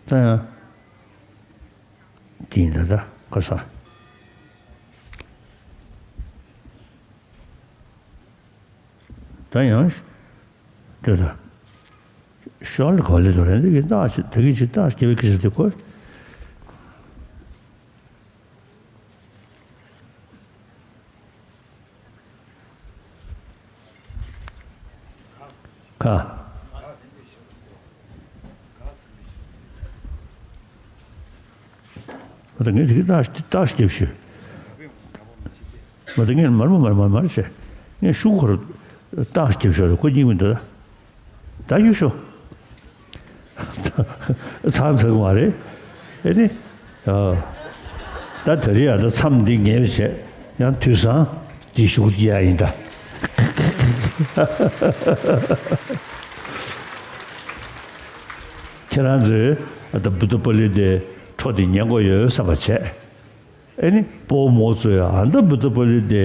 ད་ཡང་། གིན་ད་ད་ཁ་ས། ད་ཡང་། ད་ད། ཤོར་ལ་གོ་ལེ་དོ་རེད་འདི་གི་རྟགས་ཅིག་ད་གི་ཅིག་རྟགས་སྐྱེ་བའི་ཁྱི་ཞིག་དེ་ཁོ། ཁ། ད་ངས་དེ་གི་རྟགས་རྟགས་སྐྱེ་ཞུ། མ་ད་ངས་མར་མར་མར་མར་མར་བྱས། ངས་ཤུགས་ཁོར་རྟགས་སྐྱེ་ཞོར་ཁོ་སྙིང་མི་འདུག་ད། ད་ཡུ་ཤོ། ཚང་ཚང་མ་རེད། ཨེ་ནི། ཨ། ད་དེ་རིང་ཡང་ད་མཚམས་འདི་ངས་བྱས། ཡང་དུས་སང་འདི་ཞུགས་ཡ་ཡིན་ད། ཁྱེད་རང་ཚོས་ད་བུ་ཏ་པ་ལི་དེ་ཁྲོ་དེ་ཉན་གོ་ཡོད་བསམ་པ་བྱས། ཨེ་ནི་སྤོ་མོ་ཚོས་ཨ་མདའ་བུ་ཏ་པ་ལི་དེ་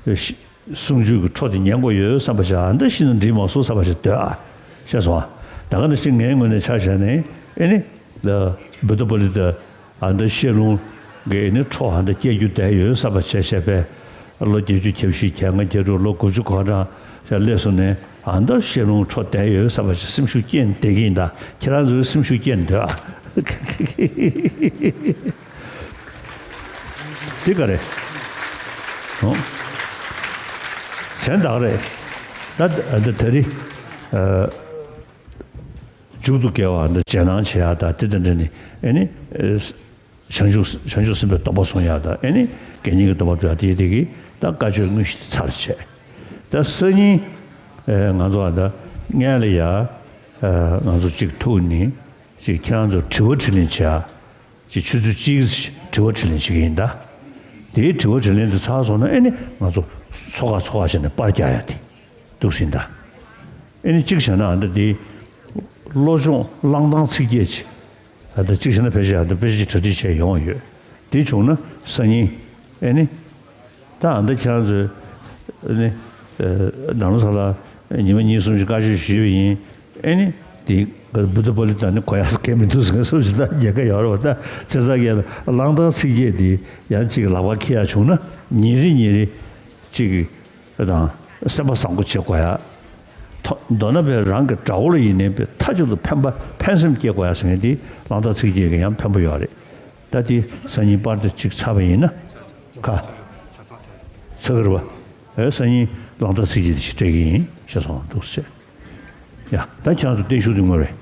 གསུང་ཆོས་ཀྱི་འཕྲོ་དེ་ཉན་དགོས་ཡོད་བསམ་པ་ཞིག་ཨ་མདའ་ཤི་ན་འགྲིག་མ་སོང་བསམ་པ་ཞིག་འདོད་ཨ། ཤེས་སོང་ཨ། ད་ག་ནང་བཞིན་ངའི་ངོས་ནས་ཆ་བཞག་ནས་ཨེ་ནི་ལ་བུ་ཏ་པ་ལི་དེ་ཨ་མདའ་ཤེ་ལུང་གི་ཨེ་ནི་འཕྲོ་ཨ་མདའ་སྐྱེ་རྒྱུ་བསྡད་ཡོད་བསམ་པ་བྱས་བྱས་པས་ལོ་བརྒྱད་ཅུ་གྱ་བཞི་གྱ་ལྔ་གྱ་དྲུག་ལོ་དགུ་བཅུ་གོ་གྲངས་ཞིག་སླེབས་སོང་ནས་ཨ་མདའ་ཤེ་ལུང་འཕྲོ་བསྡད་ཡོད་བསམ་པ་ཞིག་སེམས་ཤུགས་སྐྱེས་བསྡད་ཀྱི་ཡིན་ད། ཁྱེད་རང་ཚོའི་སེམས་ཤུགས་སྐྱེས་འདོད་ཨ། འདི་ག་རེད། ཨོ། གཞན་དག་རེད། ད་ད་ད་རི། ཨ། མཇུག་ཏུ་དགེ་བ་འདི་རྗེས་གནང་བྱེད་ཡག་དང་དེ་དང་འབྲེལ་ནས་ཨེ་ནི། བྱང་ཆུབ་བྱང་ཆུབ་སེམས་དཔའི་སྡོམ་པ་སྲུང་ཡག་དང་ཨེ་ནི་དགེ་བསྙེན་གྱི་སྡོམ་པ་སྒྲུབ་ཡག་དེ་དེ་གི་ད་བཀའ་ཆོས་དངོས་གཞི་དེ་ཚར་བྱས། ད་སང་ཉིན་ཨེ་ང་ཚོ་ཨ་ད་སྔན་ལ་ཡ་ཨེ་ང་ཚོ་གཅིག་ཐུག་ནི་གཅིག་ཁྱེད་རང་ཚོ་དྲི་བ་དྲིས་ལན་བྱེད་ཡག་ཅིག་ཆུ་ཚོད་གཅིག་དྲི་བ་དྲིས་ལན་བྱེད་ཀྱི་ཡིན་ད། དེའི་དྲི་བ་དྲིས་ལན་དེ་ཚར་སོང་ན་ཨེ་ནི་ང་ཚོ་ཚོ་ཁག་ཚོ་ཁག་བྱས་ནས་པར་རྒྱག་ཡ་དེ་འདུག་ཟིན་ད། ཨེ་ནི་གཅིག་བྱས་ན་ཨ་ད་དེ་བློ་སྦྱོང་བླང་དང་ཚིག་བརྒྱད་ཅིག་ཨ་ད་གཅིག་བྱས་ན་ཕལ་ཆེར་ཨ་ད་དཔེ་ཆ་གྲ་སྒྲིག་བྱས་ཡོང་བ་ཡོད། དེ་བྱུང་ན་སང་ཉིན་ཨེ་ནི། ད་ཨ་ད་ཁྱེད་རང་ཚོས་ནི་ནང་ལོ་ས་ལ་ཉི་མ་གཉིས་གསུམ་ཞིག་བཀའ་ཆོས་ཞུས་པ་ཡིན། ཨེ་ནི་དེ་བུ་ཏ་པ་ལི་ད་ནི་གོ་ཡག་གལ་མི་འདུག་ཟེར་མཁན་སུ་ཞིག་ད་རྒྱལ་ཁ་ཡོད་རེད་བ། ད་བྱས་ཙང་གི་བླང་དང་ཚིག་བརྒྱད་དེ་ཡང་གཅིག་ལག་པ་འཁྱེར་ཡག་བྱུང་ན་ཉིན་རེ་ཉིན་རེ་གཅིག་གི་དང་སེམས་པ་བཟང་པོ་བྱེད་དགོས་ཡག་ཐོ་མདོར་ན་བས་རང་གི་དགྲ་བོ་ལ་ཡིན་ནའི་བས་མཐའ་གཅིག་ཏུ་ཕན་པ་ཕན་སེམས་སྐྱེ་དགོས་ཡག་ཟེར་མཁན་དེ་བླང་དང་ཚིག་བརྒྱད་ཀྱི་ཡང་ཕན་པོ་ཡོད་རེད། ད་དེ་སང་ཉིན་པར་དེ་གཅིག་ཚར་བ་ཡིན་ན། ཁ། ཚ་གི་རེད་པ། ཨེ་སང་ཉིན་བླང་དང་ཚིག་བརྒྱད་དེ་ཞིག་སྤྲད་ཀྱི་ཡིན་ཞེས་སོང་འདུག་ཟེར། ཡ་ད་ཁྱེད་རང་ཚོ་བརྟན་བཞུགས་དེ་ངོ་རེད།